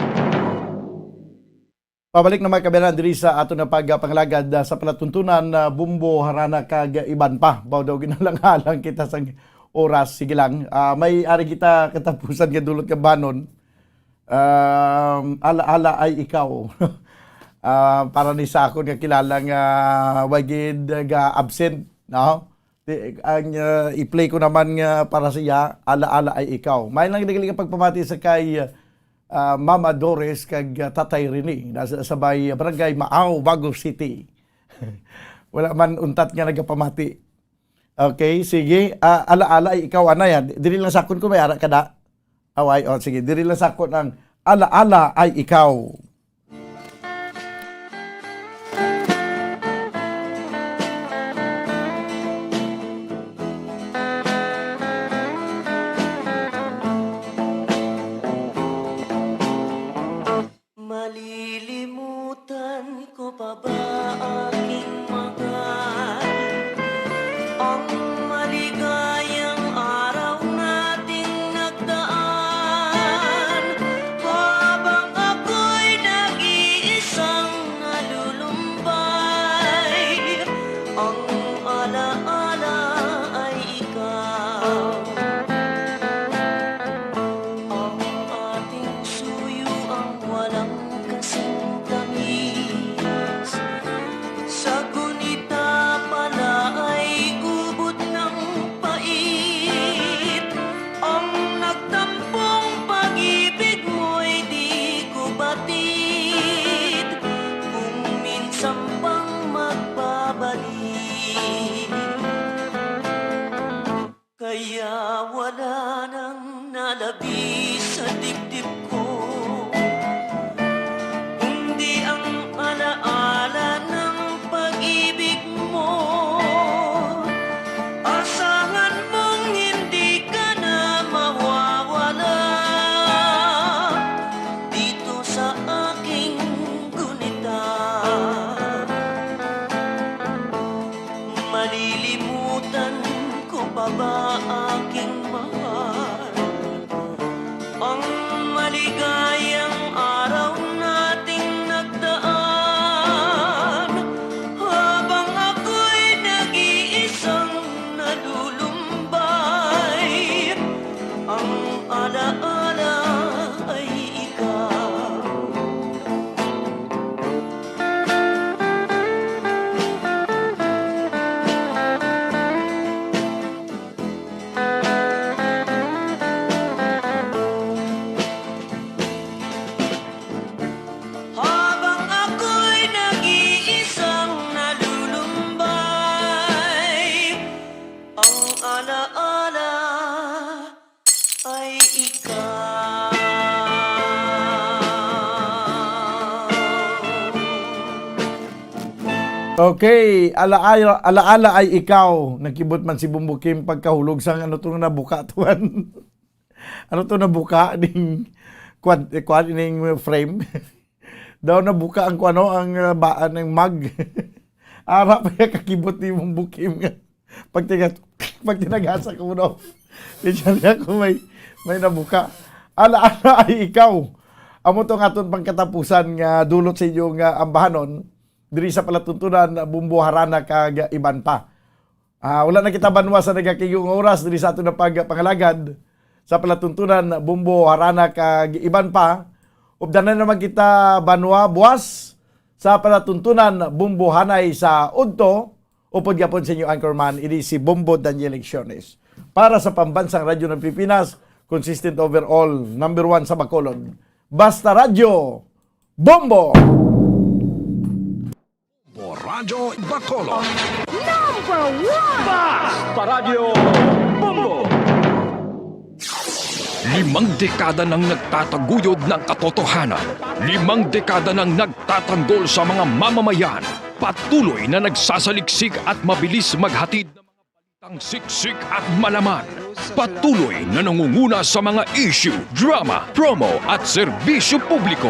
Pabalik na, mga kabayan, diri sa ato na pagpangalagad, ah, sa palatuntunan, ah, Bombo, Harana, kag iban pa. Baw daw ginalang-alang kita sang oras. Sige lang. Ah, may ari kita katapusan nga dulot nga banon. Um, Ala-ala ay ikaw. Ah, para ni sa akon nga kilala nga way gid ga-absent, no? Ti-, ang, ah, i-play ko naman nga para siya, Ala-ala ay ikaw. May lang dili nga pagpamati sa kay, ah, Mama Doris kag, ah, Tatay Rene, nasa, sa may Barangay Maaw, Bago City. Wala man untat nga nagapamati. Okay, sige. Ah, Ala-ala ay ikaw, anay, ah. Di-, diri lang sakon ko may ara ka da. Away, oh, sige. Diri lang sakon ang Ala-ala ay ikaw. Malilimutan ko pa ba, aking mahal, ang maligayang araw nating nagdaan? Habang ako'y nag-iisang nalulumbay, ang ala-ala ay ikaw. Ang ating suyo ang walang kasing tamis. Sa gunita pala ay ubod ng pait. Ang nagtampong pag-ibig mo'y di ko batid. Kung minsan pang magbabalik. Kaya wala nang nalabi sa dibdib ko, kundi ang alaala ng pag-ibig mo. Asahan mong hindi ka na mawawala dito sa aking gunita. Malilimutan ko pa ba, aking mahal, ang maligayang araw nating nagdaan? Habang ako'y nag-iisang nalulumbay, ang alaala ay ikaw. Habang ako'y nag-iisang nalulumbay, ang alaala ay ikaw. Okay, alaala, alaala ay ikaw. Nakibot man si Bumbukim pagkahulog sang ano to nga nabuka, tuwan. Ano to nabuka? Ning kwan, eh, kwan, ning frame. Daw nabuka ang kuano, ang, ah, ba, ang mug. Ara pa ya kakibot ni Bumbukim nga. Pag tiga-, pag tinagasa ko daw. Di siya niya kung may, may nabuka. Ala, ala ay ikaw. Amo tong aton pangkatapusan nga dulot sa inyo nga ambahanon diri sa palatuntunan, Bumbo, Harana kag iban pa. Ah, wala na kita banwa sa nagakig-on nga oras diri sa aton na pagpangalagad sa palatuntunan, Bumbo, Harana kag iban pa. Updanan naman kita banwa buwas sa palatuntunan, Bumbo, Hanay sa udto. Upod gyapon sa inyo anchorman, ini si Bombo Daniel Lecciones. Para sa Pambansang Radyo ng Pilipinas, consistent overall, number one sa Bacolod. Basta Radyo, Bombo! Bombo Radyo Bacolod. Number one! Basta Radyo Bombo! Limang dekada nang nagtataguyod ng katotohanan. Limang dekada nang nagtatanggol sa mga mamamayan. Patuloy na nagsasaliksik at mabilis maghatid ng mga balitang siksik at malaman. Patuloy na nangunguna sa mga issue, drama, promo at serbisyo publiko.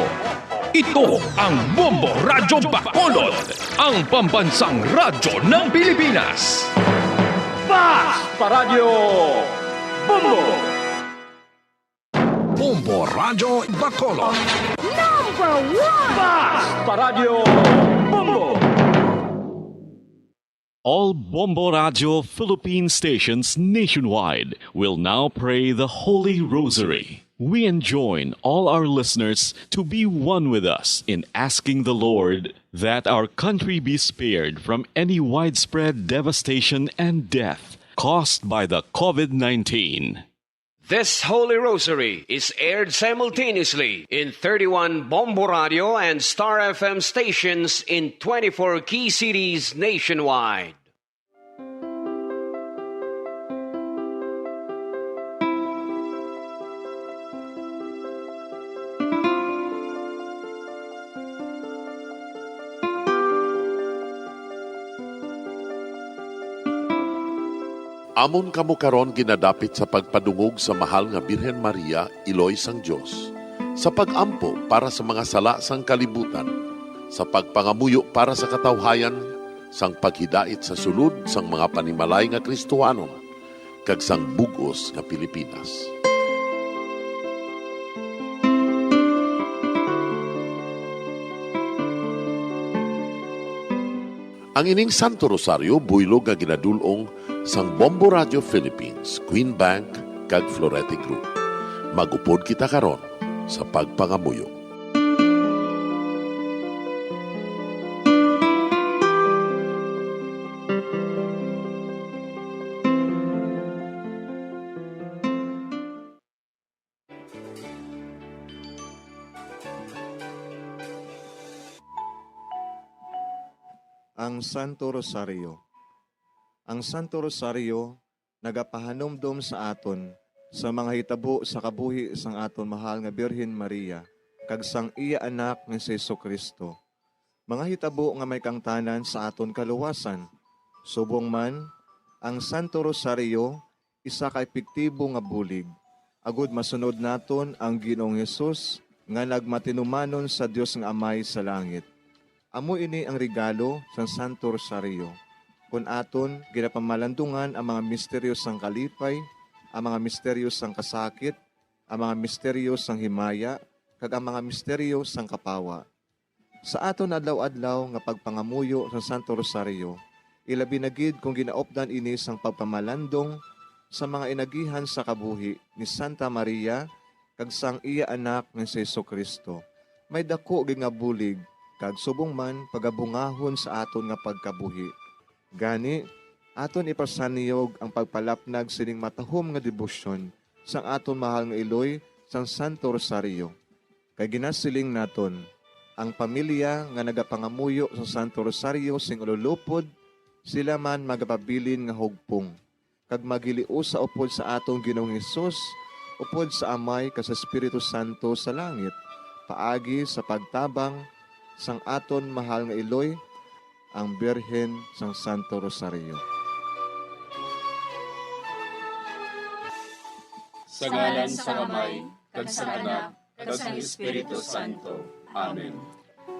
Ito ang Bombo Radyo Bacolod, ang pambansang radyo ng Pilipinas. Basta Radyo Bombo! Bombo Radyo Bacolod. Number one! Basta Radyo Bombo! All Bombo Radyo Philippine stations nationwide will now pray the Holy Rosary. We enjoin all our listeners to be one with us in asking the Lord that our country be spared from any widespread devastation and death caused by the COVID nineteen. This Holy Rosary is aired simultaneously in thirty-one Bombo Radio and Star F M stations in twenty-four key cities nationwide. Amon kamo karon ginadapit sa pagpadungog sa Mahal nga Birhen Maria, Iloy sang Dios, sa pag-ampo para sa mga sala sang kalibutan, sa pagpangamuyo para sa katawhayan, sang paghidait sa sulod sang mga panimalay nga Kristohanon, kag sang bug-os nga Pilipinas. Ang ining Santo Rosario buylog nga ginadul-ong sang Bombo Radio Philippines, Queen Bank, kag Florete Group. Mag-upod kita karon sa pagpangamuyo. Ang Santo Rosario. Ang Santo Rosario nagapahanumdom sa aton sa mga hitabo sa kabuhi sang aton mahal nga Birhen Maria kag sang iya Anak nga si Jesu-Cristo, mga hitabo nga may kaangtanan sa aton kaluwasan. Subong man, ang Santo Rosario isa ka epektibo nga bulig agod masunod naton ang Ginoong Hesus nga nagmatinumanon sa Dios nga Amay sa langit. Amo ini ang regalo sang Santo Rosario, kon aton ginapamalandungan ang mga misteryo sang kalipay, ang mga misteryo sang kasakit, ang mga misteryo sang himaya, kag ang mga misteryo sang kapawa. Sa aton adlaw-adlaw nga pagpangamuyo sang Santo Rosario, ilabi na gid kon ginaupdan ini sang pagpamalandong sa mga inagihan sa kabuhi ni Santa Maria kag sang iya Anak nga si Jesu-Cristo, may daku gid nga bulig kag subong man pagabungahon sa aton nga pagkabuhi. Gani, aton ipasanyog ang pagpalapnag sining matahom nga debosyon sang aton mahal nga iloy sang Santo Rosario. Kay ginasiling naton, ang pamilya nga nagapangamuyo sang Santo Rosario sing ululupod, sila man magapabilin nga hugpong, kag magiliusa upod sa aton Ginoong Hesus, upod sa Amay kag sa Espiritu Santo sa langit, paagi sa pagtabang sang aton mahal nga iloy, ang Birhen sang Santo Rosario. Sa ngalan sang Amay, kag sang Anak, kag sang Espiritu Santo. Amen.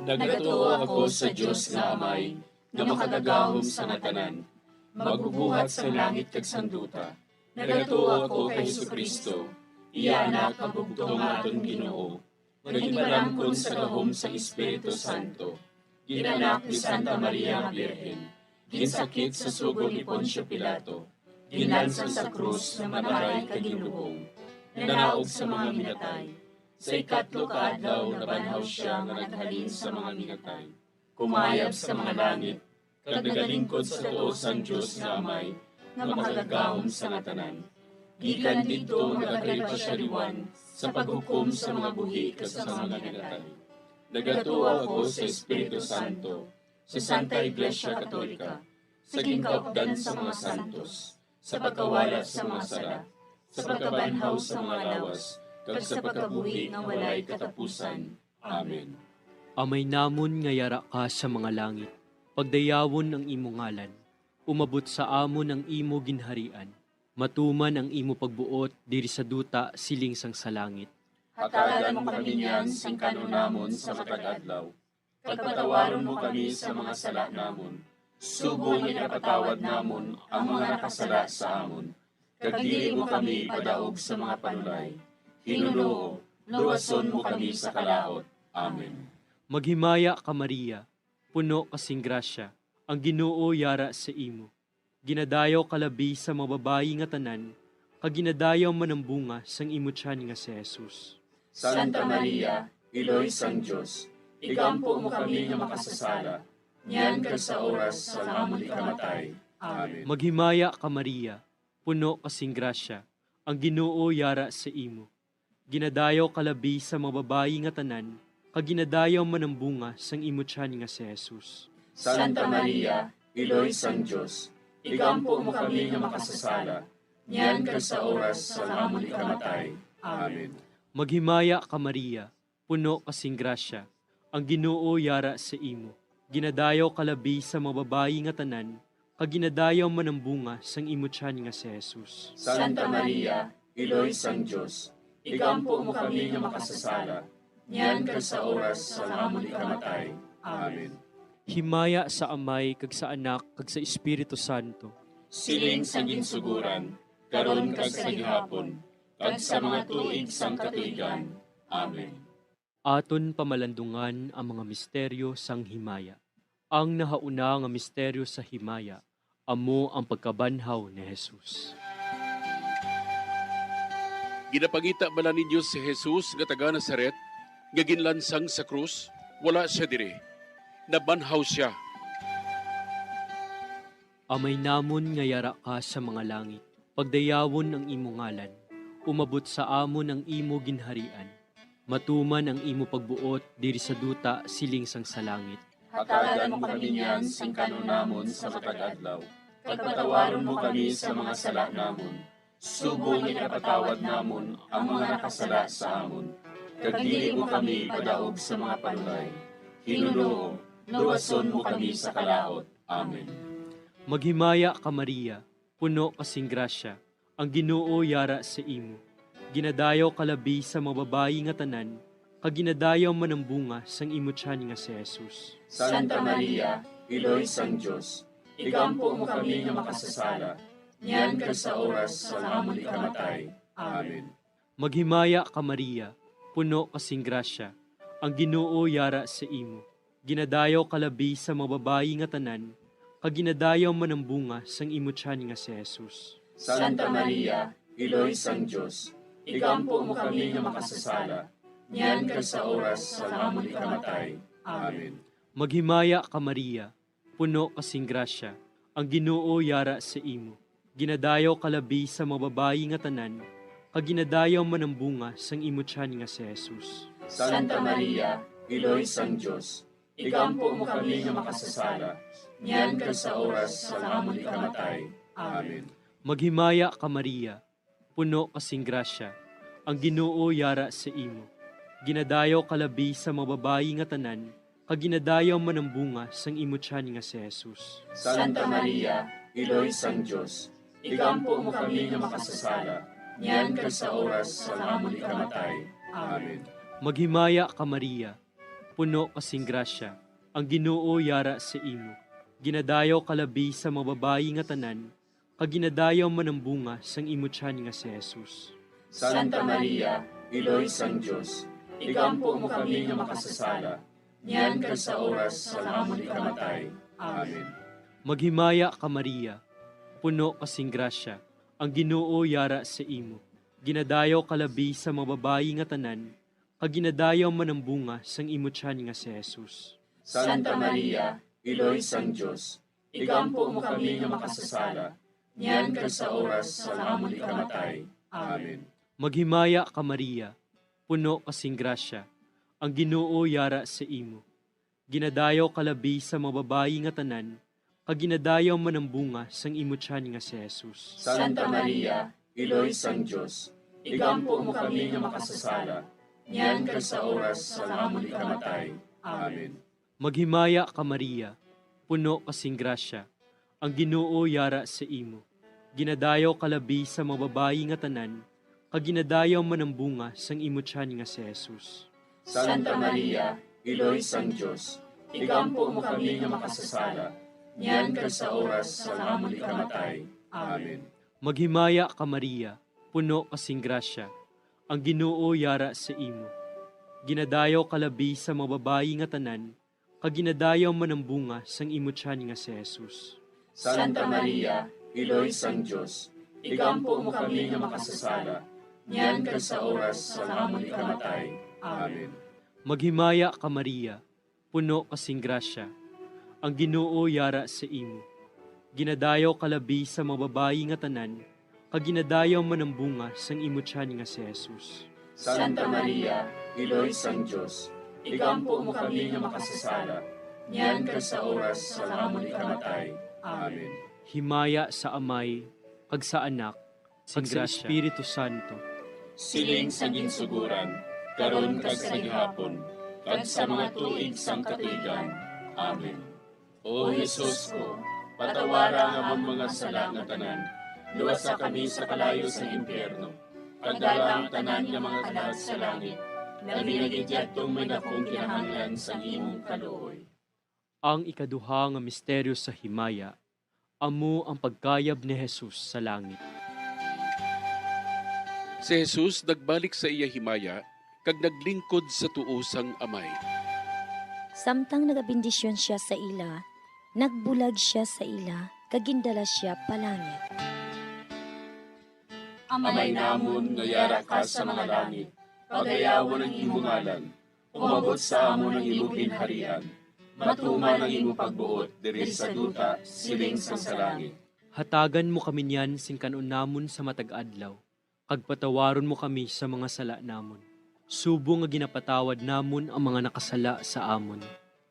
Nagatuo ako sa Dios nga Amay, nga makagagahom sa nga tanan, magbubuhat sang langit kag sang duta. Nagatuo ako kay Jesu-Cristo, iya Anak nga bugtong nga aton Ginoo, nga ginpalamkon sa gahom sang Espiritu Santo, gin-anak ni Santa Maria nga Birhen, ginsakit sa sugo ni Poncio Pilato, ginlansang sa krus nga maaray kag ginlubong, nanaog sa mga minatay. Sa ikatlo ka adlaw nabanhaw sia nga naghalin sa mga minatay, kumayab sa mga langit, kag nagalingkod sa tuo sang Dios nga Amay, nga makagagahom sa nga tanan. Gikan didto magakalipasyariwan sa paghukom sa mga buhi kag sa mga ginatay. Nagatuo ako sa Espiritu Santo, sa Santa Iglesia Katolika, sa ginkaupdan sa mga santos, sa pagkawala sa mga sala, sa pagkabanhaw sa mga lawas, kag sa pagkabuhi nga walay katapusan. Amen. Amay namon nga yara ka sa mga langit, pagdayawon ang imo ngalan. Umabot sa amon ang imo ginharian. Matuman ang imo pagbuot diri sa duta siling sang sa langit. Hatagan mo kami niyan sing kan-on namon sa matag adlaw, kag patawaron mo kami sa mga sala namon, subong nga ginapatawad namon ang mga nakasala sa amon. Kag dili mo kami ipadaog sa mga panulay. Ginoo, luwason mo kami sa kalaut. Amen. Maghimaya ka, Maria, puno ka sing grasya, ang Ginoo yara sa imo. Ginadayaw ka labi sa mga babayi nga tanan, kag ginadayaw man ang bunga sang imo tiyan nga si Jesus. Santa Maria, Iloy sang Dios, igampo mo kami nga makasasala, niyan kag sa oras sang amon ikamatay. Amen. Maghimaya ka, Maria, puno ka sing grasya, ang Ginoo yara sa imo. Ginadayaw ka labi sa mga babayi nga tanan, kag ginadayaw man ang bunga sang imo tiyan nga si Jesus. Santa Maria, Iloy sang Dios, igampo mo kami nga makasasala, niyan kag sa oras sang amon ikamatay. Amen. Maghimaya ka, Maria, puno ka sing grasya, ang Ginoo yara sa imo. Ginadayaw ka labi sa mga babayi nga tanan, kag ginadayaw man ang bunga sang imo tiyan nga si Jesus. Santa Maria, Iloy sang Dios, igampo mo kami nga makasasala, niyan kag sa oras sang amon ikamatay. Amen. Himaya sa Amay, kag sa Anak, kag sa Espiritu Santo. Siling sa ginsuguran, karon kag sa gihapon, kag sa mga tuig sang katuigan. Amen. Aton pamalandungan ang mga misteryo sang himaya. Ang nahauna nga misteryo sa himaya amo ang pagkabanhaw ni Jesus. Ginapangita bala ninyo si Jesus nga taga Nazaret nga ginlansang sa krus? Wala sia diri. Nabanhaw sia. Amay namon nga yara ka sa mga langit, pagdayawon ang imo ngalan. Umabot sa amon ang imo ginharian. Matuman ang imo pagbuot diri sa duta siling sang sa langit. Hatagan mo kami niyan sing kan-on namon sa matag adlaw, kag patawaron mo kami sa mga sala namon, subong nga ginapatawad namon ang mga nakasala sa amon, kag dili mo kami ipadaog sa mga panulay. Ginoo, luwason mo kami sa kalaut. Amen. Maghimaya ka, Maria, puno ka sing grasya, ang Ginoo yara sa imo. Ginadayaw ka labi sa mga babayi nga tanan, kag ginadayaw man ang bunga sang imo tiyan nga si Jesus. Santa Maria, Iloy sang Dios, igampo mo kami nga makasasala, niyan kag sa oras sang amon ikamatay. Amen. Maghimaya ka, Maria, puno ka sing grasya, ang Ginoo yara sa imo. Ginadayaw ka labi sa mga babayi nga tanan, kag ginadayaw man ang bunga sang imo tiyan nga si Jesus. Santa Maria, Iloy sang Dios, igampo mo kami nga makasasala, niyan kag sa oras sang amon ikamatay. Amen. Maghimaya ka, Maria, puno ka sing grasya, ang Ginoo yara sa imo. Ginadayaw ka labi sa mga babayi nga tanan, kag ginadayaw man ang bunga sang imo tiyan nga si Jesus. Santa Maria, Iloy sang Dios, igampo mo kami nga makasasala, niyan kag sa oras sang amon ikamatay. Amen. Maghimaya ka, Maria, puno ka sing grasya, ang Ginoo yara sa imo. Ginadayaw ka labi sa mga babayi nga tanan, kag ginadayaw man ang bunga sang imo tiyan nga si Jesus. Santa Maria, Iloy sang Dios, igampo mo kami nga makasasala, niyan kag sa oras sang amon ikamatay. Amen. Maghimaya ka, Maria, puno ka sing grasya, ang Ginoo yara sa imo. Ginadayaw ka labi sa mga babayi nga tanan, kag ginadayaw man ang bunga sang imo tiyan nga si Jesus. Santa Maria, Iloy sang Dios, igampo mo kami nga makasasala, niyan kag sa oras sang amon ikamatay. Amen. Maghimaya ka, Maria, puno ka sing grasya, ang Ginoo yara sa imo. Ginadayaw ka labi sa mga babayi nga tanan, kag ginadayaw man ang bunga sang imo tiyan nga si Jesus. Santa Maria, Iloy sang Dios, igampo mo kami nga makasasala, niyan kag sa oras sang amon ikamatay. Amen. Maghimaya ka, Maria, puno ka sing grasya, ang Ginoo yara sa imo. Ginadayaw ka labi sa mga babayi nga tanan, kag ginadayaw man ang bunga sang imo tiyan nga si Jesus. Santa Maria, Iloy sang Dios, igampo mo kami nga makasasala, niyan kag sa oras sang amon ikamatay. Amen. Maghimaya ka, Maria, puno ka sing grasya, ang Ginoo yara sa imo. Ginadayaw ka labi sa mga babayi nga tanan, kag ginadayaw man ang bunga sang imo tiyan nga si Jesus. Santa Maria, Iloy sang Dios, igampo mo kami nga makasasala, niyan kag sa oras sang amon ikamatay. Amen. Maghimaya ka, Maria, puno ka sing grasya, ang Ginoo yara sa imo. Ginadayaw ka labi sa mga babayi nga tanan, kag ginadayaw man ang bunga sang imo tiyan nga si Jesus. Santa Maria, Iloy sang Dios, igampo mo kami nga makasasala, niyan kag sa oras sang amon ikamatay. Amen. Maghimaya ka, Maria, puno ka sing grasya, ang Ginoo yara sa imo. Ginadayaw ka labi sa mga babayi nga tanan, kag ginadayaw man ang bunga sang imo tiyan nga si Jesus. Santa Maria, Iloy sang Dios, igampo mo kami nga makasasala, niyan kag sa oras sang amon ikamatay. Amen. Himaya sa Amay, kag sa Anak, kag sa Espiritu Santo. Siling sa ginsuguran, karon kag sa gihapon, kag sa mga tuig sang katuigan. Amen. O Jesus ko, patawara ang amon mga sala nga tanan, luwasa kami sa kalayo sa impyerno, kag dala ang tanan nga mga kalag sa langit, labi na gid yadtong may dakong kinahanglan sang imong kaluoy. Ang ikaduha nga misteryo sa himaya, amo ang pagkayab ni Jesus sa langit. Si Jesus nagbalik sa iya himaya kag naglingkod sa tuo sang Amay. Samtang nagabendisyon sia sa ila, nagbulag sia sa ila kag gindala sia pa langit. Amay namon nga yara ka sa mga langit, pagayawon ang imo ngalan. Umabot sa amon ang imo ginharian. Matuman ang imo pagbuot diri sa duta, siling sang sa langit. Hatagan mo kami niyan sing kan-on namon sa matag adlaw, kag patawaron mo kami sa mga sala namon, subong nga ginapatawad namon ang mga nakasala sa amon,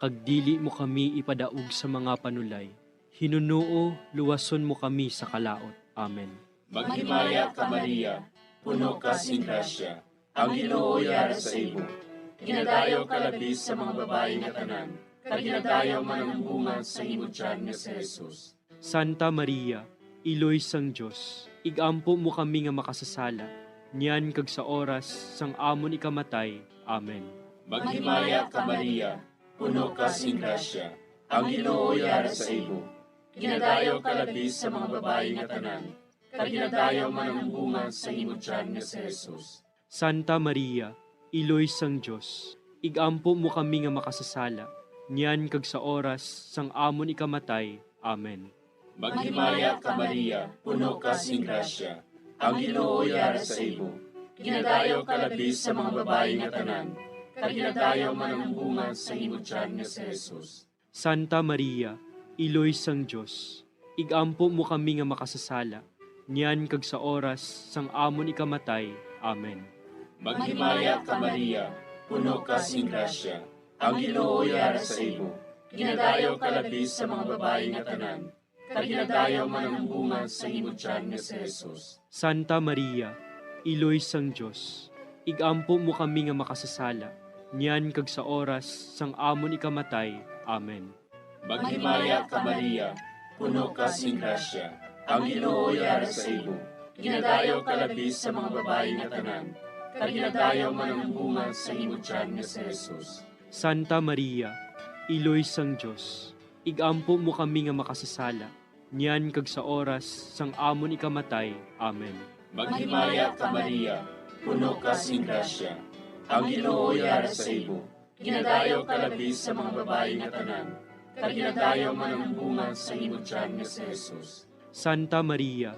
kag dili mo kami ipadaog sa mga panulay. Hinunoo, luwason mo kami sa kalaut. Amen. Maghimaya ka, Maria, puno ka sing grasya, ang Ginoo yara sa imo. Ginadayaw ka labi sa mga babayi nga tanan, kag ginadayaw man ang bunga sa imo tiyan nga si Jesus. Santa Maria, Iloy sang Dios, igampo mo kami nga makasasala, niyan kag sa oras sang amon ikamatay. Amen. Maghimaya ka, Maria, puno ka sing grasya, ang Ginoo yara sa imo. Ginadayaw ka labi sa mga babayi nga tanan, kag ginadayaw man ang bunga sa imo tiyan nga si Jesus. Santa Maria, Iloy sang Dios, igampo mo kami nga makasasala, niyan kag sa oras sang amon ikamatay. Amen. Maghimaya ka, Maria, puno ka sing grasya, ang Ginoo yara sa imo. Ginadayaw ka labi sa mga babayi nga tanan, kag ginadayaw man ang bunga sa imo tiyan nga si Jesus. Santa Maria, Iloy sang Dios, igampo mo kami nga makasasala, niyan kag sa oras sang amon ikamatay. Amen. Maghimaya ka, Maria, puno ka sing grasya, ang Ginoo yara sa imo. Ginadayaw ka labi sa mga babayi nga tanan, kag ginadayaw man ang bunga sa imo tiyan nga si Jesus. Santa Maria, Iloy sang Dios, igampo mo kami nga makasasala, niyan kag sa oras sang amon ikamatay. Amen. Maghimaya ka, Maria, puno ka sing grasya, ang Ginoo yara sa imo. Ginadayaw ka labi sa mga babayi nga tanan, kag ginadayaw man ang bunga sa imo tiyan nga si Jesus. Santa Maria, Iloy sang Dios, igampo mo kami nga makasasala, niyan kag sa oras sang amon ikamatay. Amen. Maghimaya ka, Maria, puno ka sing grasya, ang Ginoo yara sa imo. Ginadayaw ka labi sa mga babayi nga tanan, kag ginadayaw man ang bunga sa imo tiyan nga si Jesus. Santa Maria,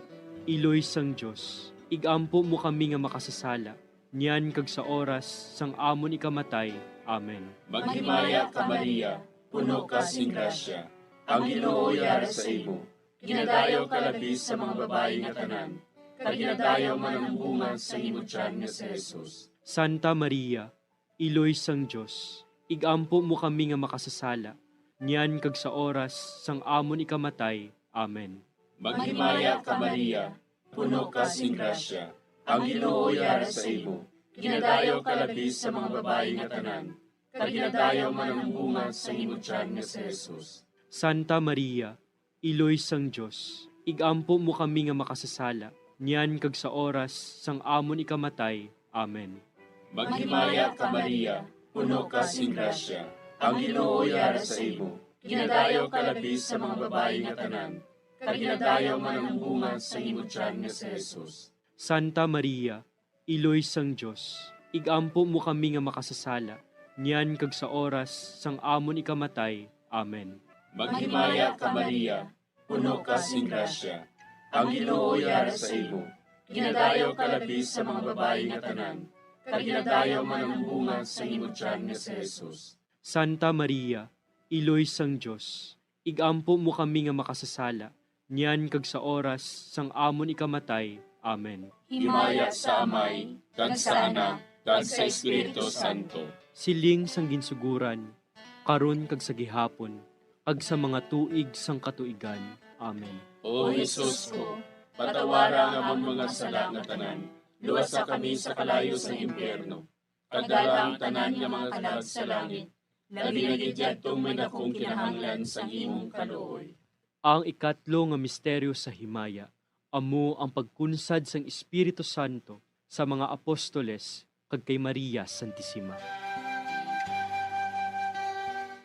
Iloy sang Dios, igampo mo kami nga makasasala, niyan kag sa oras sang amon ikamatay. Amen. Maghimaya ka, Maria, puno ka sing grasya, Ang Ginoo yara sa imo. Ginadayaw ka labi sa mga babayi nga tanan, kag ginadayaw man ang bunga sa imo tiyan nga si Jesus. Santa Maria, Iloy sang Dios, ig-ampo mo kami nga makasasala, niyan kag sa oras sang amon ikamatay. Amen. Maghimaya ka, Maria, puno ka sing grasya, ang Ginoo yara sa imo. Ginadayaw ka labi sa mga babayi nga tanan, kag ginadayaw man ang bunga sa imo tiyan nga si Jesus. Santa Maria, Iloy sang Dios, ig-ampo mo kami nga makasasala, niyan kag sa oras sang amon ikamatay. Amen. Maghimaya ka, Maria, puno ka sing grasya, ang Ginoo yara sa imo. Ginadayaw ka labi sa mga babayi nga tanan, kag ginadayaw man ang bunga sa imo tiyan nga si Jesus. Santa Maria, Iloy sang Dios, ig-ampo mo kami nga makasasala, niyan kag sa oras sang amon ikamatay. Amen. Maghimaya ka, Maria, puno ka sing grasya, ang Ginoo yara sa imo. Ginadayaw ka labi sa mga babayi nga tanan, kag ginadayaw man ang bunga sa imo tiyan nga si Jesus. Santa Maria, Iloy sang Dios, ig-ampo mo kami nga makasasala, niyan kag sa oras sang amon ikamatay. Amen. Himaya sa Amay, kag sa Anak, kag sa Espiritu Santo. Siling sang ginsuguran, karon kag sa gihapon, kag sa mga tuig sang katuigan. Amen. O Jesus ko, patawara ang amon mga sala nga tanan, luwasa kami sa kalayo sang impyerno, kag dala ang tanan nga mga kalag sa langit, labi na gid yadtong may dakong kinahanglan sang imong kaluoy. Ang ikatlo nga misteryo sa himaya amo ang pagkunsad sang Espiritu Santo sa mga apostoles kag kay Maria Santisima.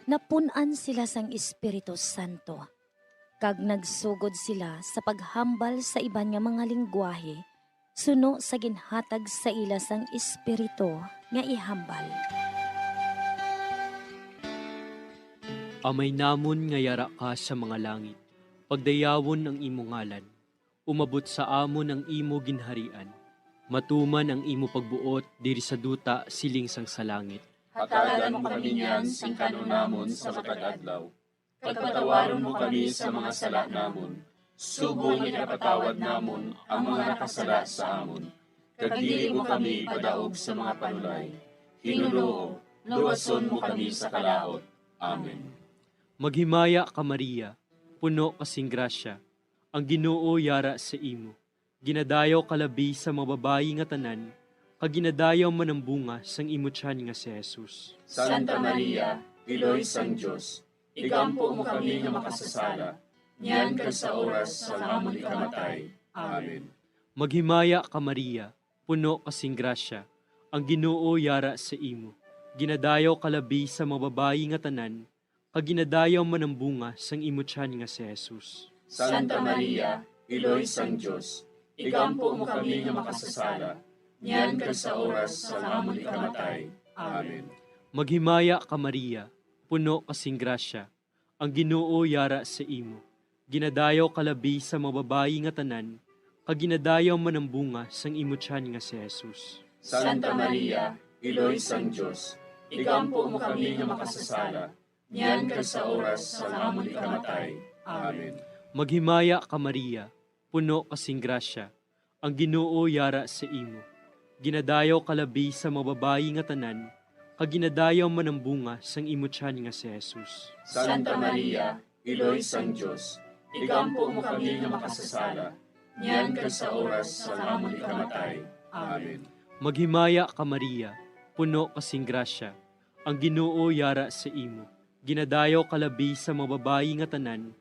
Napun-an sila sang Espiritu Santo, kag nagsugod sila sa paghambal sa iban nga mga linggwahe suno sa ginhatag sa ila sang Espiritu nga ihambal. Amay namon nga yara ka sa mga langit, pagdayawon ang imo ngalan. Umabot sa amon ang imo ginharian. Matuman ang imo pagbuot diri sa duta siling sang sa langit. Hatagan mo kami niyan sing kan-on namon sa matag adlaw. Kag patawaron mo kami sa mga sala namon, subong nga ginapatawad namon ang mga nakasala sa amon. Kag dili mo kami ipadaog sa mga panulay. Hinunoo, luwason mo kami sa kalaut. Amen. Maghimaya ka, Maria, puno ka sing grasya, ang Ginoo yara sa imo. Ginadayaw ka labi sa mga babayi nga tanan, kag ginadayaw man ang bunga sang imo tiyan nga si Jesus. Santa Maria, Iloy sang Dios, igampo mo kami nga makasasala, niyan kag sa oras sang amon ikamatay. Amen. Maghimaya ka, Maria, puno ka sing grasya, ang Ginoo yara sa imo. Ginadayaw ka labi sa mga babayi nga tanan, kag ginadayaw man ang bunga sang imo tiyan nga si Jesus. Santa Maria, Iloy sang Dios, igampo mo kami nga makasasala, niyan kag sa oras sang amon ikamatay. Amen. Maghimaya ka, Maria, puno ka sing grasya, ang Ginoo yara sa imo. Ginadayaw ka labi sa mga babayi nga tanan, kag ginadayaw man ang bunga sang imo tiyan nga si Jesus. Santa Maria, Iloy sang Dios, igampo mo kami nga makasasala, niyan kag sa oras sang amon ikamatay. Amen. Maghimaya ka, Maria, puno ka sing grasya, ang Ginoo yara sa imo. Ginadayaw ka labi sa mga babayi nga tanan, kag ginadayaw man ang bunga sang imo tiyan nga si Jesus. Santa Maria, Iloy sang Dios, igampo mo kami nga makasasala, niyan kag sa oras sang amon ikamatay. Amen. Maghimaya ka, Maria, puno ka sing grasya, ang Ginoo yara sa imo. Ginadayaw ka labi sa mga babayi nga tanan,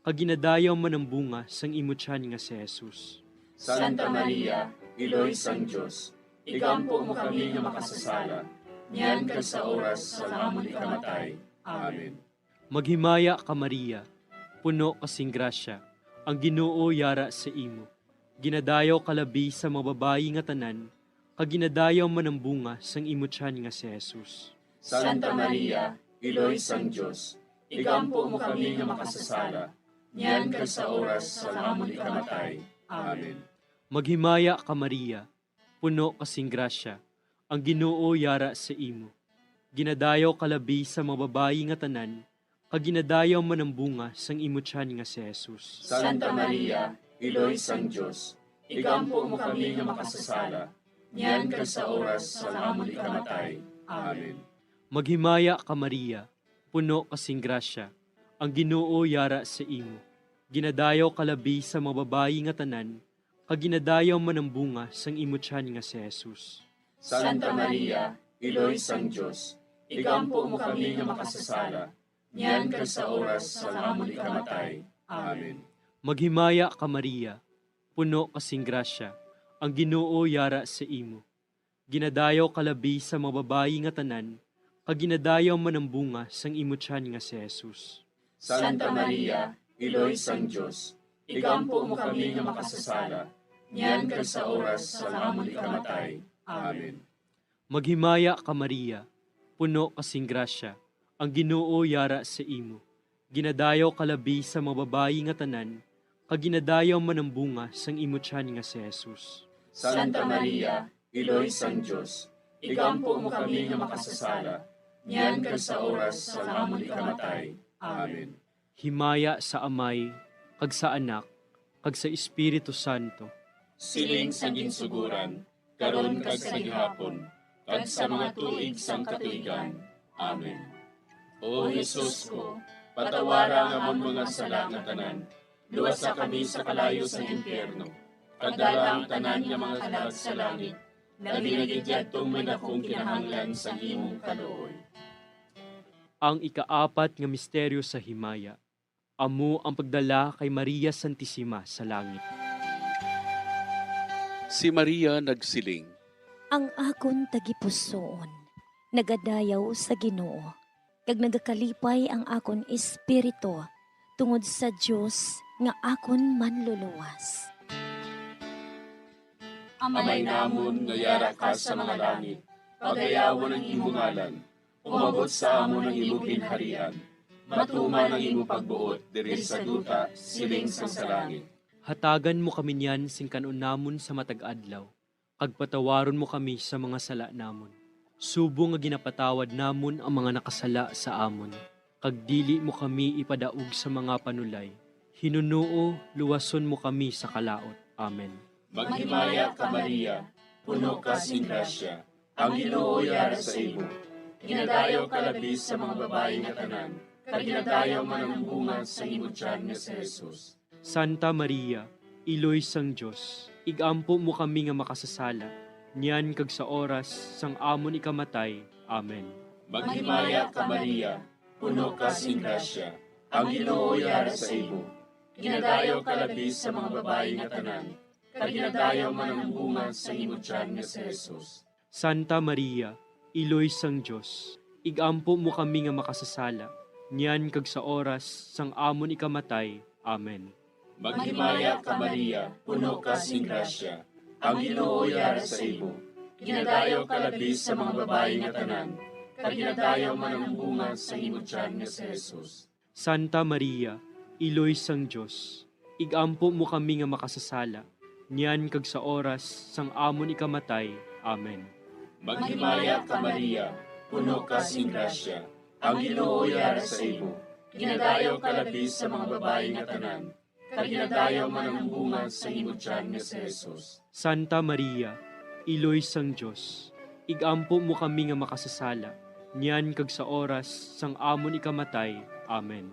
kag ginadayaw man ang bunga sang imo tiyan nga si Jesus. Santa Maria, Iloy sang Dios, igampo mo kami nga makasasala, niyan kag sa oras sang amon ikamatay. Amen. Maghimaya ka, Maria, puno ka sing grasya, ang Ginoo yara sa imo. Ginadayaw ka labi sa mga babayi nga tanan, kag ginadayaw man ang bunga sang imo tiyan nga si Jesus. Santa Maria, Iloy sang Dios, igampo mo kami nga makasasala, niyan kag sa oras sang amon ikamatay. Amen. Maghimaya ka, Maria, puno ka sing grasya, ang Ginoo yara sa imo. Ginadayaw ka labi sa mga babayi nga tanan, kag ginadayaw man ang bunga sang imo tiyan nga si Jesus. Santa Maria, Iloy sang Dios, igampo mo kami nga makasasala, niyan kag sa oras sang amon ikamatay. Amen. Maghimaya ka, Maria, puno ka sing grasya, ang Ginoo yara sa imo. Ginadayaw ka labi sa mga babayi nga tanan, kag ginadayaw man ang bunga sang imo tiyan nga si Jesus. Santa Maria, Iloy sang Dios, igampo mo kami nga makasasala, niyan kag sa oras sang amon ikamatay. Amen. Maghimaya ka, Maria, puno ka sing grasya, ang Ginoo yara sa imo. Ginadayaw ka labi sa mga babayi nga tanan, kag ginadayaw man ang bunga sang imo tiyan nga si Jesus. Santa Maria, Iloy sang Dios, igampo mo kami nga makasasala, niyan kag sa oras sang amon ikamatay. Amen. Maghimaya ka, Maria, puno ka sing grasya, ang Ginoo yara sa imo. Ginadayaw ka labi sa mga babayi nga tanan, kag ginadayaw man ang bunga sang imo tiyan nga si Jesus. Santa Maria, Iloy sang Dios, igampo mo kami nga makasasala, niyan kag sa oras sang amon ikamatay. Amen. Himaya sa Amay, kag sa Anak, kag sa Espiritu Santo. Siling sa ginsuguran, karon kag sa gihapon, kag sa mga tuig sang katuigan. Amen. O Jesus ko, patawara ang amon mga sala nga tanan, luwasa kami sa kalayo sang impyerno, kag dala ang tanan nga mga kalag sa langit, labi na gid yadtong may dakong kinahanglan sang imong kaluoy. Ang ikaapat nga misteryo sa himaya, amo ang pagdala kay Maria Santisima sa langit. Si Maria nagsiling, Ang akon tagipusoon nagadayaw sa Ginoo, kag nagakalipay ang akon espiritu tungod sa Dios nga akon Manluluwas. Amay namon nga yara ka sa mga langit, pagayawon ang imo ngalan. Umabot sa amon ang imo ginharian. Matuman ang imo pagbuot diri sa duta, siling sang sa langit. Hatagan mo kami niyan sing kan-on namon sa matag adlaw, kag patawaron mo kami sa mga sala namon, subong nga ginapatawad namon ang mga nakasala sa amon, kag dili mo kami ipadaog sa mga panulay. Hinunoo, luwason mo kami sa kalaut. Amen. Maghimaya ka, Maria, puno ka sing grasya, ang Ginoo yara sa imo. Ginadayaw ka labi sa mga babayi nga tanan, kag ginadayaw man ang bunga sa imo tiyan nga si Jesus. Santa Maria, Iloy sang Dios, igampo mo kami nga makasasala, niyan kag sa oras sang amon ikamatay. Amen. Maghimaya ka, Maria, puno ka sing grasya, ang Ginoo yara sa imo. Ginadayaw ka labi sa mga babayi nga tanan, kag ginadayaw man ang bunga sa imo tiyan nga si Jesus. Santa Maria, Iloy sang Dios, igampo mo kami nga makasasala, niyan kag sa oras sang amon ikamatay. Amen. Maghimaya ka, Maria, puno ka sing grasya, ang Ginoo yara sa imo. Ginadayaw ka labi sa mga babayi nga tanan, kag ginadayaw man ang bunga sa imo tiyan nga si Jesus. Santa Maria, Iloy sang Dios, igampo mo kami nga makasasala, niyan kag sa oras sang amon ikamatay. Amen. Maghimaya ka, Maria, puno ka sing grasya, ang Ginoo yara sa imo. Ginadayaw ka labi sa mga babayi nga tanan, kag ginadayaw man ang bunga sa imo tiyan nga si Jesus. Santa Maria, Iloy sang Dios, igampo mo kami nga makasasala, niyan kag sa oras sang amon ikamatay. Amen.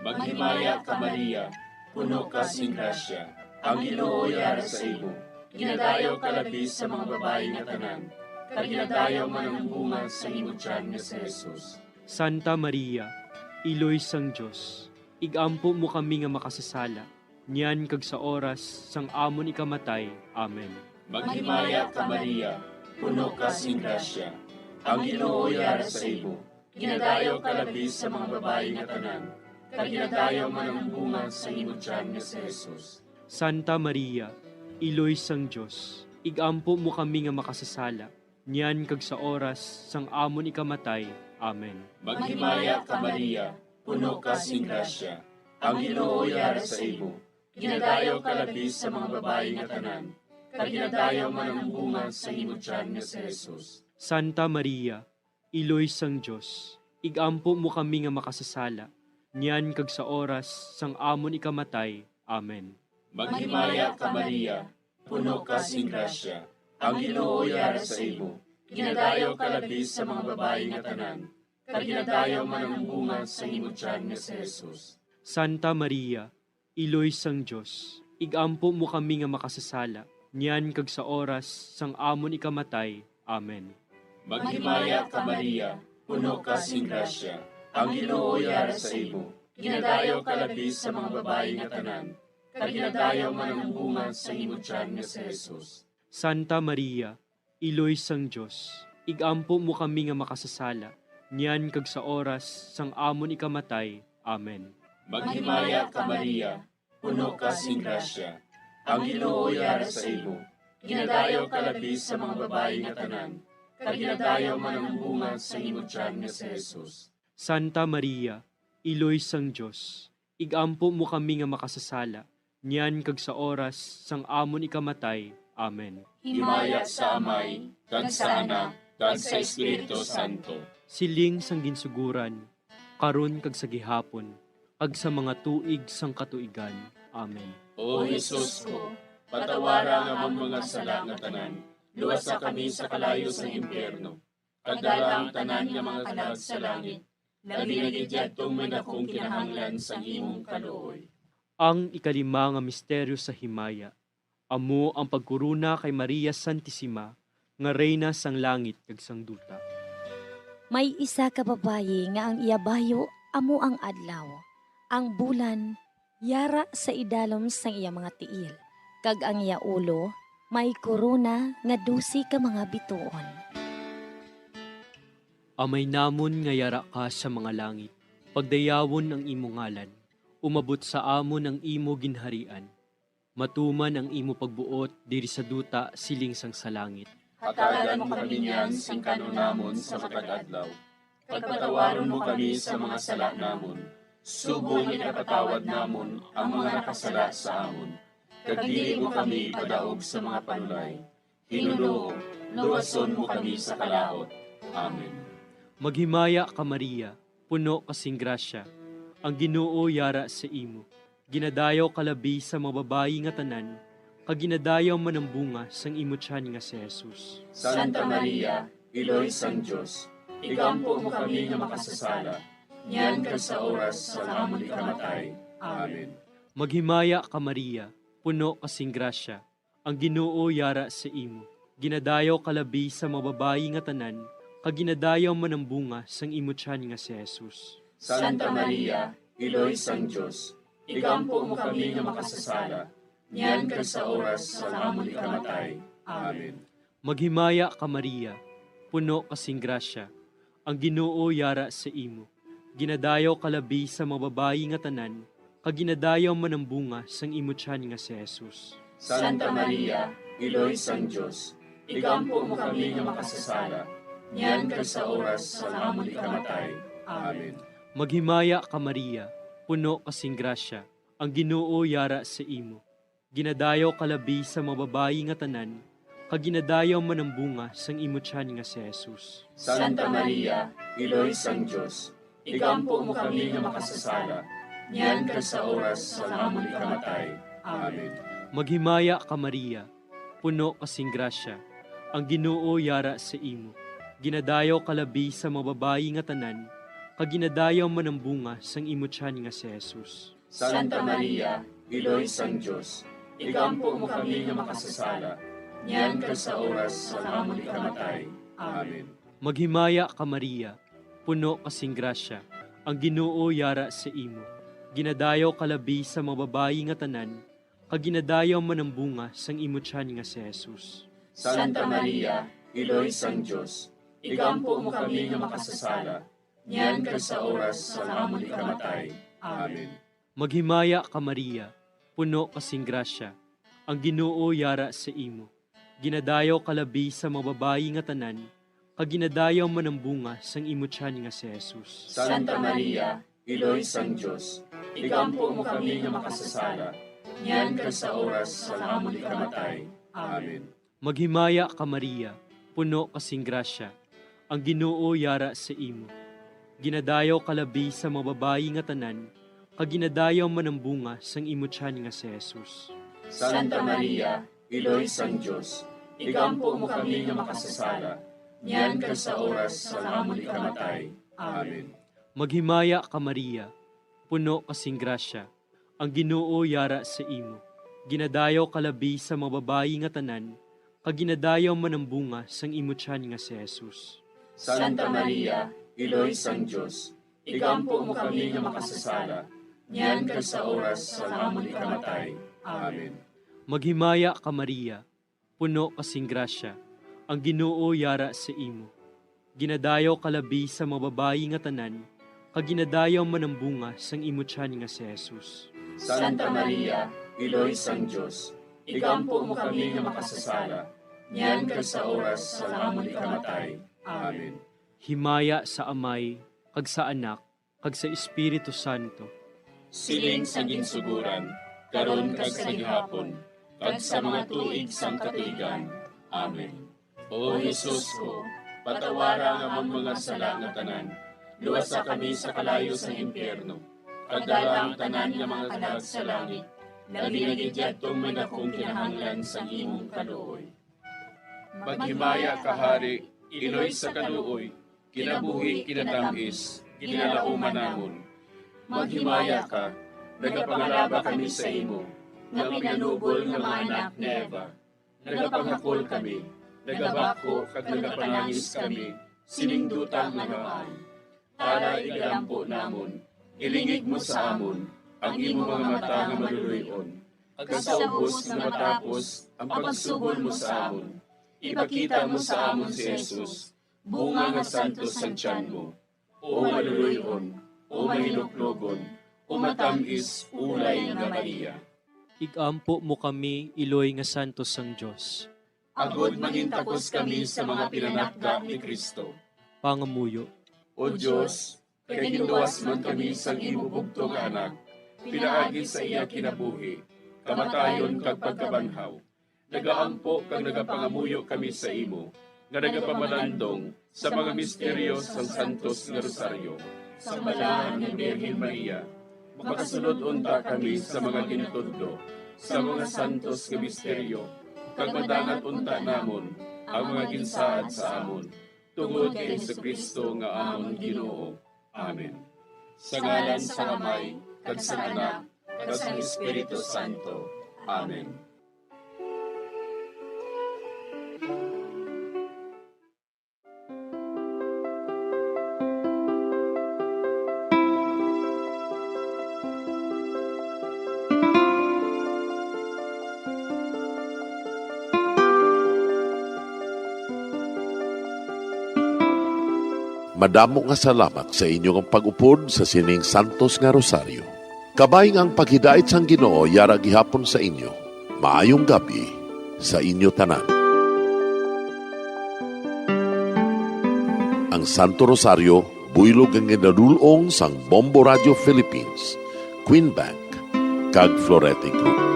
Maghimaya ka, Maria, puno ka sing grasya, ang Ginoo yara sa imo. Ginadayaw ka labi sa mga babayi nga tanan, kag ginadayaw man ang bunga sa imo tiyan nga si Jesus. Santa Maria, Iloy sang Dios, igampo mo kami nga makasasala, niyan kag sa oras sang amon ikamatay. Amen. Maghimaya ka, Maria, puno ka sing grasya, ang Ginoo yara sa imo. Ginadayaw ka labi sa mga babayi nga tanan, kag ginadayaw man ang bunga sa imo tiyan nga si Jesus. Santa Maria, Iloy sang Dios, igampo mo kami nga makasasala, niyan kag sa oras sang amon ikamatay. Amen. Maghimaya ka, Maria, puno ka sing grasya, ang Ginoo yara sa imo. Ginadayaw ka labi sa mga babayi nga tanan, kag ginadayaw man ang bunga sa imo tiyan nga si Jesus. Santa Maria, Iloy sang Dios, igampo mo kami nga niyan kag sa oras sang amon ikamatay. Amen. Maghimaya ka, Maria, puno ka sing grasya, ang Ginoo yara sa imo. Ginadayaw ka labi sa mga babayi nga tanan, kag ginadayaw man ang bunga sang imo tiyan nga si Jesus. Santa Maria, Iloy sang Dios, igampo mo kami nga makasasala, niyan kag sa oras sang amon ikamatay. Amen. Maghimaya ka, Maria, puno ka sing grasya, ang Ginoo yara sa imo. Ginadayaw ka labi sa mga babayi nga tanan, kag ginadayaw man ang bunga sang imo tiyan nga si Jesus. Santa Maria, Iloy sang Dios, igampo mo kami nga makasasala, niyan kag sa oras sang amon ikamatay. Amen. Maghimaya ka, Maria, puno ka sing grasya, ang Ginoo yara sa imo. Ginadayaw ka labi sa mga babayi nga tanan, kag ginadayaw man ang bunga sang imo tiyan nga si Jesus. Santa Maria, Iloy sang Dios, igampo mo kami nga makasasala, niyan kag sa oras sang amon ikamatay. Amen. Himaya sa Amay, kag sa Anak, kag sa Espiritu Santo. Siling sang ginsuguran, karon kag sa gihapon, kag sa mga tuig sang katuigan. Amen. O Jesus ko, patawara ang amon mga sala nga tanan, luwasa kami sa kalayo sang impyerno, kag dala ang tanan nga mga kalag sa langit, labi na gid yadtong may dakong kinahanglan sang imong kaluoy. Ang ikalima nga misteryo sa himaya, amo ang pagkorona kay Maria Santisima nga Reyna sang langit kag sang duta. May isa ka babayi nga ang iya bayo amo ang adlaw, ang bulan yara sa idalom sang iya mga tiil, kag ang iya ulo may korona nga dose ka mga bituon. Amay namon nga yara ka sa mga langit, pagdayawon ang imo ngalan, umabot sa amon ang imo ginharian, matuman ang imo pagbuot diri sa duta siling sang sa langit. Hatagan mo kami niyan sing kan-on namon sa matag adlaw, kag patawaron mo kami sa mga sala namon, subong nga ginapatawad namon ang mga nakasala sa amon, kag dili mo kami ipadaog sa mga panulay. Ginoo, luwason mo kami sa kalaut. Amen. Maghimaya ka, Maria, puno ka sing grasya, ang Ginoo yara sa imo. Ginadayaw ka labi sa mga babayi nga tanan, kag ginadayaw man ang bunga sang imo tiyan nga si Jesus. Santa Maria, Iloy sang Dios, igampo mo kami nga makasasala, niyan kag sa oras sang amon ikamatay. Amen. Maghimaya ka, Maria, puno ka sing grasya, ang Ginoo yara sa imo. Ginadayaw ka labi sa mga babayi nga tanan, kag ginadayaw man ang bunga sang imo tiyan nga si Jesus. Santa Maria, Iloy sang Dios, igampo mo kami nga makasasala, niyan kag sa oras sang amon ikamatay. Amen. Maghimaya ka, Maria, puno ka sing grasya, ang Ginoo yara sa imo. Ginadayaw ka labi sa mga babayi nga tanan, kag ginadayaw man ang bunga sang imo tiyan nga si Jesus. Santa Maria, Iloy sang Dios, igampo mo kami nga makasasala, niyan kag sa oras sang amon ikamatay. Amen. Maghimaya ka, Maria, puno ka sing grasya, ang Ginoo yara sa imo. Ginadayaw ka labi sa mga babayi nga tanan, kag ginadayaw man ang bunga sang imo tiyan nga si Jesus. Santa Maria, Iloy sang Dios, igampo mo kami nga makasasala, niyan kag sa oras sang amon ikamatay. Amen. Maghimaya ka, Maria, puno ka sing grasya, ang Ginoo yara sa imo. Ginadayaw ka labi sa mga babayi nga tanan, kag ginadayaw man ang bunga sang imo tiyan nga si Jesus. Santa Maria, Iloy sang Dios, igampo mo kami nga makasasala, niyan kag sa oras sang amon ikamatay. Amen. Maghimaya ka, Maria, puno ka sing grasya, ang Ginoo yara sa imo. Ginadayaw ka labi sa mga babayi nga tanan, kag ginadayaw man ang bunga sang imo tiyan nga si Jesus. Santa Maria, Iloy sang Dios, igampo mo kami nga makasasala, niyan kag sa oras sang amon ikamatay. Amen. Maghimaya ka, Maria, puno ka sing grasya, ang Ginoo yara sa imo. Ginadayaw ka labi sa mga babayi nga tanan, kag ginadayaw man ang bunga sang imo tiyan nga si Jesus. Santa Maria, Iloy sang Dios, igampo mo kami nga makasasala, niyan kag sa oras sang amon ikamatay. Amen. Maghimaya ka, Maria, puno ka sing grasya, ang Ginoo yara sa imo. Ginadayaw ka labi sa mga babayi nga tanan, kag ginadayaw man ang bunga sang imo tiyan nga si Jesus. Santa Maria, Iloy sang Dios, igampo mo kami nga makasasala, niyan kag sa oras sang amon ikamatay. Amen. Maghimaya ka, Maria, puno ka sing grasya, ang Ginoo yara sa imo. Ginadayaw ka labi sa mga babayi nga tanan, kag ginadayaw man ang bunga sang imo tiyan nga si Jesus. Santa Maria, Iloy sang Dios, igampo mo kami nga makasasala, niyan kag sa oras sang amon ikamatay. Amen. Maghimaya ka, Maria, puno ka sing grasya, ang Ginoo yara sa imo. Ginadayaw ka labi sa mga babayi nga tanan, kag ginadayaw man ang bunga sang imo tiyan nga si Jesus. Santa Maria, Iloy sang Dios, igampo mo kami nga makasasala, niyan kag sa oras sang amon ikamatay. Amen. Himaya sa Amay, kag sa Anak, kag sa Espiritu Santo. Siling sa ginsugoran, karon kag sa gihapon, kag sa mga tuig sang katuigan. Amen. O Jesus ko, patawara ang amon mga sala nga tanan, luwasa kami sa kalayo sang impyerno, kag dala ang tanan nga mga kalag sa langit, labi na gid yadtong may dakong kinahanglan sang imong kaluoy. Maghimaya ka, Hari, Iloy sa kaluoy, kinabuhi, kinatamis, ginalauman namon. Maghimaya ka, nagapangalaba kami sa imo, nga pinanubol nga mga anak ni Eva. Nagapanghakol kami, nagabakho kag nagapanangis kami sining duta nga namaan. Para igalampo namon, ilingig mo sa amon ang imo mga mata nga maluloy-on, kag sa ubos nga matapos ang pagsubol mo sa amon, ipakita mo sa amon si Jesus, bunga nga santos sang tiyan mo. O maluloy-on, o mahinuklogon, o matamis ulay nga Maria. Igampo mo kami, Iloy nga santos sang Dios. Agod mangintakos kami sa mga pinanakda ni Cristo. Pangamuyo. O Dios, kay ginluwas man kami sang imo bugtong nga Anak, pinaagi sa iya kinabuhi, kamatayon kag pagkabanhaw, nagaampo kag nagapangamuyo kami sa imo, nga nagapamalandong sa mga misteryo sang Santos nga Rosaryo. Sang Balahan nga Birhen Maria, makasulod unta kami sa mga gintudlo sa mga santos nga misteryo, kag madangat unta namon ang mga ginsaad sa amon, tungod kay Jesu-Cristo nga amon Ginoo. Amen. Sa ngalan sang Amay, kag sang Anak, kag sang Espiritu Santo. Amen. Madamo nga salamat sa inyo nga pag-upod sa sining santos nga rosaryo. Kabay nga ang paghidait sang Ginoo yara gihapon sa inyo. Maayong gab-i sa inyo tanan. Ang Santo Rosario, buylog nga ginadul-ong sang Bombo Radio Philippines, Queen Bank, kag Florete Group.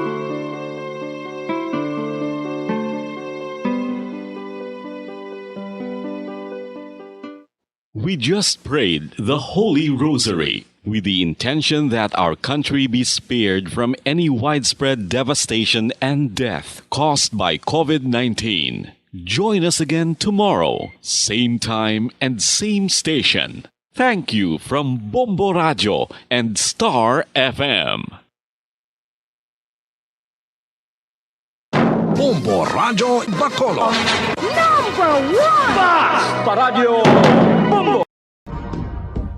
We just prayed the Holy Rosary with the intention that our country be spared from any widespread devastation and death caused by COVID nineteen. Join us again tomorrow, same time and same station. Thank you from Bombo Radio and Star F M. Bombo Radyo Bacolod. Number one! Bas! Paradyo Bombo!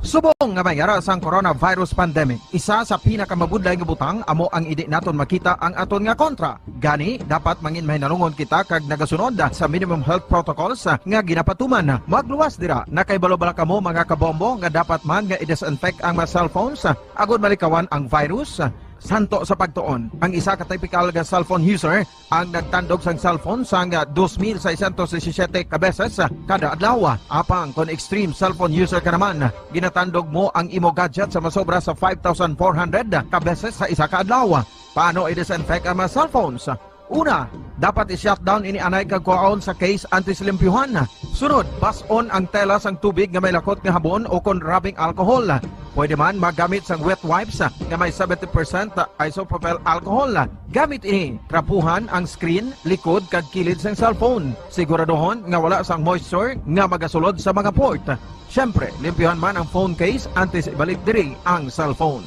Subong nga may ara sang coronavirus pandemic, isa sa pinakamabudlay nga butang amo ang indi naton makita ang aton nga kontra. Gani, dapat mangin mahinalungon kita kag nagasunod sa minimum health protocols nga ginapatuman. Magluwas dira, nakahibalo bala kamo, mga kabombo, nga dapat man nga i-disinfect ang mga cellphones agod malikawan ang virus? Santo sa pagtuon, ang isa ka typical nga cellphone user ang nagtandog sang cellphone sang dos mil seiscientos disisiete ka beses kada adlaw. Apang kon extreme cellphone user ka naman, ginatandog mo ang imo gadget sa masobra sa five thousand four hundred ka beses sa isa ka adlaw. Paano i-disinfect ang mga cellphones? Una, dapat i-shutdown ini anay kag kuhaon sa case antes limpyuhan. Sunod, bas-on ang tela sang tubig nga may lakot nga habon ukon rubbing alcohol. Pwede man magamit sang wet wipes nga may seventy percent isopropyl alcohol. Gamit ini, trapuhan ang screen, likod, kag kilid sang cellphone. Siguraduhon nga wala sang moisture nga magasulod sa mga port. Siyempre, limpyuhan man ang phone case antes ibalik diri ang cellphone.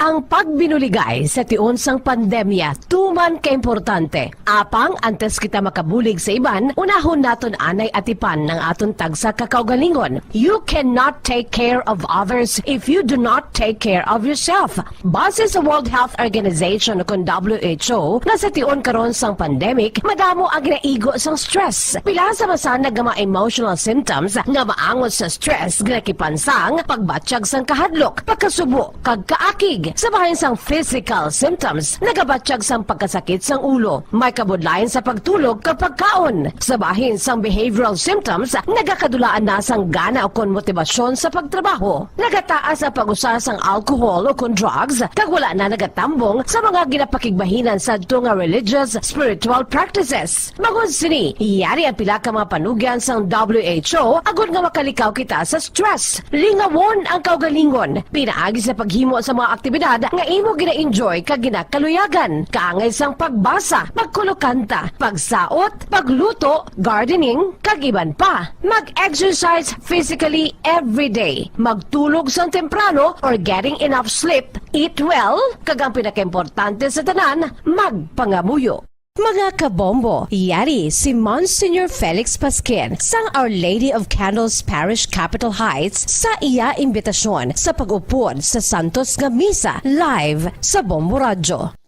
Ang pagbinuligay sa tion sang pandemya tuman ka importante. Apang antes kita makabulig sa iban, unahon naton anay atipan ang aton tagsa ka kaugalingon. You cannot take care of others if you do not take care of yourself. Base sa World Health Organization ukon W H O, nga sa tion karon sang pandemic, madamo ang ginaigo sang stress. Pila sa masanag nga mga emotional symptoms nga maangot sa stress ginakipan sang pagbatyag sang kahadlok, pagkasubo, kag kaakig. Sa bahin sang physical symptoms, nagabatyag sang pagkasakit sang ulo, may kabudlayan sa pagtulog kag pagkaon. Sa bahin sang behavioral symptoms, nagakadulaan na sang gana ukon motibasyon sa pagtrabaho. Nagataas ang pag-usa sang alcohol ukon drugs, kag wala na nagatambong sa mga ginapakigbahinan sadto nga religious, spiritual practices. Bangod sini, yari ang pila ka mga panugyan sang W H O agod nga makalikaw kita sa stress. Lingawon ang kaugalingon pinaagi sa paghimo sa mga aktibidad nga imo gina-enjoy kag ginakaluyagan, kaangay sang pagbasa, pagkulokanta, pagsaot, pagluto, gardening, kag iban pa. Mag-exercise physically every day. Magtulog sang temprano or getting enough sleep. Eat well, kag ang pinakaimportante sa tanan, magpangamuyo. Mga kabombo, yari si Monsignor Felix Pasquin sang Our Lady of Candles Parish, Capitol Heights, sa iya imbitasyon sa pag-upod sa Santos nga Misa live sa Bombo Radyo.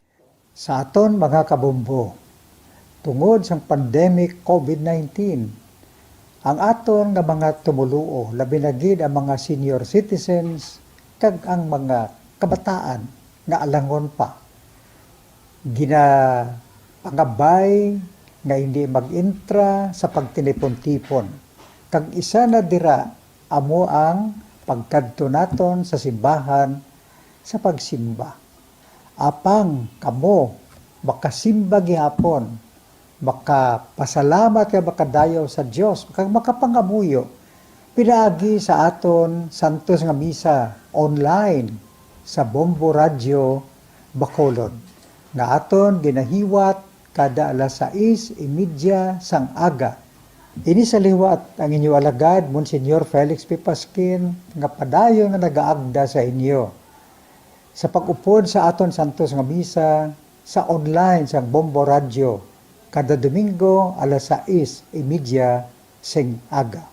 Sa aton mga kabombo, tungod sang pandemic COVID nineteen, ang aton nga mga tumoluo, labi na gid ang mga senior citizens kag ang mga kabataan nga alangon pa, ginapangabay nga hindi mag-intra sa pagtinipon-tipon, kag isa na dira amo ang pagkadto naton sa simbahan sa pagsimba. Apang kamo makasimba gihapon, makapasalamat kag makadayaw sa Dios, kag makapangamuyo pinaagi sa aton santos nga misa online sa Bombo Radyo Bacolod, nga aton ginahiwat kada alas sais y media sang aga. Ini sa liwat ang inyo alagad, Monsignor Felix P. Pasquin, nga padayon nga nagaagda sa inyo sa pag-upod sa aton santos nga misa sa online sang Bombo Radyo kada Domingo alas sais y media sing aga.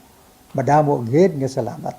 Madamo gid nga salamat.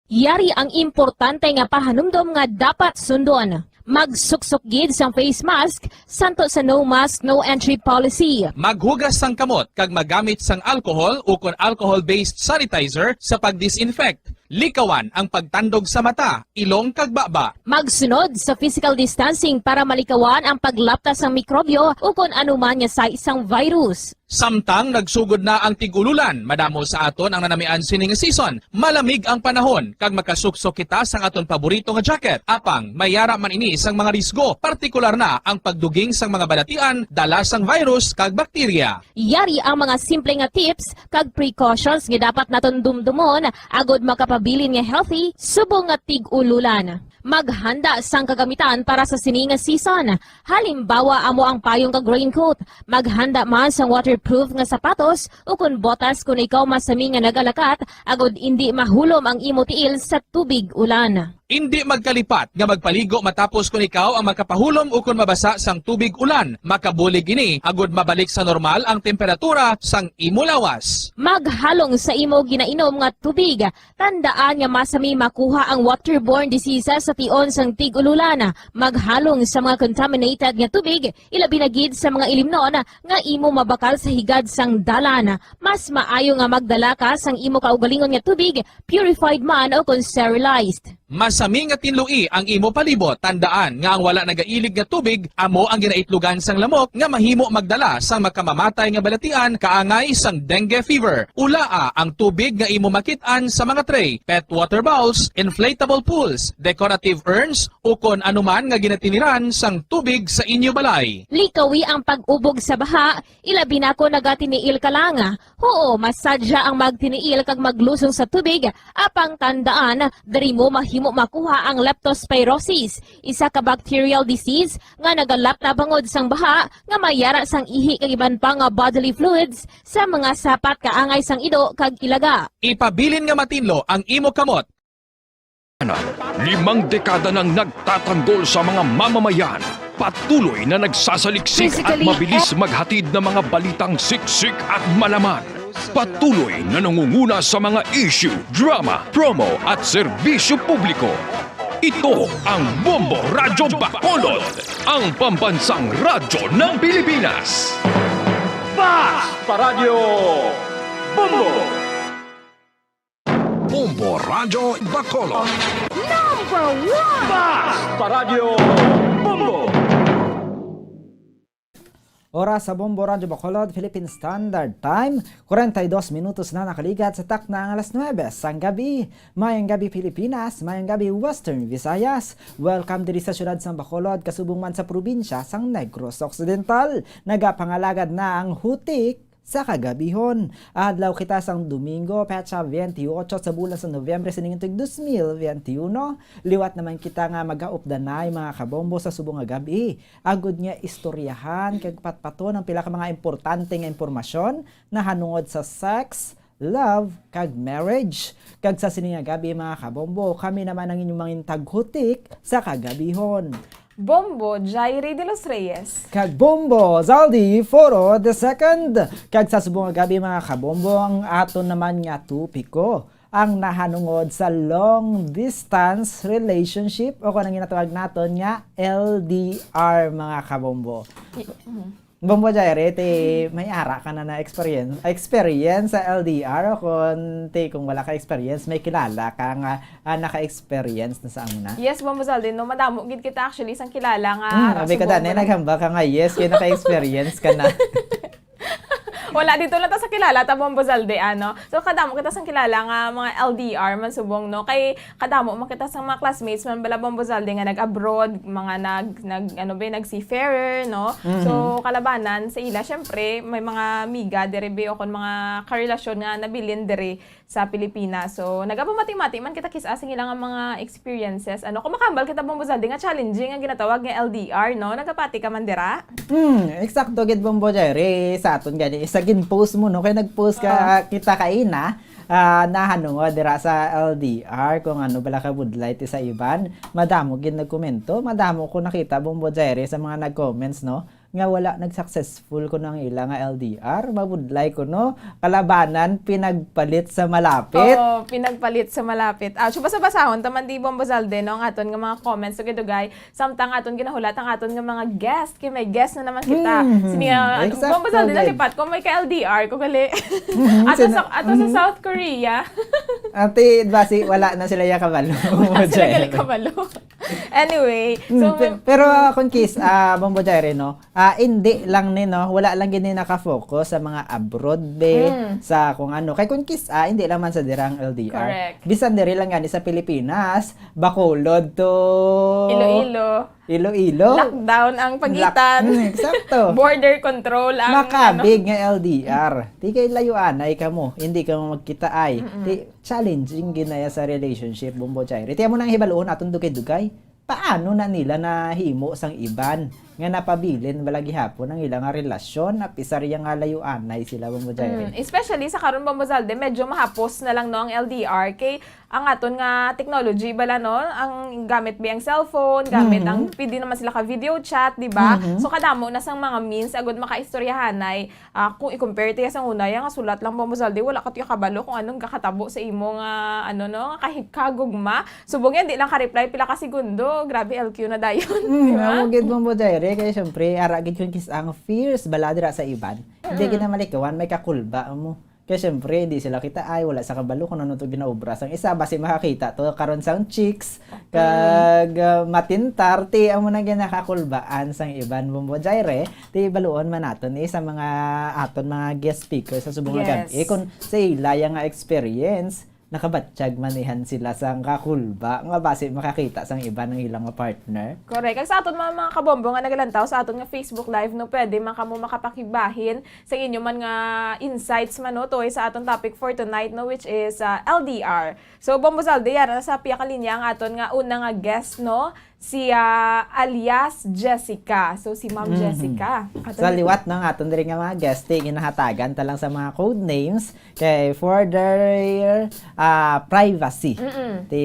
Yari ang importante nga pahanumdom nga dapat sundon. Magsuksok gid sang face mask santo sa no mask, no entry policy. Maghugas sang kamot kag magamit sang alcohol ukon alcohol-based sanitizer sa pag-disinfect. Likawan ang pagtandog sa mata, ilong kag baba. Magsunod sa physical distancing para malikawan ang paglapta sang mikrobyo ukon anuman nga sais sang virus. Samtang nagsugod na ang tig-ululan, madamo sa aton ang nanamian sini nga season. Malamig ang panahon kag makasuksok kita sang aton paborito nga jacket. Apang may yara man ini sang mga risgo, partikular na ang pagduging sang mga balatian dala sang virus kag bakterya. Yari ang mga simple nga tips kag precautions nga dapat naton dumdumon agod makapabilin nga healthy subong nga tig-ululan. Maghanda sang kagamitan para sa sini nga season. Halimbawa amo ang payong kag raincoat. Maghanda man sang waterproof nga sapatos ukon botas kon ikaw masami nga nagalakat agod indi mahulom ang imo tiil sa tubig ulan. Indi magkalipat nga magpaligo matapos kon ikaw ang makapahulom ukon mabasa sang tubig ulan. Makabulig ini agod mabalik sa normal ang temperatura sang imo lawas. Maghalong sa imo ginainom nga tubig. Tandaan nga masami makuha ang waterborne diseases sa tion sang tig-ululan. Maghalong sa mga contaminated nga tubig, ilabi na gid sa mga ilimnon nga imo mabakal sa higad sang dalan. Mas maayo nga magdala ka sang imo kaugalingon nga tubig, purified man o kon sterilized. Masami nga tinloi ang imo palibot. Tandaan nga ang wala nagailig nga tubig amo ang ginaitlogan sang lamok nga mahimo magdala sang makamamatay nga balatian kaangay sang dengue fever. Ulaa ang tubig nga imo makit-an sa mga tray, pet water bowls, inflatable pools, decorative urns, ukon anuman nga ginatiniran sang tubig sa inyo balay. Likawi ang pag-ubog sa baha, ilabi na kon nagatiniil ka lang. Huo, masadya ang magtiniil kag maglusong sa tubig, apang tandaan, diri mo mahimo makuha ang leptospirosis, isa ka bacterial disease nga nagalap na bangod sang baha nga may yara sang ihi kag iban pa nga bodily fluids sa mga sapat kaangay sang ido kag ilaga. Ipabilin nga matinlo ang imo kamot. Limang dekada nang nagtatanggol sa mga mamamayan. Patuloy na nagsasaliksik at Physically mabilis maghatid ng mga balitang siksik at malaman. Patuloy na nangunguna sa mga issue, drama, promo at serbisyo publiko. Ito ang Bombo Radyo Bacolod, ang pambansang radyo ng Pilipinas. Fast Paradyo Bombo! Bombo Radyo Bacolod. Number one! Fast Paradyo Bombo! Oras sa Bombo Radyo Bacolod, Philippine Standard Time, kwarenta y dos minutos na nakaligat sa takna ang alas nuebe sang gabi. Mayang gabi, Pilipinas. Mayang gabi, Western Visayas. Welcome diri sa siyudad sang Bacolod, kasubong man sa probinsya sang Negros Occidental. Nagapangalagad na ang hutik sa kagabihon. Adlaw kita sang Domingo, petsa veintiocho sa bulan sa Nobyembre sining tuig dos mil veintiuno. Liwat naman kita nga magaupdanay, mga kabombo, sa subong nga gabi, agud nga istoryahan kag patpaton ang pila ka mga importante nga impormasyon nahanungod sa sex, love, kag marriage. Kag sa sini nga gabi, mga kabombo, kami naman ang inyong mangintaghutik sa kagabihon. Bombo Jairi de los Reyes. Kag Bombo Zaldi Foro the second. Kag sa subong nga gabi, mga kabombo, ang aton naman nga topiko ang nahanungod sa long distance relationship o kung ang ginatawag naton nga L D R, mga kabombo. Y-, mm. Bombo Jairi, ti may ara ka na na experience, experience sa L D R o kung ti kung wala ka experience, may kilala ka nga, ah, naka-experience na sa amo na? Yes, Bombo Zaldi, no, madamo gid kita actually sang kilala nga Hmm, ara abi ka subong dani, wala naghambal ka nga yes, kay naka-experience ka na. Wala, dito lang ta sa kilala ta, Bombo Zaldi, ano. So, kadamo kita sang kilala nga mga L D R man subong, no? Kay kadamo man kita sang mga classmates man bala, Bombo Zaldi, nga nag-abroad, mga nag, nag, ano ba, nag-seafarer, no? Mhm. So, kalabanan sa ila, syempre, may mga amiga diri, be, o kon mga karelasyon nga nabilin diri sa Pilipinas. So, nagapamati-mati man kita kis-a sing ila nga mga experiences. Ano, kung makahambal kita, Bombo Zaldi, nga challenging nga ginatawag nga L D R, no? Nagapati ka man dira? Hmm, eksakto gid, Bombo Jairi. Sa aton gani, sa gin-post mo, no? Kay nag-post ka, Oo. kita kaina, ah, nahanungod dira sa L D R, kung ano bala ka budlay ti sa iban. Madamo gid nagkomento, madamo ko nakita, Bombo Jairi, sa mga nag-comments, no? Nga wala nag-successful kuno ang ila nga L D R, mabudlay kuno, kalabanan pinagpalit sa malapit. Oo, pinagpalit sa malapit. Ah, so basa-basahon ta man di, Bombo Zalde, no, ang aton nga mga comments, dugay-dugay. Samtang aton ginahulat ang aton nga mga guest, kay may guest na naman kita. Mhm. Sini nga, ano, Eksakto, Bombo Zalde, gid. Nalipat ko, may ka-L D R ko gali. Mhm, Ato sino? sa, ato sa Mhm. South Korea. Ate, basi, wala na sila ya kabalo. Wala sila Jairi. gali kabalo. Anyway, Mm, so, pe-, pero, ah, kung kis, ah, Bombo Jairi, no? Ah, hindi lang ni, no? Wala lang gini nakafocus sa mga abroad, be, Mm. sa kung ano. Kay kung kis, ah, hindi lang man sa dirang L D R. Correct. Bisan diri lang gani sa Pilipinas, Bacolod to Iloilo. Iloilo. Lockdown ang Lock-, pagitan. Mm, eksakto. Border control ang, Makabig ano. nga L D R. Di kay layuanay kamo. Hindi kamo magkita ay. Mm-mm. Di, challenging ginaya sa relationship, Bombo Jairi. Ti amo nang hibaluon aton dugay-dugay. Paano na nila nahimo sang iban nga napabilin bala gihapon ang ila nga relasyon, apisar iya nga layuanay sila, Bombo Jairi? Mm, especially sa karon, Bombo Zalde, medyo mahapos na lang, no, ang L D R kay ang aton nga technology bala, no, ang gamit bi ang cellphone, gamit Mhm. ang, pwede naman sila ka video chat, di ba? Mhm. So, kadamo na sang mga means agud makaistoryahanay. Ah, kung i-compare tiya sang una, ya nga sulat lang, Bombo Zalde, wala ka tiya kabalo kung anong kakatabo sa imo nga, ano, no, nga kahig-, kagugma. Subong yan, di lang ka-reply, pila ka segundo, grabe, L Q na dayon, Mm, di ba? Amo gid, Bombo Jairi, kay syempre, ara gid kung kis-, ang fears bala dira sa iban. Hindi Mm. gid na malikawan, may kakulba mo. Kay syempre, di sila kita, ay, wala sa kabalo kung ano to ginaobra sang isa. Basi makakita to karon sang chicks, kag, ah, matintar, ti amo na ginakakulbaan sang iban, Bombo Jaire, ti baluon man naton ni sa mga aton mga guest speaker sa subong nga Yes. gab-i kung sa ila nga experience, nakabatyag man ihan sila sang kakulba nga basi makakita sang iban ang ilang nga partner. Correct. Kag sa aton mga, mga kabombo nga nagalantaw sa aton nga Facebook Live, no, pwede man kamo makapakibahin sa inyo man nga insights man, no, to sa aton topic for tonight, no, which is, ah, L D R. So, Bombo Zaldi, yara na sa pihak nga linya ang aton nga una nga guest, no, si, ah, alias Jessica. So, si Ma'am Mhm. Jessica. Aton Sa liwat, no, nga aton diri nga mga guest, ti ginahatagan ta lang sa mga code names kay for their, ah, privacy. Mm-mm. Ti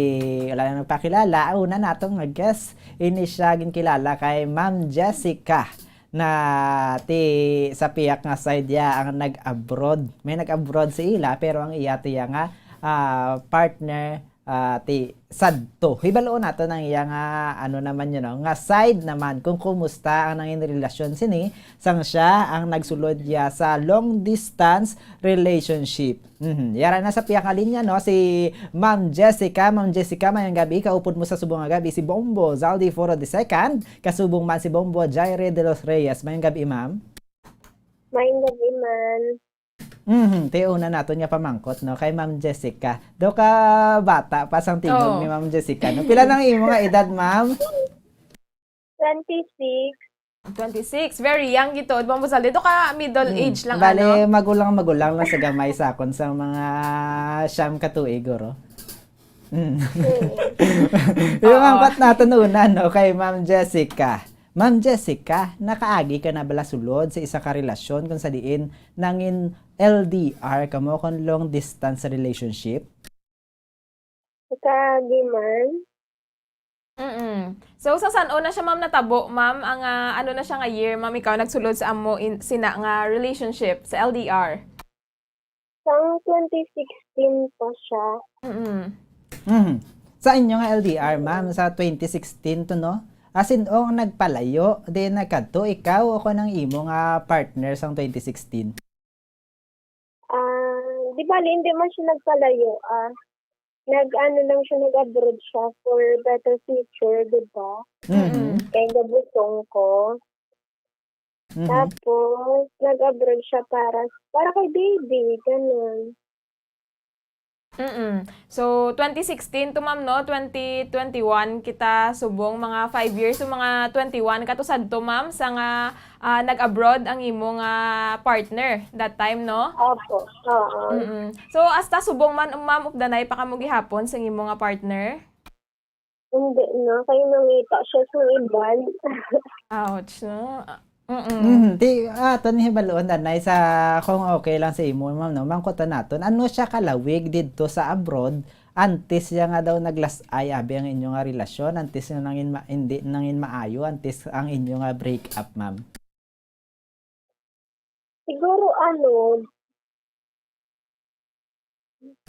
wala na nagpakilala. Ang una naton nga guest, ini siya ginkilala kay Ma'am Jessica. Na ti sa pihak nga side ya ang nag-abroad. May nag-abroad sa ila, pero ang iya tiya nga, ah, partner, ah, ti sadto. Hibaluon nato ang iya nga, ano naman yun, no? Nga side naman kung kumusta ang nangin relasyon sini sang siya ang nagsulod ya sa long distance relationship. Mhm. Yara na sa pihak nga linya, no, si Ma'am Jessica. Ma'am Jessica, mayong gabi. Kaupod mo sa subong nga gabi si Bombo Zaldi Foro the second. Kasubong man si Bombo Jaire de los Reyes. Mayong gabi, ma'am. Mayong gabi, man. Mhm. Ti una naton nga pamangkot, no, kay Ma'am Jessica. Daw ka bata pa sang tingog Oh. ni Ma'am Jessica, no? Pila nang imo nga edad, ma'am? Twenty-six. Twenty-six. Very young gito. Bombo Zaldi. Daw ka middle Hmm. age lang, Bale, ano? magulang-magulang lang sa gamay sa akon sa mga siyam ka tuig, guro. Mm. Yung Oo. angkot naton una, no, kay Ma'am Jessica. Ma'am Jessica, nakaagi ka na bala sulod sa isa ka relasyon kung sa diin nangin L D R kamo, kung long distance relationship? Nakaagi man. Mm-mm. So, sa san-o na siya, ma'am, natabo, ma'am? Ang, ah, ano na siya nga year, ma'am, ikaw nagsulod sa amo in, sina nga relationship, sa L D R? Sang twenty sixteen pa siya. Mm-mm. Mhm. Sa inyo nga L D R, ma'am, sa twenty sixteen to, no? Asin, o, ang nagpalayo, di nagkadto ikaw o kon ang imo nga partner sang twenty sixteen? Ah, di bali, hindi man siya nagpalayo, ah. Nag-ano lang siya, nag-abroad siya for better future, di ba? Mhm. Mm-mm. Kay gabusong ko. Mhm. Tapos, nag-abroad siya para, para kay baby, ganun. Mm-mm. So, twenty sixteen to, ma'am, no? Twenty twenty-one kita subong, mga five years. So, mga twenty-one ka to sadto, ma'am, sa nga, ah, nag-abroad ang imo nga partner that time, no? Opo. Oo. Mm-mm. So, hasta subong man, ma'am, updanay pa kamo gihapon sa imo nga partner? Hindi na, kay nangita siya sa iban. Ouch, no? Ah, mm-mm. Mhm. Ti, aton hibaluon, anay, sa kung okay lang sa imo, ma'am, no? Mangkutan naton, ano siya kalawig didto sa abroad, antes siya nga daw naglas-ay, abi, ang inyo nga relasyon, antes nga nangin ma-, hindi nangin maayo, antes ang inyo nga break up, ma'am? Siguro, ano,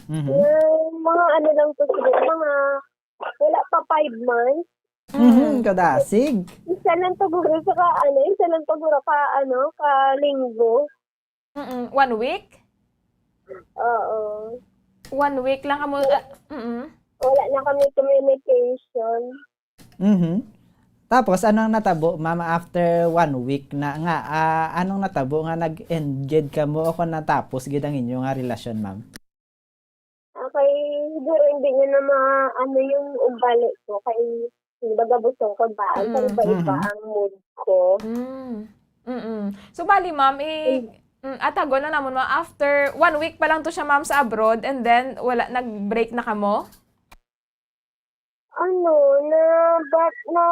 Mhm. yung mga ano lang to, siguro, mga wala pa five months. Mhm, Mm. kadasig. Isa lang to, guro, saka, ano, isa lang to, guro, ka, ano, ka linggo. Mm-mm. One week? Oo. One week lang kamo, ah, mm-mm. Wala na kami communication. Mhm. Tapos, anong natabo, ma'am, after one week na nga, ah, anong natabo nga nag-end gid kamo o kung natapos gid ang inyo nga relasyon, ma'am? Okay, siguro hindi niya na ma-, ano yung ugali ko, kay, di ba, gabusong ko ba? Ang Mm. iba-iba Mm. ang mood ko. Mm. Mm-mm. So, bali, ma'am, i-, Mm. mm, atago na namon, ma'am, after one week pa lang to siya, ma'am, sa abroad, and then, wala, nag-break na kamo? Ano, na, but, na,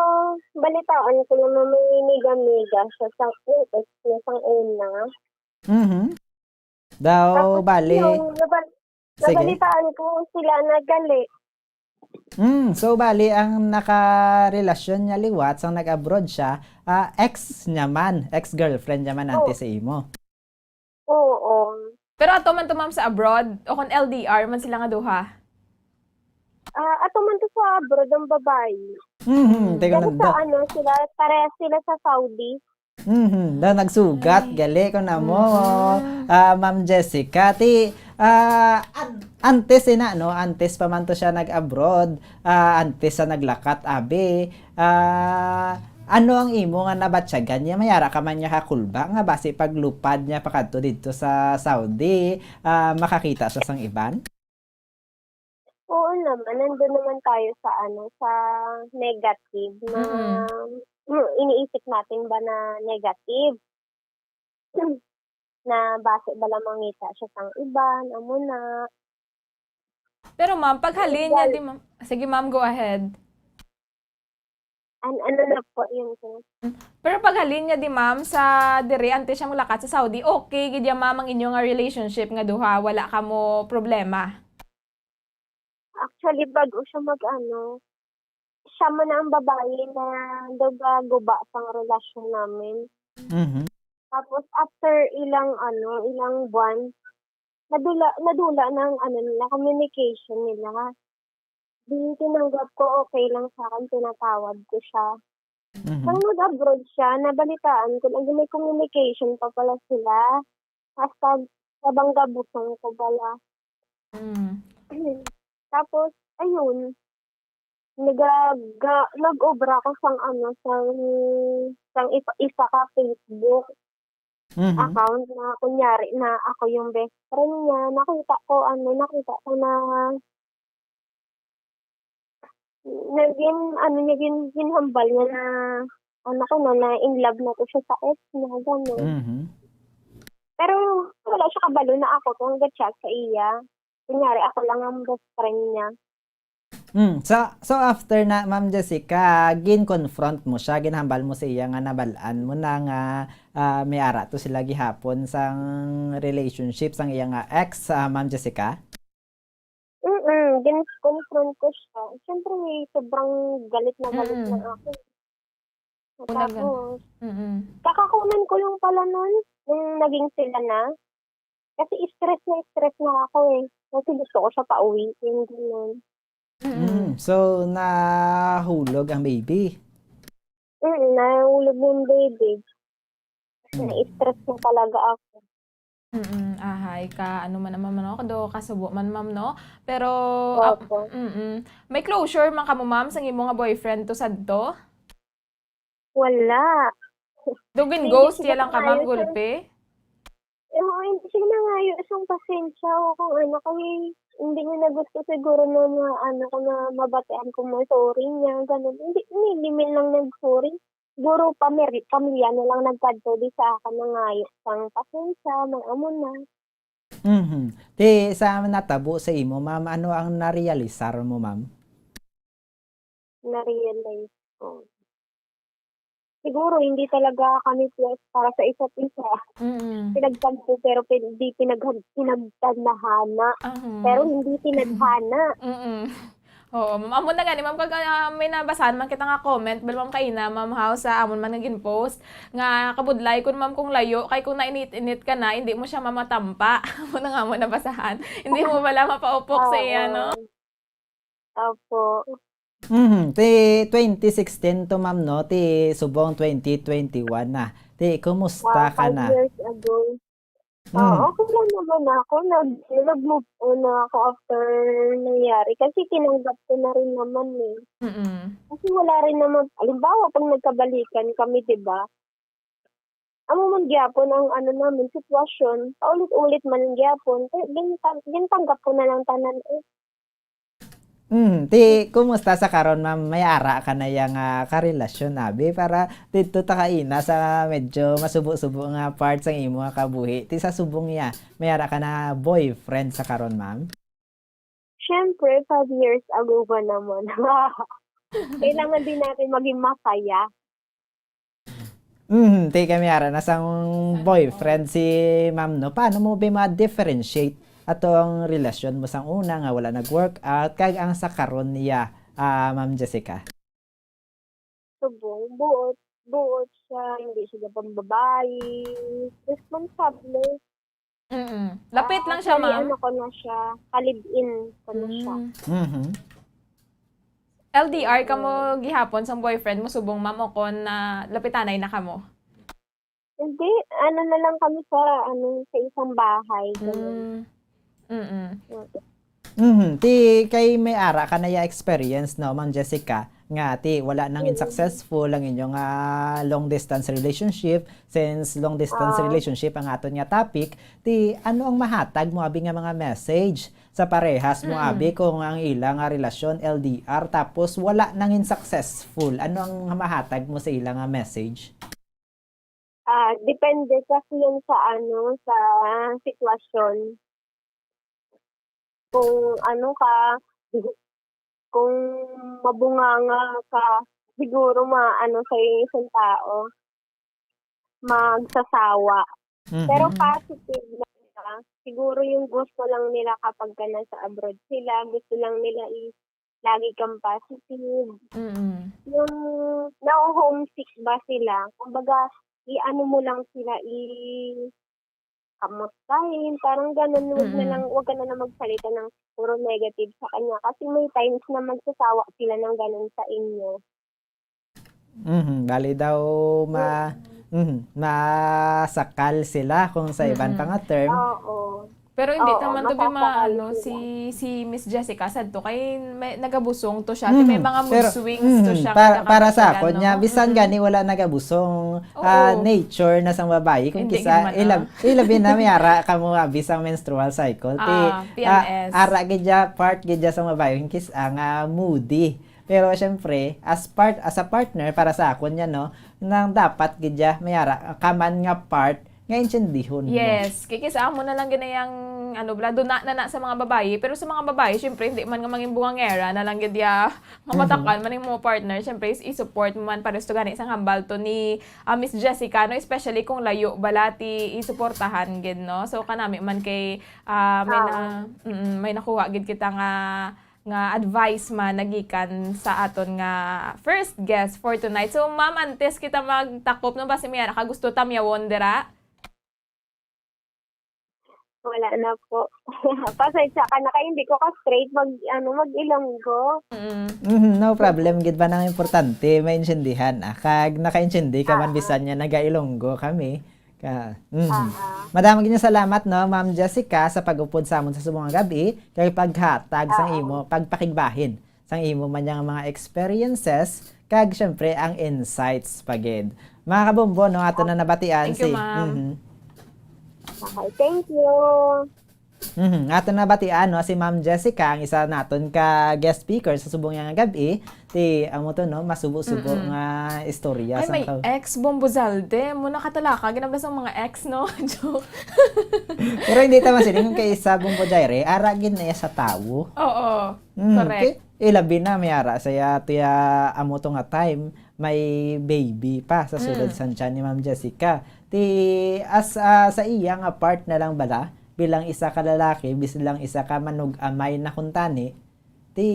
balitaan ko lang na may miga-miga siya sa, yung ex niya sang una. Mhm. Daw, Tapos bali, yung nabal-, sige. Nabalitaan ko sila na gali. Mm, so, bali, ang nakarelasyon niya liwat, sang nag-abroad siya, ah, ex niya man, ex-girlfriend niya man, Oh. antes sa imo. Oo. Pero ato man to, ma'am, sa abroad, o kung L D R man sila nga duha? Ah, ato man to sa abroad, ang babae. Mhm, Mm, teka pero lang sa daw. ano, sila, parehas sila sa Saudi. Mhm, daw nagsugat, Ay. gali ko na mo, Mm. ah, Ma'am Jessica. Ti, ah, an-, antes ina, no? Antes pa man to siya nag-abroad, ah, antes sa naglakat, abi, ah, ano ang imo nga nabatyagan niya? Mayara ka man niya kakulba nga basi paglupad niya pakadto didto sa Saudi, ah, makakita siya sang iban? Oo naman, nandun naman tayo sa ano, sa negative na Mm. iniisip natin ba na negative. Na base ba lang mangita siya sang iban, amo na. Pero ma'am, paghalin niya Well, di ma'am, sige ma'am, go ahead. An-, ano na po yun, sir? Pero paghalin niya di ma'am sa diri, antes siya mulakat sa Saudi, okay gid ya ma'am ang inyo nga relationship nga duha, wala kamo problema? Actually, bago siya mag-ano, siya man ang babae na nagaguba sang relasyon namin. Mhm. Tapos after ilang ano, ilang buwan, nadula, nadula na ang ano nila, communication nila. Di tinanggap ko, okay lang sa akin, pinatawad ko siya. Mhm. Nang nag-abroad siya, nabalitaan ko na may communication pa pala sila. Hasta sa bangga busong ko pala. Mm. Tapos, ayun, nagaga-, nag-obra ko sang ano, sang, sang isa, isa ka Facebook Mhm. account na kunyari na ako yung best friend niya. Nakita ko, ano, nakita ko na naging, ano, naging ginhambal niya na, ano ko na, na in love na ko siya sa ex niya, gano'n. Mhm. Pero wala siya kabalo na ako to, ang ga-chat sa iya. Kunyari, ako lang ang best friend niya. Mm. So, so after na, Ma'am Jessica, gin-confront mo siya, ginhambal mo sa iya nga nabal-an mo na nga, ah, may ara to sila gihapon sang relationship sang iya nga ex, ah, Ma'am Jessica? Mm, gin-confront ko siya. Siyempre, sobrang galit na galit Mm. na ako. Una gan-, Tapos, mm. kakakunan ko lang pala nun, nung naging sila na. Kasi stress na stress na ako eh. Kasi gusto ko siya pauwiin, ganun. Mm. Mm, so, nahulog ang baby? Mm, nahulog yung baby. Mm. Na-stress na talaga ako. Mm, ahay ka, ano man naman, ma'am, no? Kado kasubo man, ma'am, no? Pero, ah, Opo. mm, may closure man kamo, ma'am, sa imo nga boyfriend to sadto? Wala. Do gin-ghost siya lang ka, ma'am, gulpi? Eh, oo, hindi siya nangayo sang pasensya o kung ano, kay hindi niya na gusto siguro na ma-, ano ko, na mabatian ko mo sorry niya, ganun. Hindi, hindi man lang nag-sorry. Siguro pamir-, pamilya na lang nagkadto di sa akin nangayo sang pasensya, mga amo na. Mhm. Ti, sa natabo sa imo, ma'am, ano ang narealisar mo, ma'am? Na-realize ko. Siguro hindi talaga kami puwes para sa isa't isa. Mm. Pinagtampo pero pin-, di pinag-, pinagtadhana. Aha. Pero hindi tinadhana. Mm. Oo, ma'am. Amo na gani, ma'am, kag, ah, may nabasahan man kita nga comment, bal, ma'am, kaina, ma'am, how sa amon man nga gin-post, nga kabudlay kun, ma'am, kung layo, kay kung nainit-init ka na, hindi mo siya mamatampa. Amo na nga mo nabasahan. Hindi mo bala mapaupok sa iya, no? Oo. Opo. Mhm. Ti twenty sixteen to, ma'am, no? Ti subong twenty twenty-one na. Ti, kumusta Wow, ka five na? years ago. Ah, Mm. okay lang naman ako. Nag-, nag-move on na ako after nangyari. Kasi tinanggap ko na rin naman eh. Mm. Kasi wala rin naman, halimbawa, pag nagkabalikan kami, di ba? Amo man gyapon ang ano namin, sitwasyon. Paulit-ulit man gyapon. Kaya gintang-, gintanggap ko na lang tanan eh. Mm, ti, kumusta sa karon, ma'am? May ara ka na ya nga karelasyon, abi? Para didto ta kaina sa medyo masubo-subo nga part sang imo nga kabuhi. Ti sa subong ya, may ara ka na boyfriend sa karon, ma'am? Siyempre, five years ago ba naman? Kailangan din natin maging masaya. Mhm, ti kami ara na sang boyfriend si ma'am, no? Paano mo ba ma-differentiate ato ang relasyon mo sang una nga wala nag-work out kag ang sa karon niya, ah, Ma'am Jessica? Subong, buot, buot siya, hindi siya pambabayi, responsable. Mm. Lapit Ah, lang siya, actually, ma'am? Ano ko na siya, ka-live-in ko na siya. Mm. Mhm. L D R ka mo Oo. gihapon sang boyfriend mo subong, ma'am, o kon na lapitanay na kamo? Hindi, ano na lang kami sa, ano, sa isang bahay, ganun. Mm. Mm-mm. Mm. Mhm. Ti kay may ara ka na ya experience, no, Ma'am Jessica, nga ti wala nang Mm. successful ang inyong ah, long distance relationship. Since long distance Ah. relationship ang aton nga topic, ti ano ang mahatag mo abi nga mga message sa parehas mo Mm. abi kung ang ila nga relasyon L D R tapos wala nangin successful? Ano ang mahatag mo sa ila nga message? Ah, depende kasi yan sa ano, sa sitwasyon. Kung ano ka, kung mabunganga ka, siguro maano sa isang tao, magsasawa. Pero Mhm. positive na siya. Siguro yung gusto lang nila kapag ka nasa abroad sila, gusto lang nila is lagi kang positive. Mm. Yung na-homesick ba sila? Kumbaga, i-ano mo lang sila, i kamustahin, parang ganun, wag na Mm. lang, wag ka na lang magsalita ng puro negative sa kanya kasi may times na magsasawa sila ng ganun sa inyo. Mhm, bali daw ma mhm, masakal sila kung sa iban pa Mm. nga term. Oo. Pero hindi Oo, naman to be masasakal maano sila. si si Miss Jessica sad to kay may nagabusong to siya. Ti may Mhm. mga mood Pero swings to mhm, siya para, kada para kapag sa sila, akon no? niya, bisan Mm-mm. gani wala nagabusong ah, Oo. nature na sang babayi kung Hindi kisa gid man, ilab, ah. ilabi na may ara ka mo abi sang menstrual cycle. Ti Ah, ah, P M S. ara gid ya, part gid ya sang babayi kung kisa nga moody. Pero syempre, as part as a partner para sa akon niya, no, nang dapat gid ya may ara ka man nga part nga intindihon mo. Yes, kikis amo na lang ginayang ano bala duna na, na sa mga babayi, pero sa mga babayi syempre hindi man nga mangin bungangera na lang gid ya nga Mhm. matakan man yung mga partner, syempre is i-support mo man pares to gani sang hambal to ni ah, Miss Jessica, no, especially kung layo bala ti isuportahan gid, no. So kanami man kay ah, may na Oo. mm, may nakuha gid kita nga nga advice man nagikan sa aton nga first guest for tonight. So ma'am, antes kita magtakop, no, basi may ara ka gusto tamyawon dira? Wala na po. Pasensya ka na kay hindi ko ka straight mag ano, mag-Ilonggo. Mm. Mhm, no problem gid ba nang importante maintindihan ah. Kag nakaintindi ka man Ah. bisan nga naga-Ilonggo kami. Ka, mhm. Ah. Madamo gid nga salamat, no, Ma'am Jessica, sa pag-upod sa amon sa subong nga gab-i kag paghatag sang Ah. imo pagpakigbahin sang imo man nga mga experiences kag syempre ang insights pa gid. Mga kabombo, no, ato na nabatian Thank you, si ma'am. Mhm. Okay, thank you. Mhm. Ato na batian, no, si Ma'am Jessica, ang isa naton ka guest speaker sa subong nga gab-i. Ti amo to, no, masubo-subo Mm-mm. nga istorya Ay, sa may ka- ex Bombo Zalde. Mo nakatalaka, ginabla sa mga ex, no? Joke. Pero hindi ta masiling kung kay isa Bombo Jaire, ara gid na iya sa tawo. Oo. Mm, Correct. Kay, ilabi na may ara sa iya, tuya amo to nga time, may baby pa sa sulod Mm. sang tiyan ni Ma'am Jessica. Ti as ah, sa iya nga part na lang bala, bilang isa ka lalaki, bilang isa ka manug-amay na kuntani, ti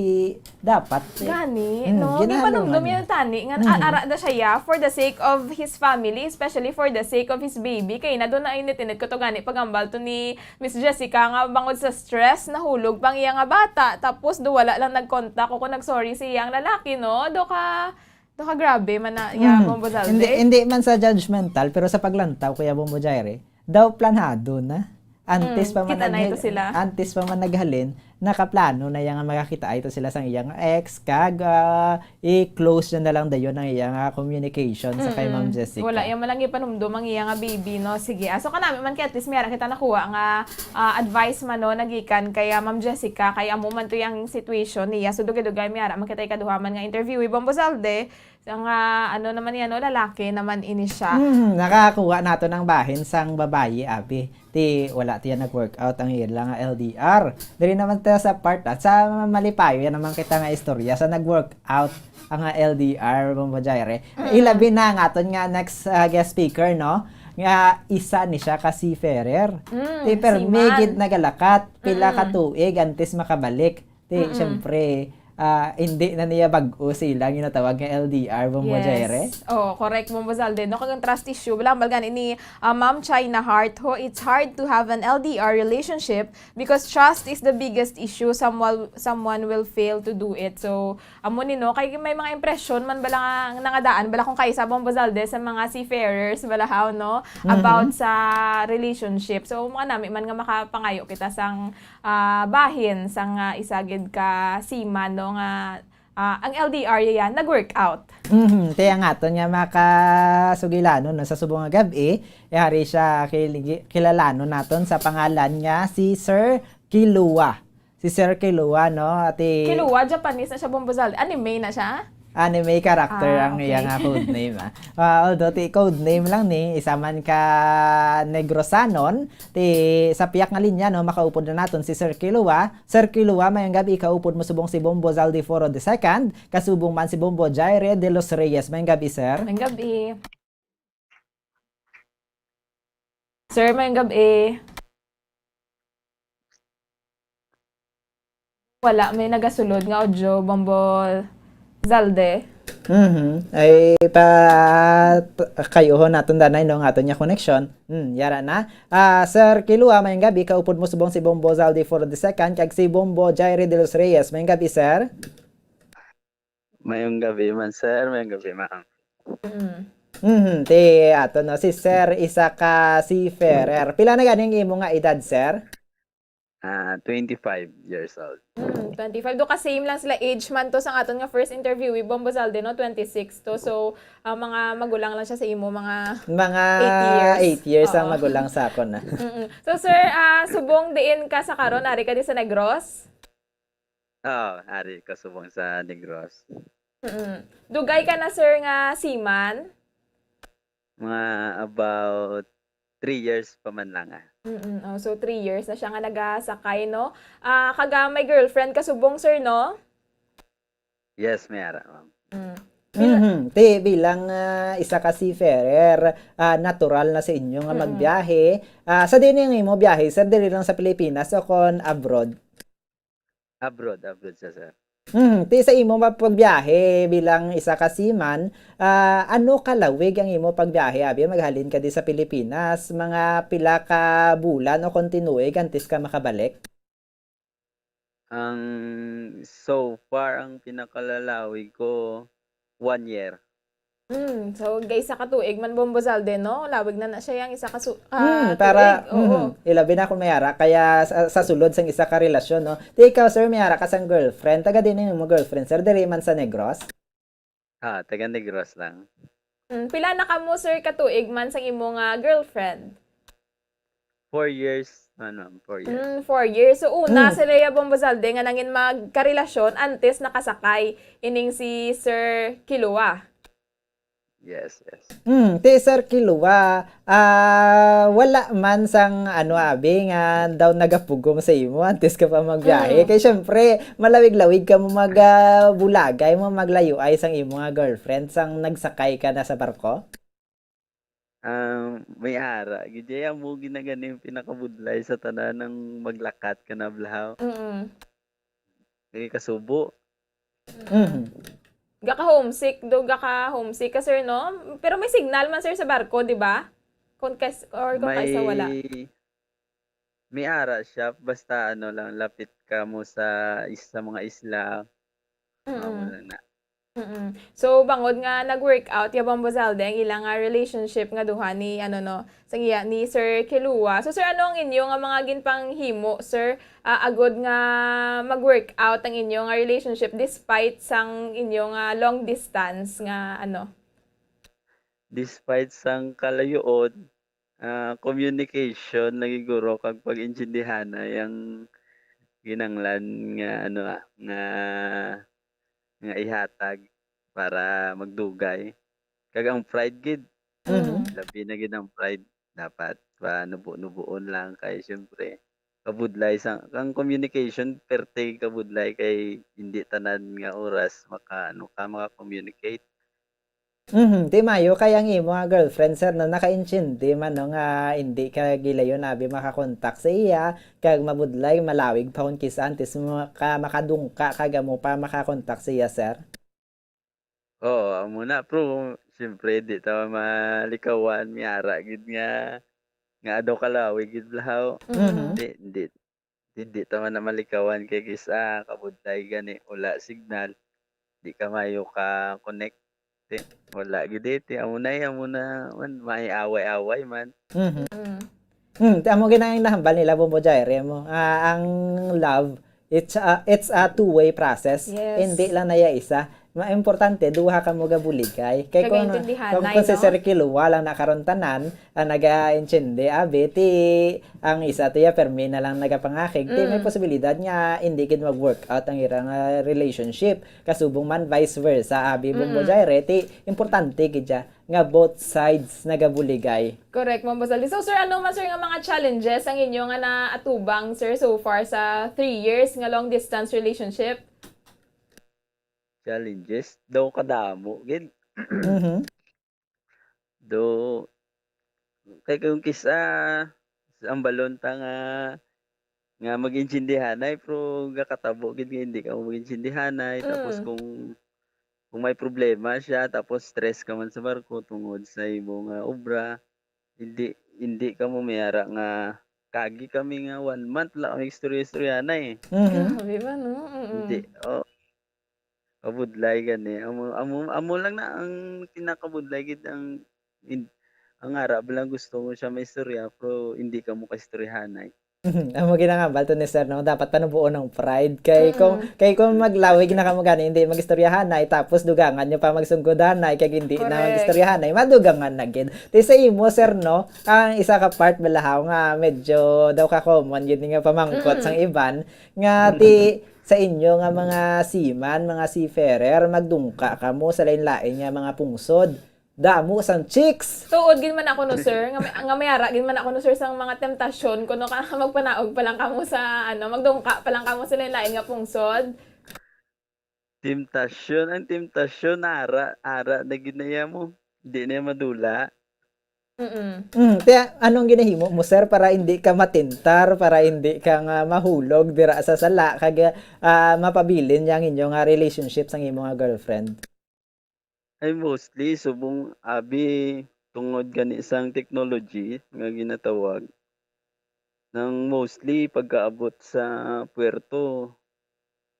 dapat eh, Gani, Mm, no? ginahalo Gipanumdom man niya yun. tani nga Mm. a- ara da siya ya for the sake of his family, especially for the sake of his baby. Kay na doon na init-init ko to gani pagambal to ni Miss Jessica nga bangod sa stress, nahulog pang iya nga bata. Tapos do wala lang nag-contact ko kung nag-sorry siya ang lalaki, no? Do ka, do ka grabe man na, ya, Mhm. Bombo Zalde. Hindi, hindi man sa judgmental, pero sa paglantaw, Kuya Bombo Jaire, daw planhado na. Antes Mm, pa man kita na nag- ito sila. Antes pa man naghalin, nakaplano na iya nga magakita ito sila sang iya nga ex, kag ah, i-close niya na lang dayon ang iya nga communication sa kay Ma'am Mm-mm. Jessica. Wala, iya man lang ipanumdum ang iya nga baby, no? Sige. Ah, so kanami man kay at least may ara kita nakuha nga ah, advice man, no, nagikan kay ah, Ma'am Jessica, kay amo man to yang situation niya. So dugay-dugay may ara man kita ikaduha man nga interview, Bombo Zalde. Nga ano naman yan, no? Lalaki naman ini siya. Hmm, nakakuha nato ng bahin sang babayi, abi. Ti wala tiya nag-work out ang ila nga L D R. Diri naman ta sa part at sa malipayo yan naman kita nga istorya sa nag-work out ang nga L D R, Bombo Jaire. Ilabi na ang aton nga next ah, guest speaker, no? Nga isa ni siya ka seafarer. Mm, Ti permi seaman. gid nagalakat pila ka Mm. tuig antes makabalik. Ti Mm-mm. syempre, Ah, hindi na niya bag-o sila ginatawag nga L D R, Bombo Jaire? Yes. Oo, correct, Bombo Zalde. No, kag ang trust issue, wala, wala gani ni, ah, Ma'am China Hart, ho, it's hard to have an L D R relationship because trust is the biggest issue. Someone, someone will fail to do it. So, amo ni, no, kay may mga impresyon man bala nga nangadaan bala kung kaisa, Bombo Zalde, sa mga seafarers bala, how, no, Mhm. about sa relationship. So, mga nami man nga makapangayo kita sang ah, bahin sang, ah, isa gid ka seaman, no, nga, ah, ang L D R iya nag-work out. Mhm. Kaya nga aton nga makasugilanon, no, sa subong nga gab-i, eh, hari siya kil-, kilalanon naton sa pangalan nga si Sir Killua. Si Sir Killua, no? Ati Killua, Japanese na siya, Bombo Zalde. Anime na siya? Anime character Ah, ang iya okay. nga code name, ah. Ah, although ti code name lang ni, isa man ka Negrosanon, ti sa piyak nga linya, no, makaupod na naton si Sir Kilua. Sir Kilua, mayong gab-i, kaupod mo subong si Bombo Zaldiforo the second, kasubong man si Bombo Jaire de los Reyes. Mayong gab-i, sir. Mayong gab-i. Sir, mayong gab-i. Wala may nagasulod nga audio, Bombo Zalde. Mhm. Ay, pa, t-, kayuhon naton danay, no, nga aton nga koneksyon. Hmm, yara na. Ah, Sir Kilua, mayong gab-i. Kaupod mo subong si Bombo Zalde for the second, kag si Bombo Jaire de los Reyes. Mayong gab-i, sir. Mayong gab-i man, sir. Mayong gab-i, ma'am. Mm. Mhm, ti ato, no, si Sir, isa ka seafarer. Pila na gani ang imo nga edad, sir? Ah, twenty-five years old. Mm, twenty-five. Do ka same lang sila age man to sa aton nga first interview with Bombo Zalde, no? Twenty-six to. So, ah, mga magulang lang siya sa imo, mga Mga eight years. eight years ang Oo. magulang sa akon, ah. Mm-mm. So, sir, ah, subong diin ka sa karon? Ari ka di sa Negros? Oo, ari ko subong sa Negros. Mm. Dugay ka na, sir, nga seaman? Mga about three years pa man lang, ah. Mm, oh, so three years na siya nga nagasakay, no? Ah, kaga may girlfriend ka subong, sir, no? Yes, may ara, ma'am. Mm. Mhm. Ti, bilang, ah, isa ka seafarer, ah, natural na sa inyo nga Mm-mm. magbiyahe. Ah, sa diin ang imo biyahe, sir? Diri lang sa Pilipinas o kon abroad? Abroad, abroad siya, sir. Hmm, ti sa imo nga pagbiyahe bilang isa ka seaman, ah, ano ka lawig ang imo pagbiyahe, abi, maghalin ka di sa Pilipinas? Mga pila ka bulan o kon tinuig antes ka makabalik? Ang, so far, ang pinakalalawig ko, one year. Mm, so, gay isa ka tuig man, Bombo Zalde, no? Lawig na na siya yang isa ka su-, ka Hmm, para, tuig. Oo. mhm, ilabi na kung may ara, kaya sa, sa sulod sang isa ka relasyon, no? Di ikaw, sir, may ara ka sang girlfriend. Taga diin ang imo girlfriend, sir? Diri man sa Negros? Ah, taga Negros lang. Mm, pila na kamo, sir, ka tuig man sang imo nga girlfriend? Four years, ano, four years. Mm, four years. So, una Mm. sila ya Bombo Zalde nga nangin magkarelasyon antes nakasakay ining si Sir Kilua. Yes, yes. Mm, ti Sir Kilua, ah, wala man sang, ano, abi, nga daw nagapugong sa imo antes ka pa magbiyahe. Mm. Kay, syempre, malawig-lawig ka mo mag, ah, bulagay mo, maglayuay sang imo nga girlfriend sang nagsakay ka na sa barko? Ah, may ara. Gid, amo gid na gani ang pinakabudlay sa tanan, ang maglakat ka na, blahaw. Mm. Kay kasubo. Mm. Gaka-homesick, do gaka-homesick ka, sir, no? Pero may signal man, sir, sa barko, di ba? Kung kas-, or kung kaisa wala. May, may ara siya, basta ano lang, lapit ka mo sa is-, sa mga isla. Mm. Amo lang na. Mm. So, bangod nga nag-work out ya Bombo Zalde ang ilang, ah, relationship nga duha ni, ano, no, sang iya, ni Sir Kilua. So, sir, ano ang inyo nga mga ginpanghimo, sir, ah, agod nga mag-work out ang inyo nga relationship despite sang inyo nga long distance nga, ano? Despite sang kalayuon, ah, communication lagi guro kag pag-intindihanay ang ginanglan nga, ano, ah, nga, nga ihatag para magdugay. Kag ang pride gid, Mhm. labi na gid ang pride. Dapat panubo-nuboon lang kay siyempre kabudlay sa, ang communication, perte kabudlay kay hindi tanan nga oras maka, ano ka, maka-communicate. Mhm, ti mayo kay ang imo nga girlfriend, sir, no, nakaintindi man, no, nga indi ka gilayon abi makakontak sa iya, kag mabudlay, malawig pa kon kis-a antes mo ka makadungka kag amo pa makakontak sa iya, sir? Oo, amo na, pero siyempre, di ta malikawan, may ara gid nga, nga daw kalawig gid, blahaw. Mhm. Di, di, di, di ta man na malikawan kay kis-a, kabudlay gani, wala signal. Di ka mayo ka connect. Di, wala gid, eh. Ti, amo na, eh, amo na man, may away-away man. Mhm. Mm. Hmm, ti amo gid ang nahambal nila, Bombo Jaire mo. Ah, ang love, it's a, it's a two-way process. Yes. Hindi lang na iya isa. Ma-, importante, duha kamo gabuligay. Kay kung, Kagaintindihan kung, na, kung si no? Sir Kilua lang na karon tanan, ang nagaintindi, abi, ti ang isa tiya permi na lang nagapangakig, ti may Mm. posibilidad nga hindi gid mag-work out ang ira nga relationship. Kasubong man, vice versa, abi, Bombo Mm. Jaire, ti importante gid siya nga both sides nagabuligay. Correct, Ma'am Bosaldi. So, sir, ano man, sir, nga mga challenges ang inyo nga naatubang, sir, so far sa three years nga long distance relationship? Challenges? Daw kadamo, gid. Mhm. Do, kay kung kis-a, ang balon ta nga, nga mag-intindihanay, pero gakatabo gid nga hindi ka mag-intindihanay. Tapos Mm. kung, kung may problema siya, tapos stress ka man sa barko tungod sa imo nga obra, hindi, hindi ka mo mayara nga kagi kami nga one month wala kami istorya-istoryahanay. Mhm. Grabe ba, no? Mm-mm. Hindi, oh. Kabudlay gani. Amo, amo, amo lang na ang kinakabudlay gid ang, in-, ang ara lang gusto mo siya maistorya, pero hindi ka mo kaistoryahanay. Amo ginangambal to ni sir, no? Dapat panubuon ang pride. Kay kung, Mm. kay kung maglawig na kamo gani, hindi magistoryahanay, tapos dugangan nyo pa magsunggodanay, kag hindi na Correct. magistoryahanay, madugangan na gid. Ti sa imo, sir, no? Ang isa ka part balahaw nga medyo daw ka common yun nga pamangkot Mm-mm. sang iban, nga ti sa inyo nga mga seaman, mga seafarer, magdungka kamo sa lain-lain nga mga pungsod. Damo sang chicks. Tuod gid man ako, no, sir, nga may, nga may ara gid man ako, no, sir, sang mga temptasyon, kuno ka magpanaog pa lang kamo sa, ano, magdungka pa lang kamo sa lain-lain nga pungsod. Temptasyon, ang temptasyon, ara, ara na gid na iya mo. Di na iya madula. Mm-mm. Mm, kaya anong ginahimo mo, sir, para hindi ka matintar, para hindi ka nga mahulog dira sa sala, kag, ah, mapabilin niya ang inyo nga relationship sang imo nga girlfriend? Ay, mostly, subong abi tungod gani sang technology nga ginatawag, nang mostly pagkaabot sa puerto,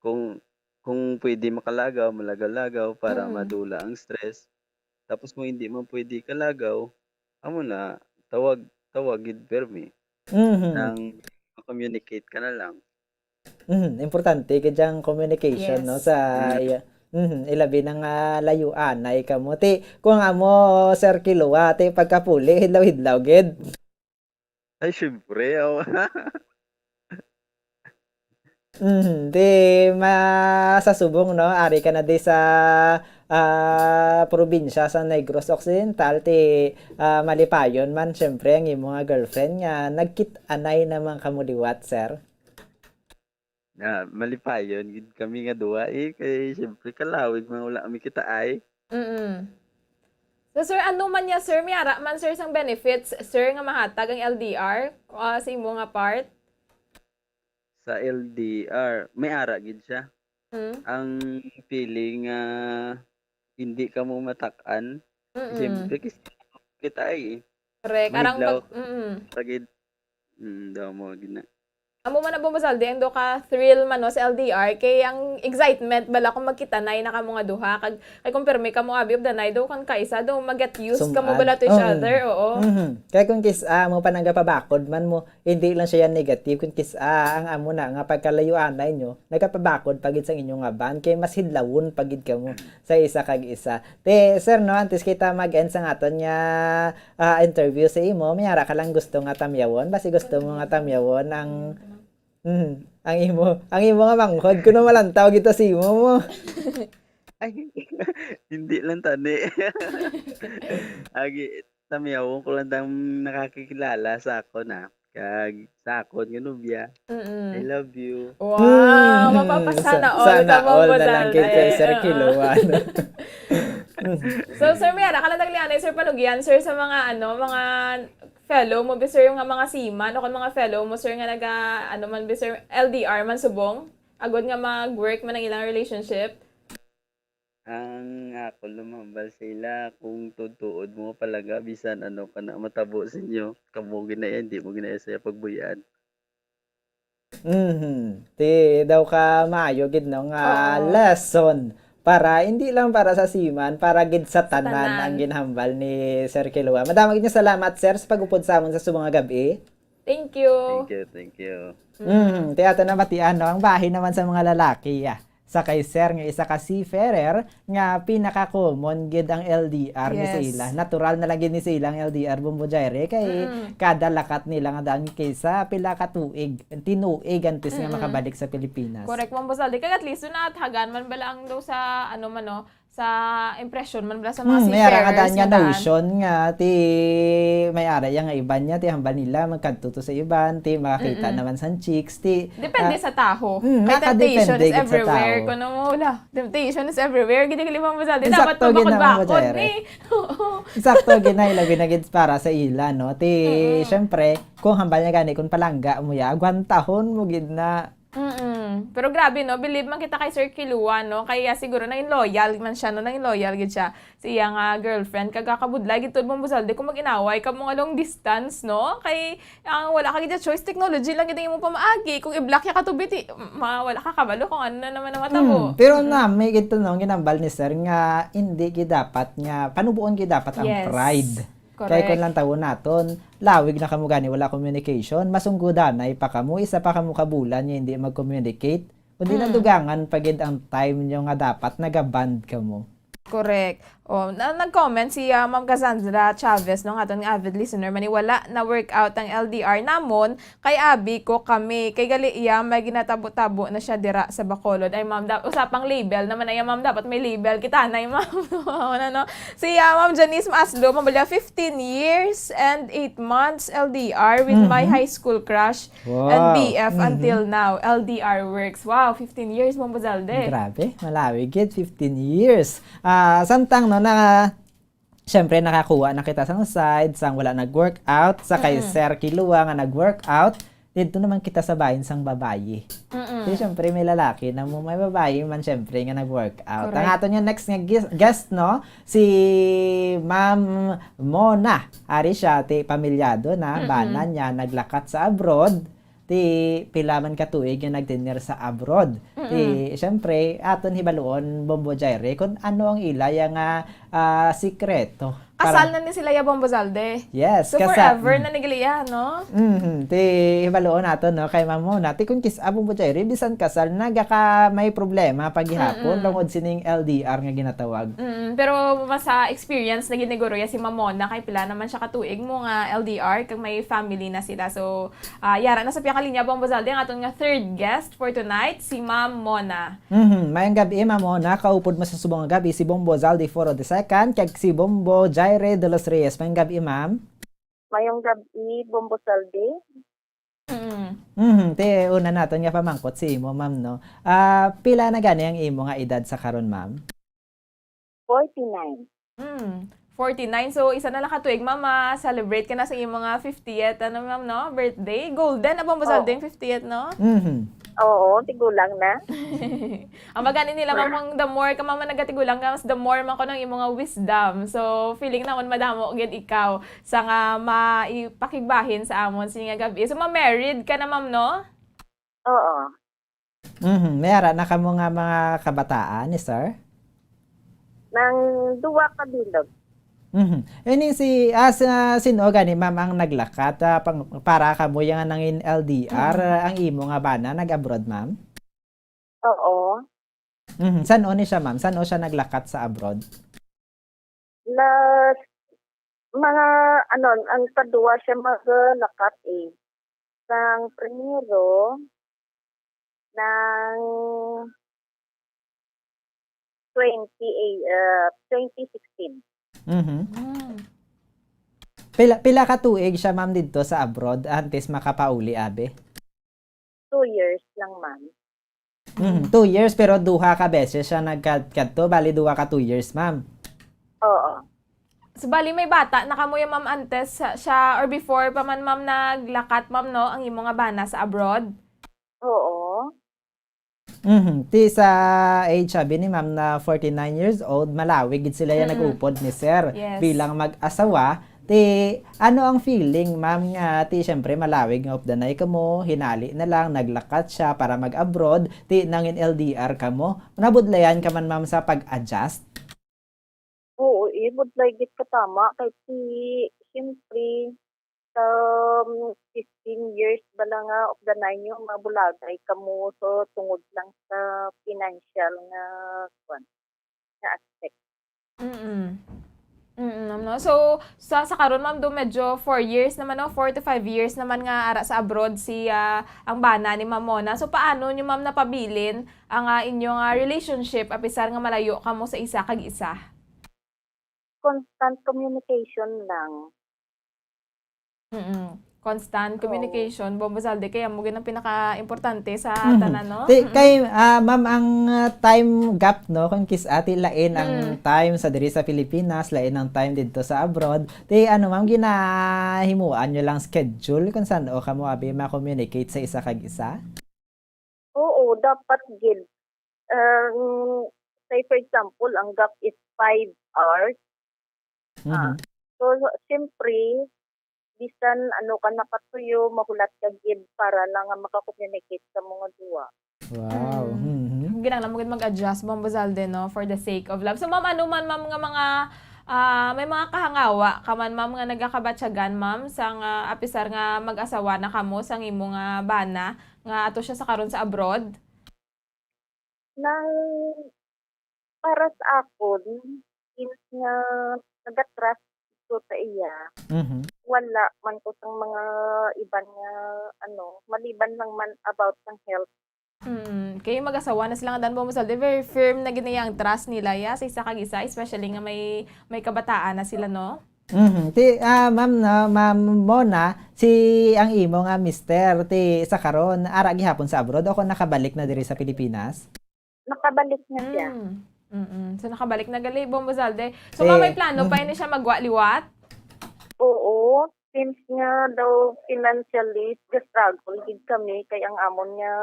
kung, kung pwede makalagaw, malagaw-lagaw para Mm. madula ang stress. Tapos kung hindi man pwede kalagaw, amo na, tawag, tawag gid permi. Mhm. Nang ma-communicate ka na lang. Mhm, importante gid ang communication, no, Yes. sa Mm. iya-, mhm, ilabi na nga layuanay kamo. Ti, kung amo, Sir Kilua, ti pagkapuli, hidlaw-hidlaw gid. Ay, syempre, oh. Mhm, ti ma-, sa subong, no, ari ka na di sa, ah, probinsya sa Negros Occidental, ti, ah, malipayon man, syempre, ang imo nga girlfriend nga nagkit-anay naman kamo liwat, sir. Na, malipayon gid kami nga duha, eh, kay syempre kalawig man wala kami kitaay. Mm. So, sir, ano man niya, sir? May ara man, sir, sang benefits, sir, nga mahatag ang L D R, ah, sa imo nga part? Sa L D R, may ara gid siya. Mm. Ang feeling nga hindi ka mo matak-an, Mm-mm. siyempre, kis-, kitaay, eh. Correct. Arang Mahidlaw pag, mm. ka gid. Mm, daw mo gid na. Amo man na, Bombo Saldi, ang do ka thrill man, no, sa L D R, kay ang excitement bala kung magkitanay na kamo nga duha, kag, kay kung pirmi kamo abi of the night, do kung kaisa, do mag-get used Sum-ad. kamo bala to each Oo. other, oo. Mhm. Kay kung kis-, ah, mo pa nagapabakod man mo, hindi lang siya yan negative, kung kis-, ah, ang amo na nga pagkalayuanay nyo, nagapabakod pa gid sa inyo nga band, kay mas hidlawon pa gid kamo sa isa kag isa. Te, sir, no, antes kita mag-end sa aton nga, ah, interview sa imo, may ara ka lang gusto nga tamyawon? Basi gusto mo nga tamyawon ang, mhm, ang imo, ang imo nga manghod, kuno malantaw kita sa imo mo. Ay, hindi lang tani. Agi, tamyawon ko lang dang nakakikilala sa ako na. Kag sa akon nga nobya, Mm. I love you. Wow, Mm. mapapasana Sa-, all sana ka mo, all na lang Bozal. kay, kay Ay, Sir oo. Kiluan. So, sir, may ara ka lang naglianay, sir, panugian, sir, sa mga, ano, mga fellow mo, bi, sir, nga mga seaman, o kung mga fellow mo, sir, nga naga, ano man, bi, sir, L D R man subong, agod nga mag-work man ang ilang relationship. Ang ako lumambal sa ila, kung tuod-tuod mo palaga, bisan ano pa na matabo sa inyo, kamo ginaya, hindi mo ginaya saya pagbuyan. Mhm. Ti daw ka maayo gid no nga Oo. lesson para hindi lang para sa seaman, para gid sa Sa tanan tanan. ang ginhambal ni Sir Kilua. Madamo gid nga salamat, sir, sa pag-upod sa amon sa subong nga gab-i. Thank you. Thank you, thank you. Mhm. Ti ato na batian no, ang bahin naman sa mga lalaki, ah. Sa kay Sir nga isa ka seafarer nga pinaka-common gid ang L D R ni sa Yes. ila. Natural na lang gid ni sa ila ang L D R, Bombo Jaire, kay Mm-mm. kada lakat nila nga daan kaysa pila ka tuig, tinuig antes nga Mm-mm. makabalik sa Pilipinas. Correct, Ma'am Buzaldi. Kag at least, yun, naathagan man bala ang daw sa, ano man, no, sa impresyon man bala sa mga Hmm, may ara nga seafarers daan nga nga daan. notion nga ti may ara ya nga iban niya ti hambal nila magkadto to sa iban ti makakita Mm-mm. naman sang chicks ti Depende ah, sa taho. Mm, Kay temptation makadepende is gid sa everywhere. tawo. Kuno mo wala. Temptation is everywhere. Gid ang limang basal. Di dapat Insakto gid na, Mama pabakod-bakod Jaire. ni. Oo. Sakto gid na ilabi na gid para sa ila, no? Ti, Mm-mm. syempre, kung hambal niya gani, kung palangga mo ya, agwantahon mo gid na. Mm-mm. Pero grabe, no? Believe man kita kay Sir Kilua, no? Kaya siguro naging loyal man siya, no? Naging loyal gid siya sa iya nga girlfriend. Kag kabudlay gid tuod mo, Buzalde, kung mag-inaway ka mo nga long distance, no? Kay ang wala ka gid choice, technology lang gid ang imong pamaagi. Kung i-block ya ka tubi, ti, ma, wala ka kabalo kung ano na naman ang matabo. Hmm, pero Mm-mm. nami gid to, no, ginambal ni sir nga hindi gid dapat nga panubuon gid dapat ang Yes. pride. Kay Correct. Kung lang tawon naton, lawig na kamo gani wala communication, masunggudanay pa kamo, isa pa kamo ka bulan nga hindi mag-communicate. Kundi Mm. nadugangan pa gid ang time nyo nga dapat nagaband kamo. Correct. Oh, na, nag-comment si ah, Ma'am Cassandra Chavez, no, nga aton nga avid listener, maniwala na workout ang L D R namon, kay abi ko kami, kay gali iya may ginatabo-tabo na siya dira sa Bacolod. Ay, ma'am, da, usapang label naman ay, ma'am, dapat may label kita na, ma'am. Ano, no? Si ah, Ma'am Janice Maslo, mabalya, fifteen years and eight months L D R with my Mhm. high school crush. Wow. N B F Mhm. until now, L D R works. Wow, fifteen years, Ma'am Buzalde. Grabe, malawi gid, fifteen years. Ah, samtang, no, na, syempre, nakakuha na kita sang side, sang wala nag-workout, sa kay Mm-mm. Sir Kilua nga nag-workout, dito naman kita sa bahin sang babayi. Mm-mm. Di, syempre, may lalaki na mo, may babayi man, syempre, nga nag-workout. Ang Correct. aton nga next nga gis-, guest, no, si Ma'am Mona. Ari siya, ti pamilyado na, Mm-mm. bana niya, naglakat sa abroad. Ti pila man ka tuig nga nagtener sa abroad. Ti, Mm-mm. siyempre, aton hibaluon, Bombo Jaire, kung ano ang ila ya nga, ah, sikreto. Kasal Para na ni sila ya, Bombo Zalde. Yes, So, kasal. forever Mm. na ni Gilia, no? Mhm. Ti hibaluon nato, no, kay Ma'am Mona. Ti kung kis-, ah, Bombo Jaire, bisan kasal, nagaka may problema pa gihapon Mm-mm. tungod sining L D R nga ginatawag. Mm, pero mas, ah, experience na gid ni Guro ya si Ma'am Mona, kay pila naman siya ka tuig mo nga L D R, kag may family na sila. So, ah, yara na sa piyakalinya, Bombo Zalde, ang aton nga third guest for tonight, si Ma'am Mona. Mhm. Mayong gab-i, Ma'am Mona. Kaupod mo sa subong nga gab-i si Bombo Zalde Foro the second, kag si Bombo Jaire de los Reyes. Mayong gab-i, ma'am. Mayong gab-i, Bombo Zalde. Mm. Mhm. Ti, una naton nga pamangkot si imo, ma'am, no? Ah, pila na gani ang imo nga edad sa karon, ma'am? Forty-nine. Mm. Forty-nine. So, isa na lang ka tuig, ma'am, ma-celebrate ka na sa imo nga fiftieth, ano, ma'am, no? Birthday. Golden, abang ba sa Oo. ding fiftieth, no? Mhm. Oo, tigulang na. Ang magani nila, ma'am, kung the more ka, ma'am, nagatigulang ka, mas the more man ko ng imo nga wisdom. So, feeling na madamo gid ikaw sa nga maipakigbahin sa amon sa nga gabi. So, ma-married ka na, ma'am, no? Oo. Mhm. May ara na kamo nga mga kabataan ni sir? Nang duwa ka bilog. Mhm. Ini si, ah, sa, sino gani, ma'am, ang naglakat, ah, pang, para kamo yang nangin L D R, Mhm. ang imo nga bana nag-abroad, ma'am? Oo. Mhm. San-o ni siya, ma'am? San-o siya naglakat sa abroad? Last, mga, ano, ang kadua siya maglakat eh. Sang primero, ng twenty, ah, twenty sixteen. Mhm. Mm. Pila, pila ka tuig siya, ma'am, didto sa abroad antes makapauli, abi? Two years lang, ma'am. Mhm. Two years, pero duha ka beses siya nagkadto. Bali, duha ka two years, ma'am. Oo. So, bali, may bata na kamo ya, ma'am, antes sa, siya, or before pa man, ma'am, naglakat, ma'am, no, ang imo nga bana sa abroad? Oo. Mhm. Ti sa age, sabi ni ma'am, na forty-nine years old, malawig gid sila ya Mm. nag-upod ni sir Yes. bilang mag-asawa. Ti ano ang feeling, ma'am, nga ti siyempre malawig nga updanay kamo, hinali na lang naglakat siya para mag-abroad, ti nangin L D R kamo? Nabudlayan ka man, ma'am, sa pag-adjust? Oo, eh, budlay gid ka tama kay ti, siyempre, sa, um, fifteen years bala nga updanay nyo, mabulagay kamo sa tungod lang sa financial nga, kuwan, nga aspect. Mm. Mm, ma'am, no? So, sa, sa karon, ma'am, do medyo four years naman, no? Four to five years naman nga ara sa abroad si, ah, ang bana ni Ma'am Mona. So, paano nyo, ma'am, napabilin ang, ah, inyong, ah, relationship apisar nga malayo kamo sa isa kag isa? Constant communication lang. Mm. Constant Oo. communication, Bombo Zalde, kaya mo gid ang pinaka-importante sa Mhm. tanan, no? Ti-, Mm. kay, ah, ma'am, ang, ah, time gap, no, kung kis-, ah, ti lain ang Mm. time sa diri sa Pilipinas, lain ang time didto sa abroad. Ti, ano, ma'am, ginahimuan nyo lang schedule kung san-o kamo abi ma-communicate sa isa kag isa? Oo, dapat gid. Um, say for example, ang gap is five hours. Ah, Mhm. so, siyempre, bisan ano ka nakatuyo, mahulat ka gid para lang nga maka-communicate sa mga duwa. Wow. Mm. Mhm. Kinahanglan mo gid mag-adjust, Ma'am Buzalde, no, for the sake of love. So, ma'am, ano man, ma'am, nga mga, ah, may mga kahangawa ka man, ma'am, nga nagakabatyagan, ma'am, sa nga apisar nga mag-asawa na kamo sang imo nga bana nga ato siya sa karon sa abroad? Nang para sa akon, since nga nagatrust ko sa iya, Mhm. wala man ko sang mga iban nga, ano, maliban lang man about sang health. Mm, kay mag-asawa na sila nga dan, Ma'am Buzalde, very firm na gid niya ang trust nila, ya, sa isa kag isa, especially nga may, may kabataan na sila, no? Mhm. Ti, ah, ma'am, no, Ma'am Mona, si ang imo nga mister, ti sa karon, ara gihapon sa abroad o kung nakabalik na diri sa Pilipinas? Nakabalik na siya. Mm. Mm-mm. So, nakabalik na gali, Bombo Zalde. So, Ti, ma'am, may plano pa mhm. ini siya magwa liwat? Oo, since nga daw financially, ga-struggle gid kami kay ang amon nga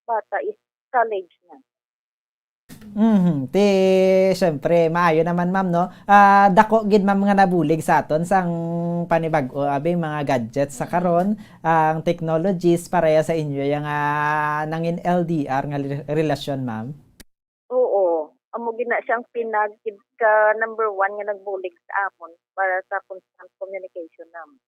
bata is college na. Mhm. Ti, syempre, maayo naman, ma'am, no? Ah, dako gid, ma'am, nga nabulig sa aton sang panibag-o, abi, mga gadgets sa karon, ang technologies para ya sa inyo, yang, ah, nangin L D R nga li-, relasyon, ma'am? Oo. Amo gid na siyang pinag-, ka number one nga nagbulig sa amon para sa constant communication namin.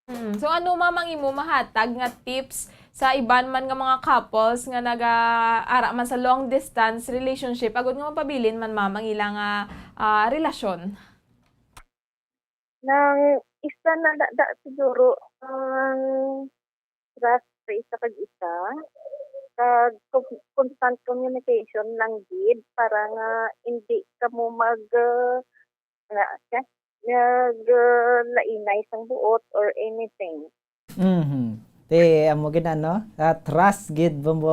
Mm. So, ano, ma'am, ang imo mahatag nga tips sa iban man nga mga couples nga nagaara man sa long distance relationship, agud nga mapabilin man, ma'am, ang ilang, ah, ah, relasyon? Nang isa na da, da siguro ang trust sa isa kag isa, kag com-, constant communication lang gid para nga hindi kamo mag, ah, nga, siya, nag, ah, lainay sang buot or anything. Mhm. Ti, amo gid, ano, ah, trust gid, Bombo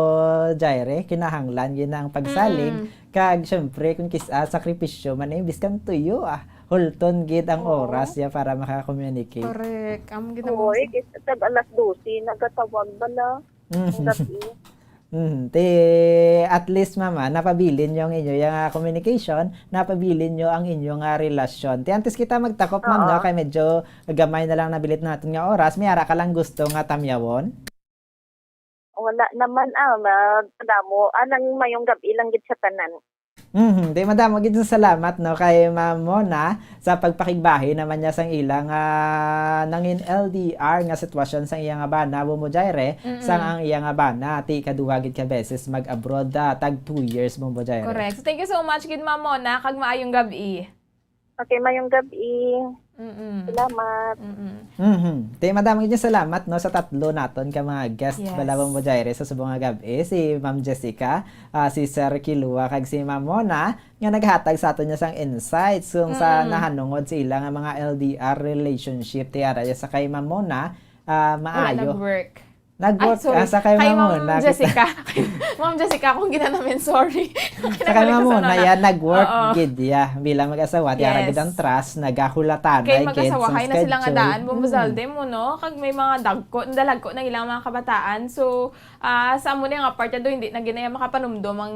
Jaire, kinahanglan gid ang pagsalig. Mm. Kag, syempre, kung kis-, ah, sakripisyo man, eh, biskan tuyo, ah, hulton gid ang Oo. oras ya para maka-communicate. Correct. Amo gid ang Oo, eh, kis-, tag alas dose, nagatawag bala. Mm. Ang gabi. Mhm. Ti, at least, ma'am, ah, napabilin nyo ang inyo yang, ah, communication, napabilin nyo ang inyo nga relasyon. Ti, antes kita magtakop, ma'am, no, Oo. kay medyo gamay na lang nabilin naton nga oras, may ara ka lang gusto nga tamyawon? Wala naman, ah, madamo. Ah, nang mayong gabi lang gid sa tanan. Mhm. Di, madamo gid sa salamat, no, kay Ma'am Mona sa pagpakigbahin naman niya sang ilang, ah, nangin L D R nga sitwasyon sang iya nga bana, Bombo Jaire, Mm-mm. sang ang iya nga bana, ti ikaduha gid ka beses mag-abroad, ah, tag two years, Bombo Jaire. Correct. So, thank you so much gid, Ma'am Mona, kag maayong gab-i. Okay, mayong gab-i. Mm-mm. Salamat. Mm-mm. Mhm. Ti, madamo gid salamat, no, sa tatlo naton ka mga guest, Yes. bala, Bombo Jaire, sa subong nga gab-i, si Ma'am Jessica, ah, si Sir Kilua, kag si Ma'am Mona, nga naghatag sa aton niya sang insights kung sa Mm. nahanungod sa ila nga mga L D R relationship. Ti ara ya sa kay Ma'am Mona, ah, Wala maayo. nag-work. Nag-work, Ay, sorry. ah, sa kay Kay Ma'am Ma'am Mona, kita Jessica. Ma'am Jessica, kung ginanamin, sorry. Sa kay Kinakabit Ma'am ko sa Mona, una. yan, nag-work Oo. gid, yeah. Bilang mag-asawa, ti ara gid ang Yes. trust, nagahulat Kay anay gid mag-asawa, sa hay na sila nga schedule. daan, Bombo Mm. Zalde mo, no? Kag may mga dagko, nadalagko na ilang mga kabataan. So, ah, sa amo na nga part, do, hindi na gid na yan makapanumdom ang,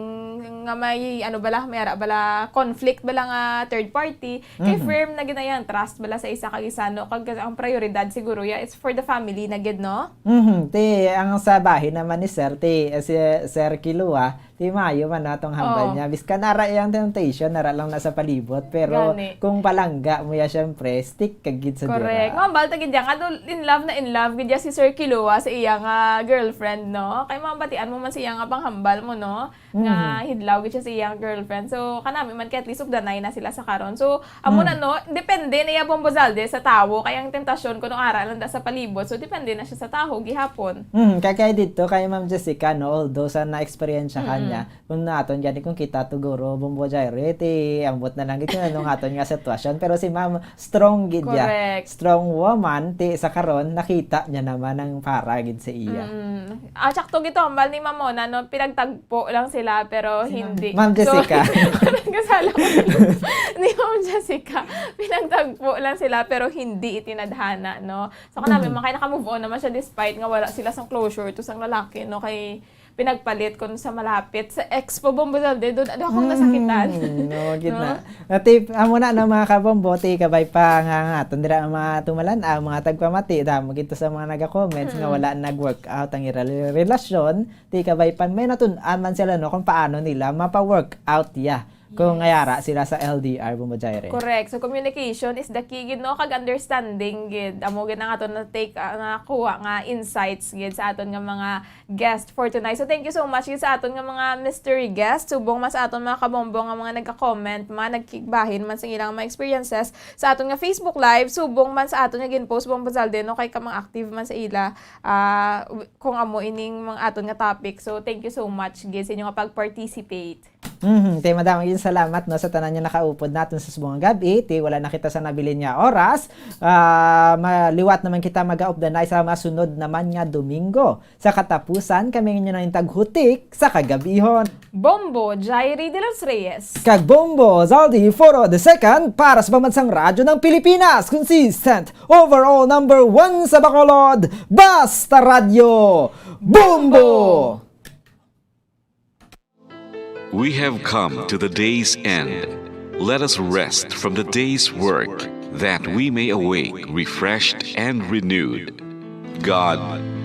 nga may, ano bala, may ara bala, conflict bala nga third party. Kay Mhm. firm na gid na yan, trust bala sa isa kag isa, no? Kag ang prioridad siguro, yeah, it's for the family na gid, no? Mhm. Ti, ang sa bahin naman ni Sir, ti, eh, si Sir Kilua, ti maayo man na atong hambal Oo. niya. Biskan ara iyang temptation, ara lang na sa palibot. Pero Gani. kung palangga mo ya, syempre, stick ka gid sa Correct. dira. Mambal ta gid yan. Ano, in love na in love gid ya si Sir Kilua sa iya nga girlfriend, no? Kay mabatian mo man sa iya nga panghambal mo, no? Nga Mhm. hidlaw gid siya sa iya nga girlfriend. So, kanami man kay at least ugdanay na sila sa karon. So, Amo na, Mm. no? Depende na ya, Bombo Zalde, sa tawo. Kay ang temptasyon kuno ara lang da sa palibot. So, depende na siya sa tawo gihapon. Mm, kay, kay dito, kay Ma'am Jessica, no? Although sa na-experience siya Mm-mm. kanya, kung naton gani kung kita tuguro, Bombo Jaire, ti, ambot na lang gid kung anong aton nga sitwasyon. Pero si Ma'am, strong gid ya. Correct. Strong woman, ti, sa karon, nakita niya naman ang para gid sa iya. Mm. Ah, sakto gid to, hambal ni Ma'am Mona, no? Pinagtagpo lang sila, pero Si Ma'am, hindi. Ma'am Jessica. Sorry. Nagkasala ko. Ni Ma'am Jessica, pinagtagpo lang sila, pero hindi itinadhana, no? So, kanami, Mm. man kay naka-move on naman siya despite nga wala sila sang closure to sang lalaki, no? Kay pinagpalit kun sa malapit. Sa ex po, Bombo Zalde, doon, ano akong Mm, nasakitan. no, gid No? na. Ati, amo na, no, mga kabombo, ti, kabay pa nga, nga, aton dira ang mga tumalan, ang mga tagpamati, damo gid to sa mga naga-comments nga Mm. wala nag-work out ang ira relasyon, ti, kabay pa, may natun-an man sila, no, kung paano nila mapa-work out, ya. Kung Yes. ngayara sila sa L D R, Bombo Jaire. Correct. So, communication is the key gid, no? Kag understanding gid. Amo gid ang aton na take, ah, nakuha nga insights gid sa aton nga mga guest for tonight. So, thank you so much gid sa aton nga mga mystery guest. Subong man sa aton mga kabombo nga mga nagka-comment man, nagkigbahin man sa ilang mga experiences sa aton nga Facebook Live. Subong man sa aton nga gin-post, Bombo Zalde, no? Kay kamang active man sa ila, ah, w-, kung amo ining mga aton nga topic. So, thank you so much gid sa inyo nga pag-participate. Mhm. Ti, madamo gid salamat, no, sa tanan nga nakaupod naton sa subong nga gab-i. Ti, wala na kita sa nabilin nga oras. Ah, maliwat naman kita mag-updanay sa masunod naman nga Domingo. Sa katapusan, kami ang inyo nang taghutik sa kagabihon. Bombo Jairi de los Reyes. Kag Bombo Zaldi Foro the second para sa Pambansang Radyo ng Pilipinas. Consistent, overall number one sa Bacolod. Basta Radyo. Bombo! We have come to the day's end. Let us rest from the day's work, that we may awake refreshed and renewed. God,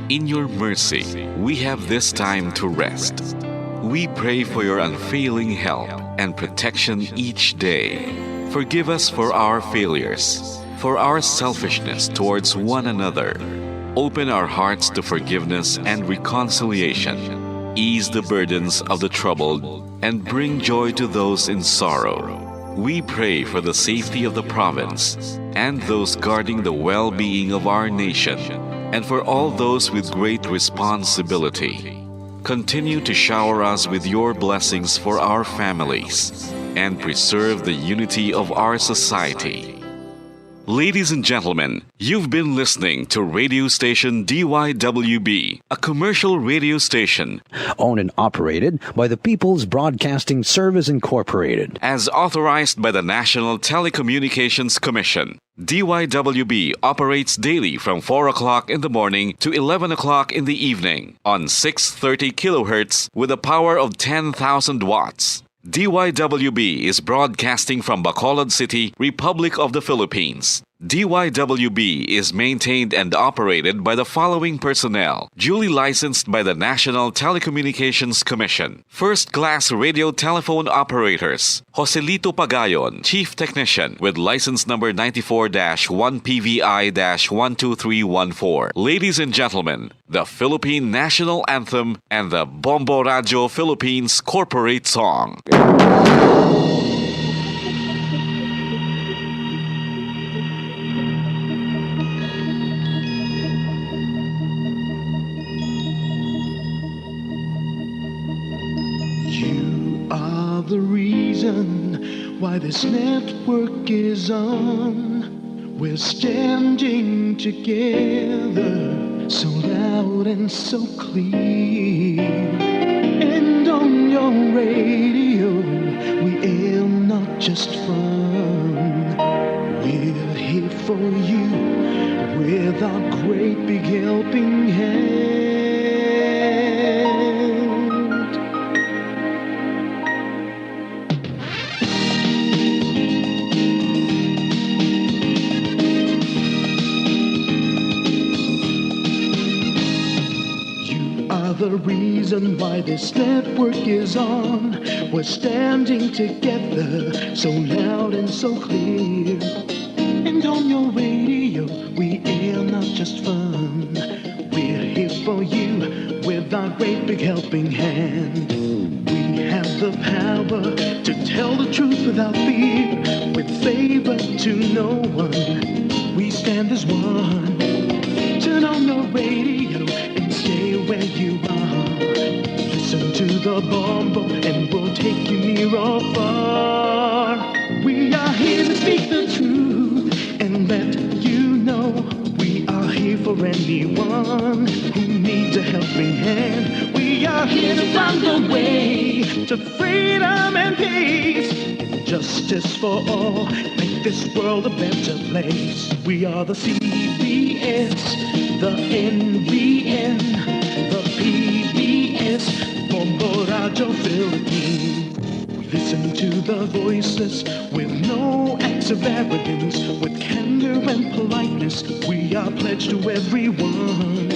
in your mercy, we have this time to rest. We pray for your unfailing help and protection each day. Forgive us for our failures, for our selfishness towards one another. Open our hearts to forgiveness and reconciliation. Ease the burdens of the troubled and bring joy to those in sorrow. We pray for the safety of the province and those guarding the well-being of our nation, and for all those with great responsibility. Continue to shower us with your blessings for our families and preserve the unity of our society. Ladies and gentlemen, you've been listening to radio station D Y W B, a commercial radio station owned and operated by the People's Broadcasting Service Incorporated. As authorized by the National Telecommunications Commission. D Y W B operates daily from four o'clock in the morning to eleven o'clock in the evening on six thirty kilohertz with a power of ten thousand watts. D Y W B is broadcasting from Bacolod City, Republic of the Philippines. D Y W B is maintained and operated by the following personnel, duly licensed by the National Telecommunications Commission. First class radio telephone operators, Joselito Pagayon, Chief Technician, with license number ninety-four dash one P V I dash one two three one four. Ladies and gentlemen, the Philippine National Anthem and the Bombo Radio Philippines Corporate Song. You are the reason why this network is on. We're standing together so that Loud and so clear. And on your radio, we aim not just fun. We're here for you with our great big helping hand. You are the reason why this network is on. We're standing together, so loud and so clear. And on your radio, we air not just fun. We're here for you with our great big helping hand. We have the power to tell the truth without fear, with favor to no one. We stand as one. Turn on your radio and stay where you are. Listen to the Bombo and we'll take you near or far. We are here to speak the truth and let you know we are here for anyone who needs a helping hand. We are here to find the way to freedom and peace and justice for all. Make this world a better place. We are the C B S, the N B N, the P B S, Bombo Radyo Philippines. We listen to the voiceless with no acts of arrogance, with candor and politeness. We are pledged to everyone.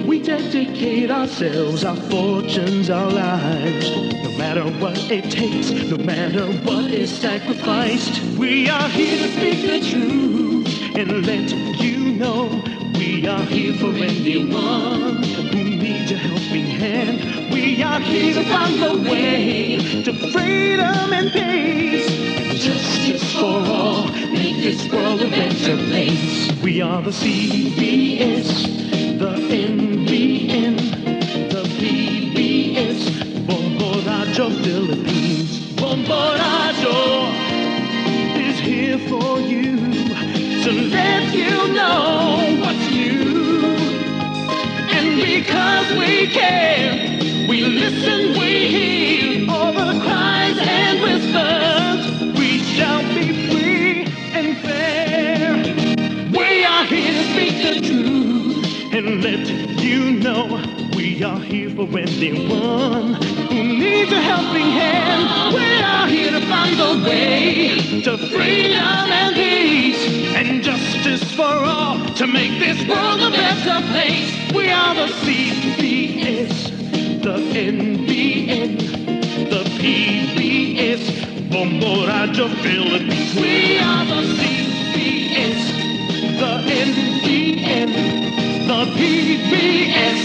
We dedicate ourselves, our fortunes, our lives, no matter what it takes, no matter what is sacrificed. We are here to speak the truth and let you know we are here for anyone who needs a helping hand. We are here to find the way to freedom and peace and justice for all. Make this world a better place. We are the C B S, the N B N, the P B S, Bombo Radyo Philippines. Bombo Radyo is here for you to let you know what's new. And because we care, we listen, we hear all the cries and whispers. We shall be free and fair. We are here to speak the truth and let you know we are here for anyone who needs a helping hand. We are here to find the way to freedom and peace and justice for all, to make this world a better place. We are the C B S, the N B N, the P B S, Bombo Radyo Philippines. We are the C B S, the N B N, the P B S,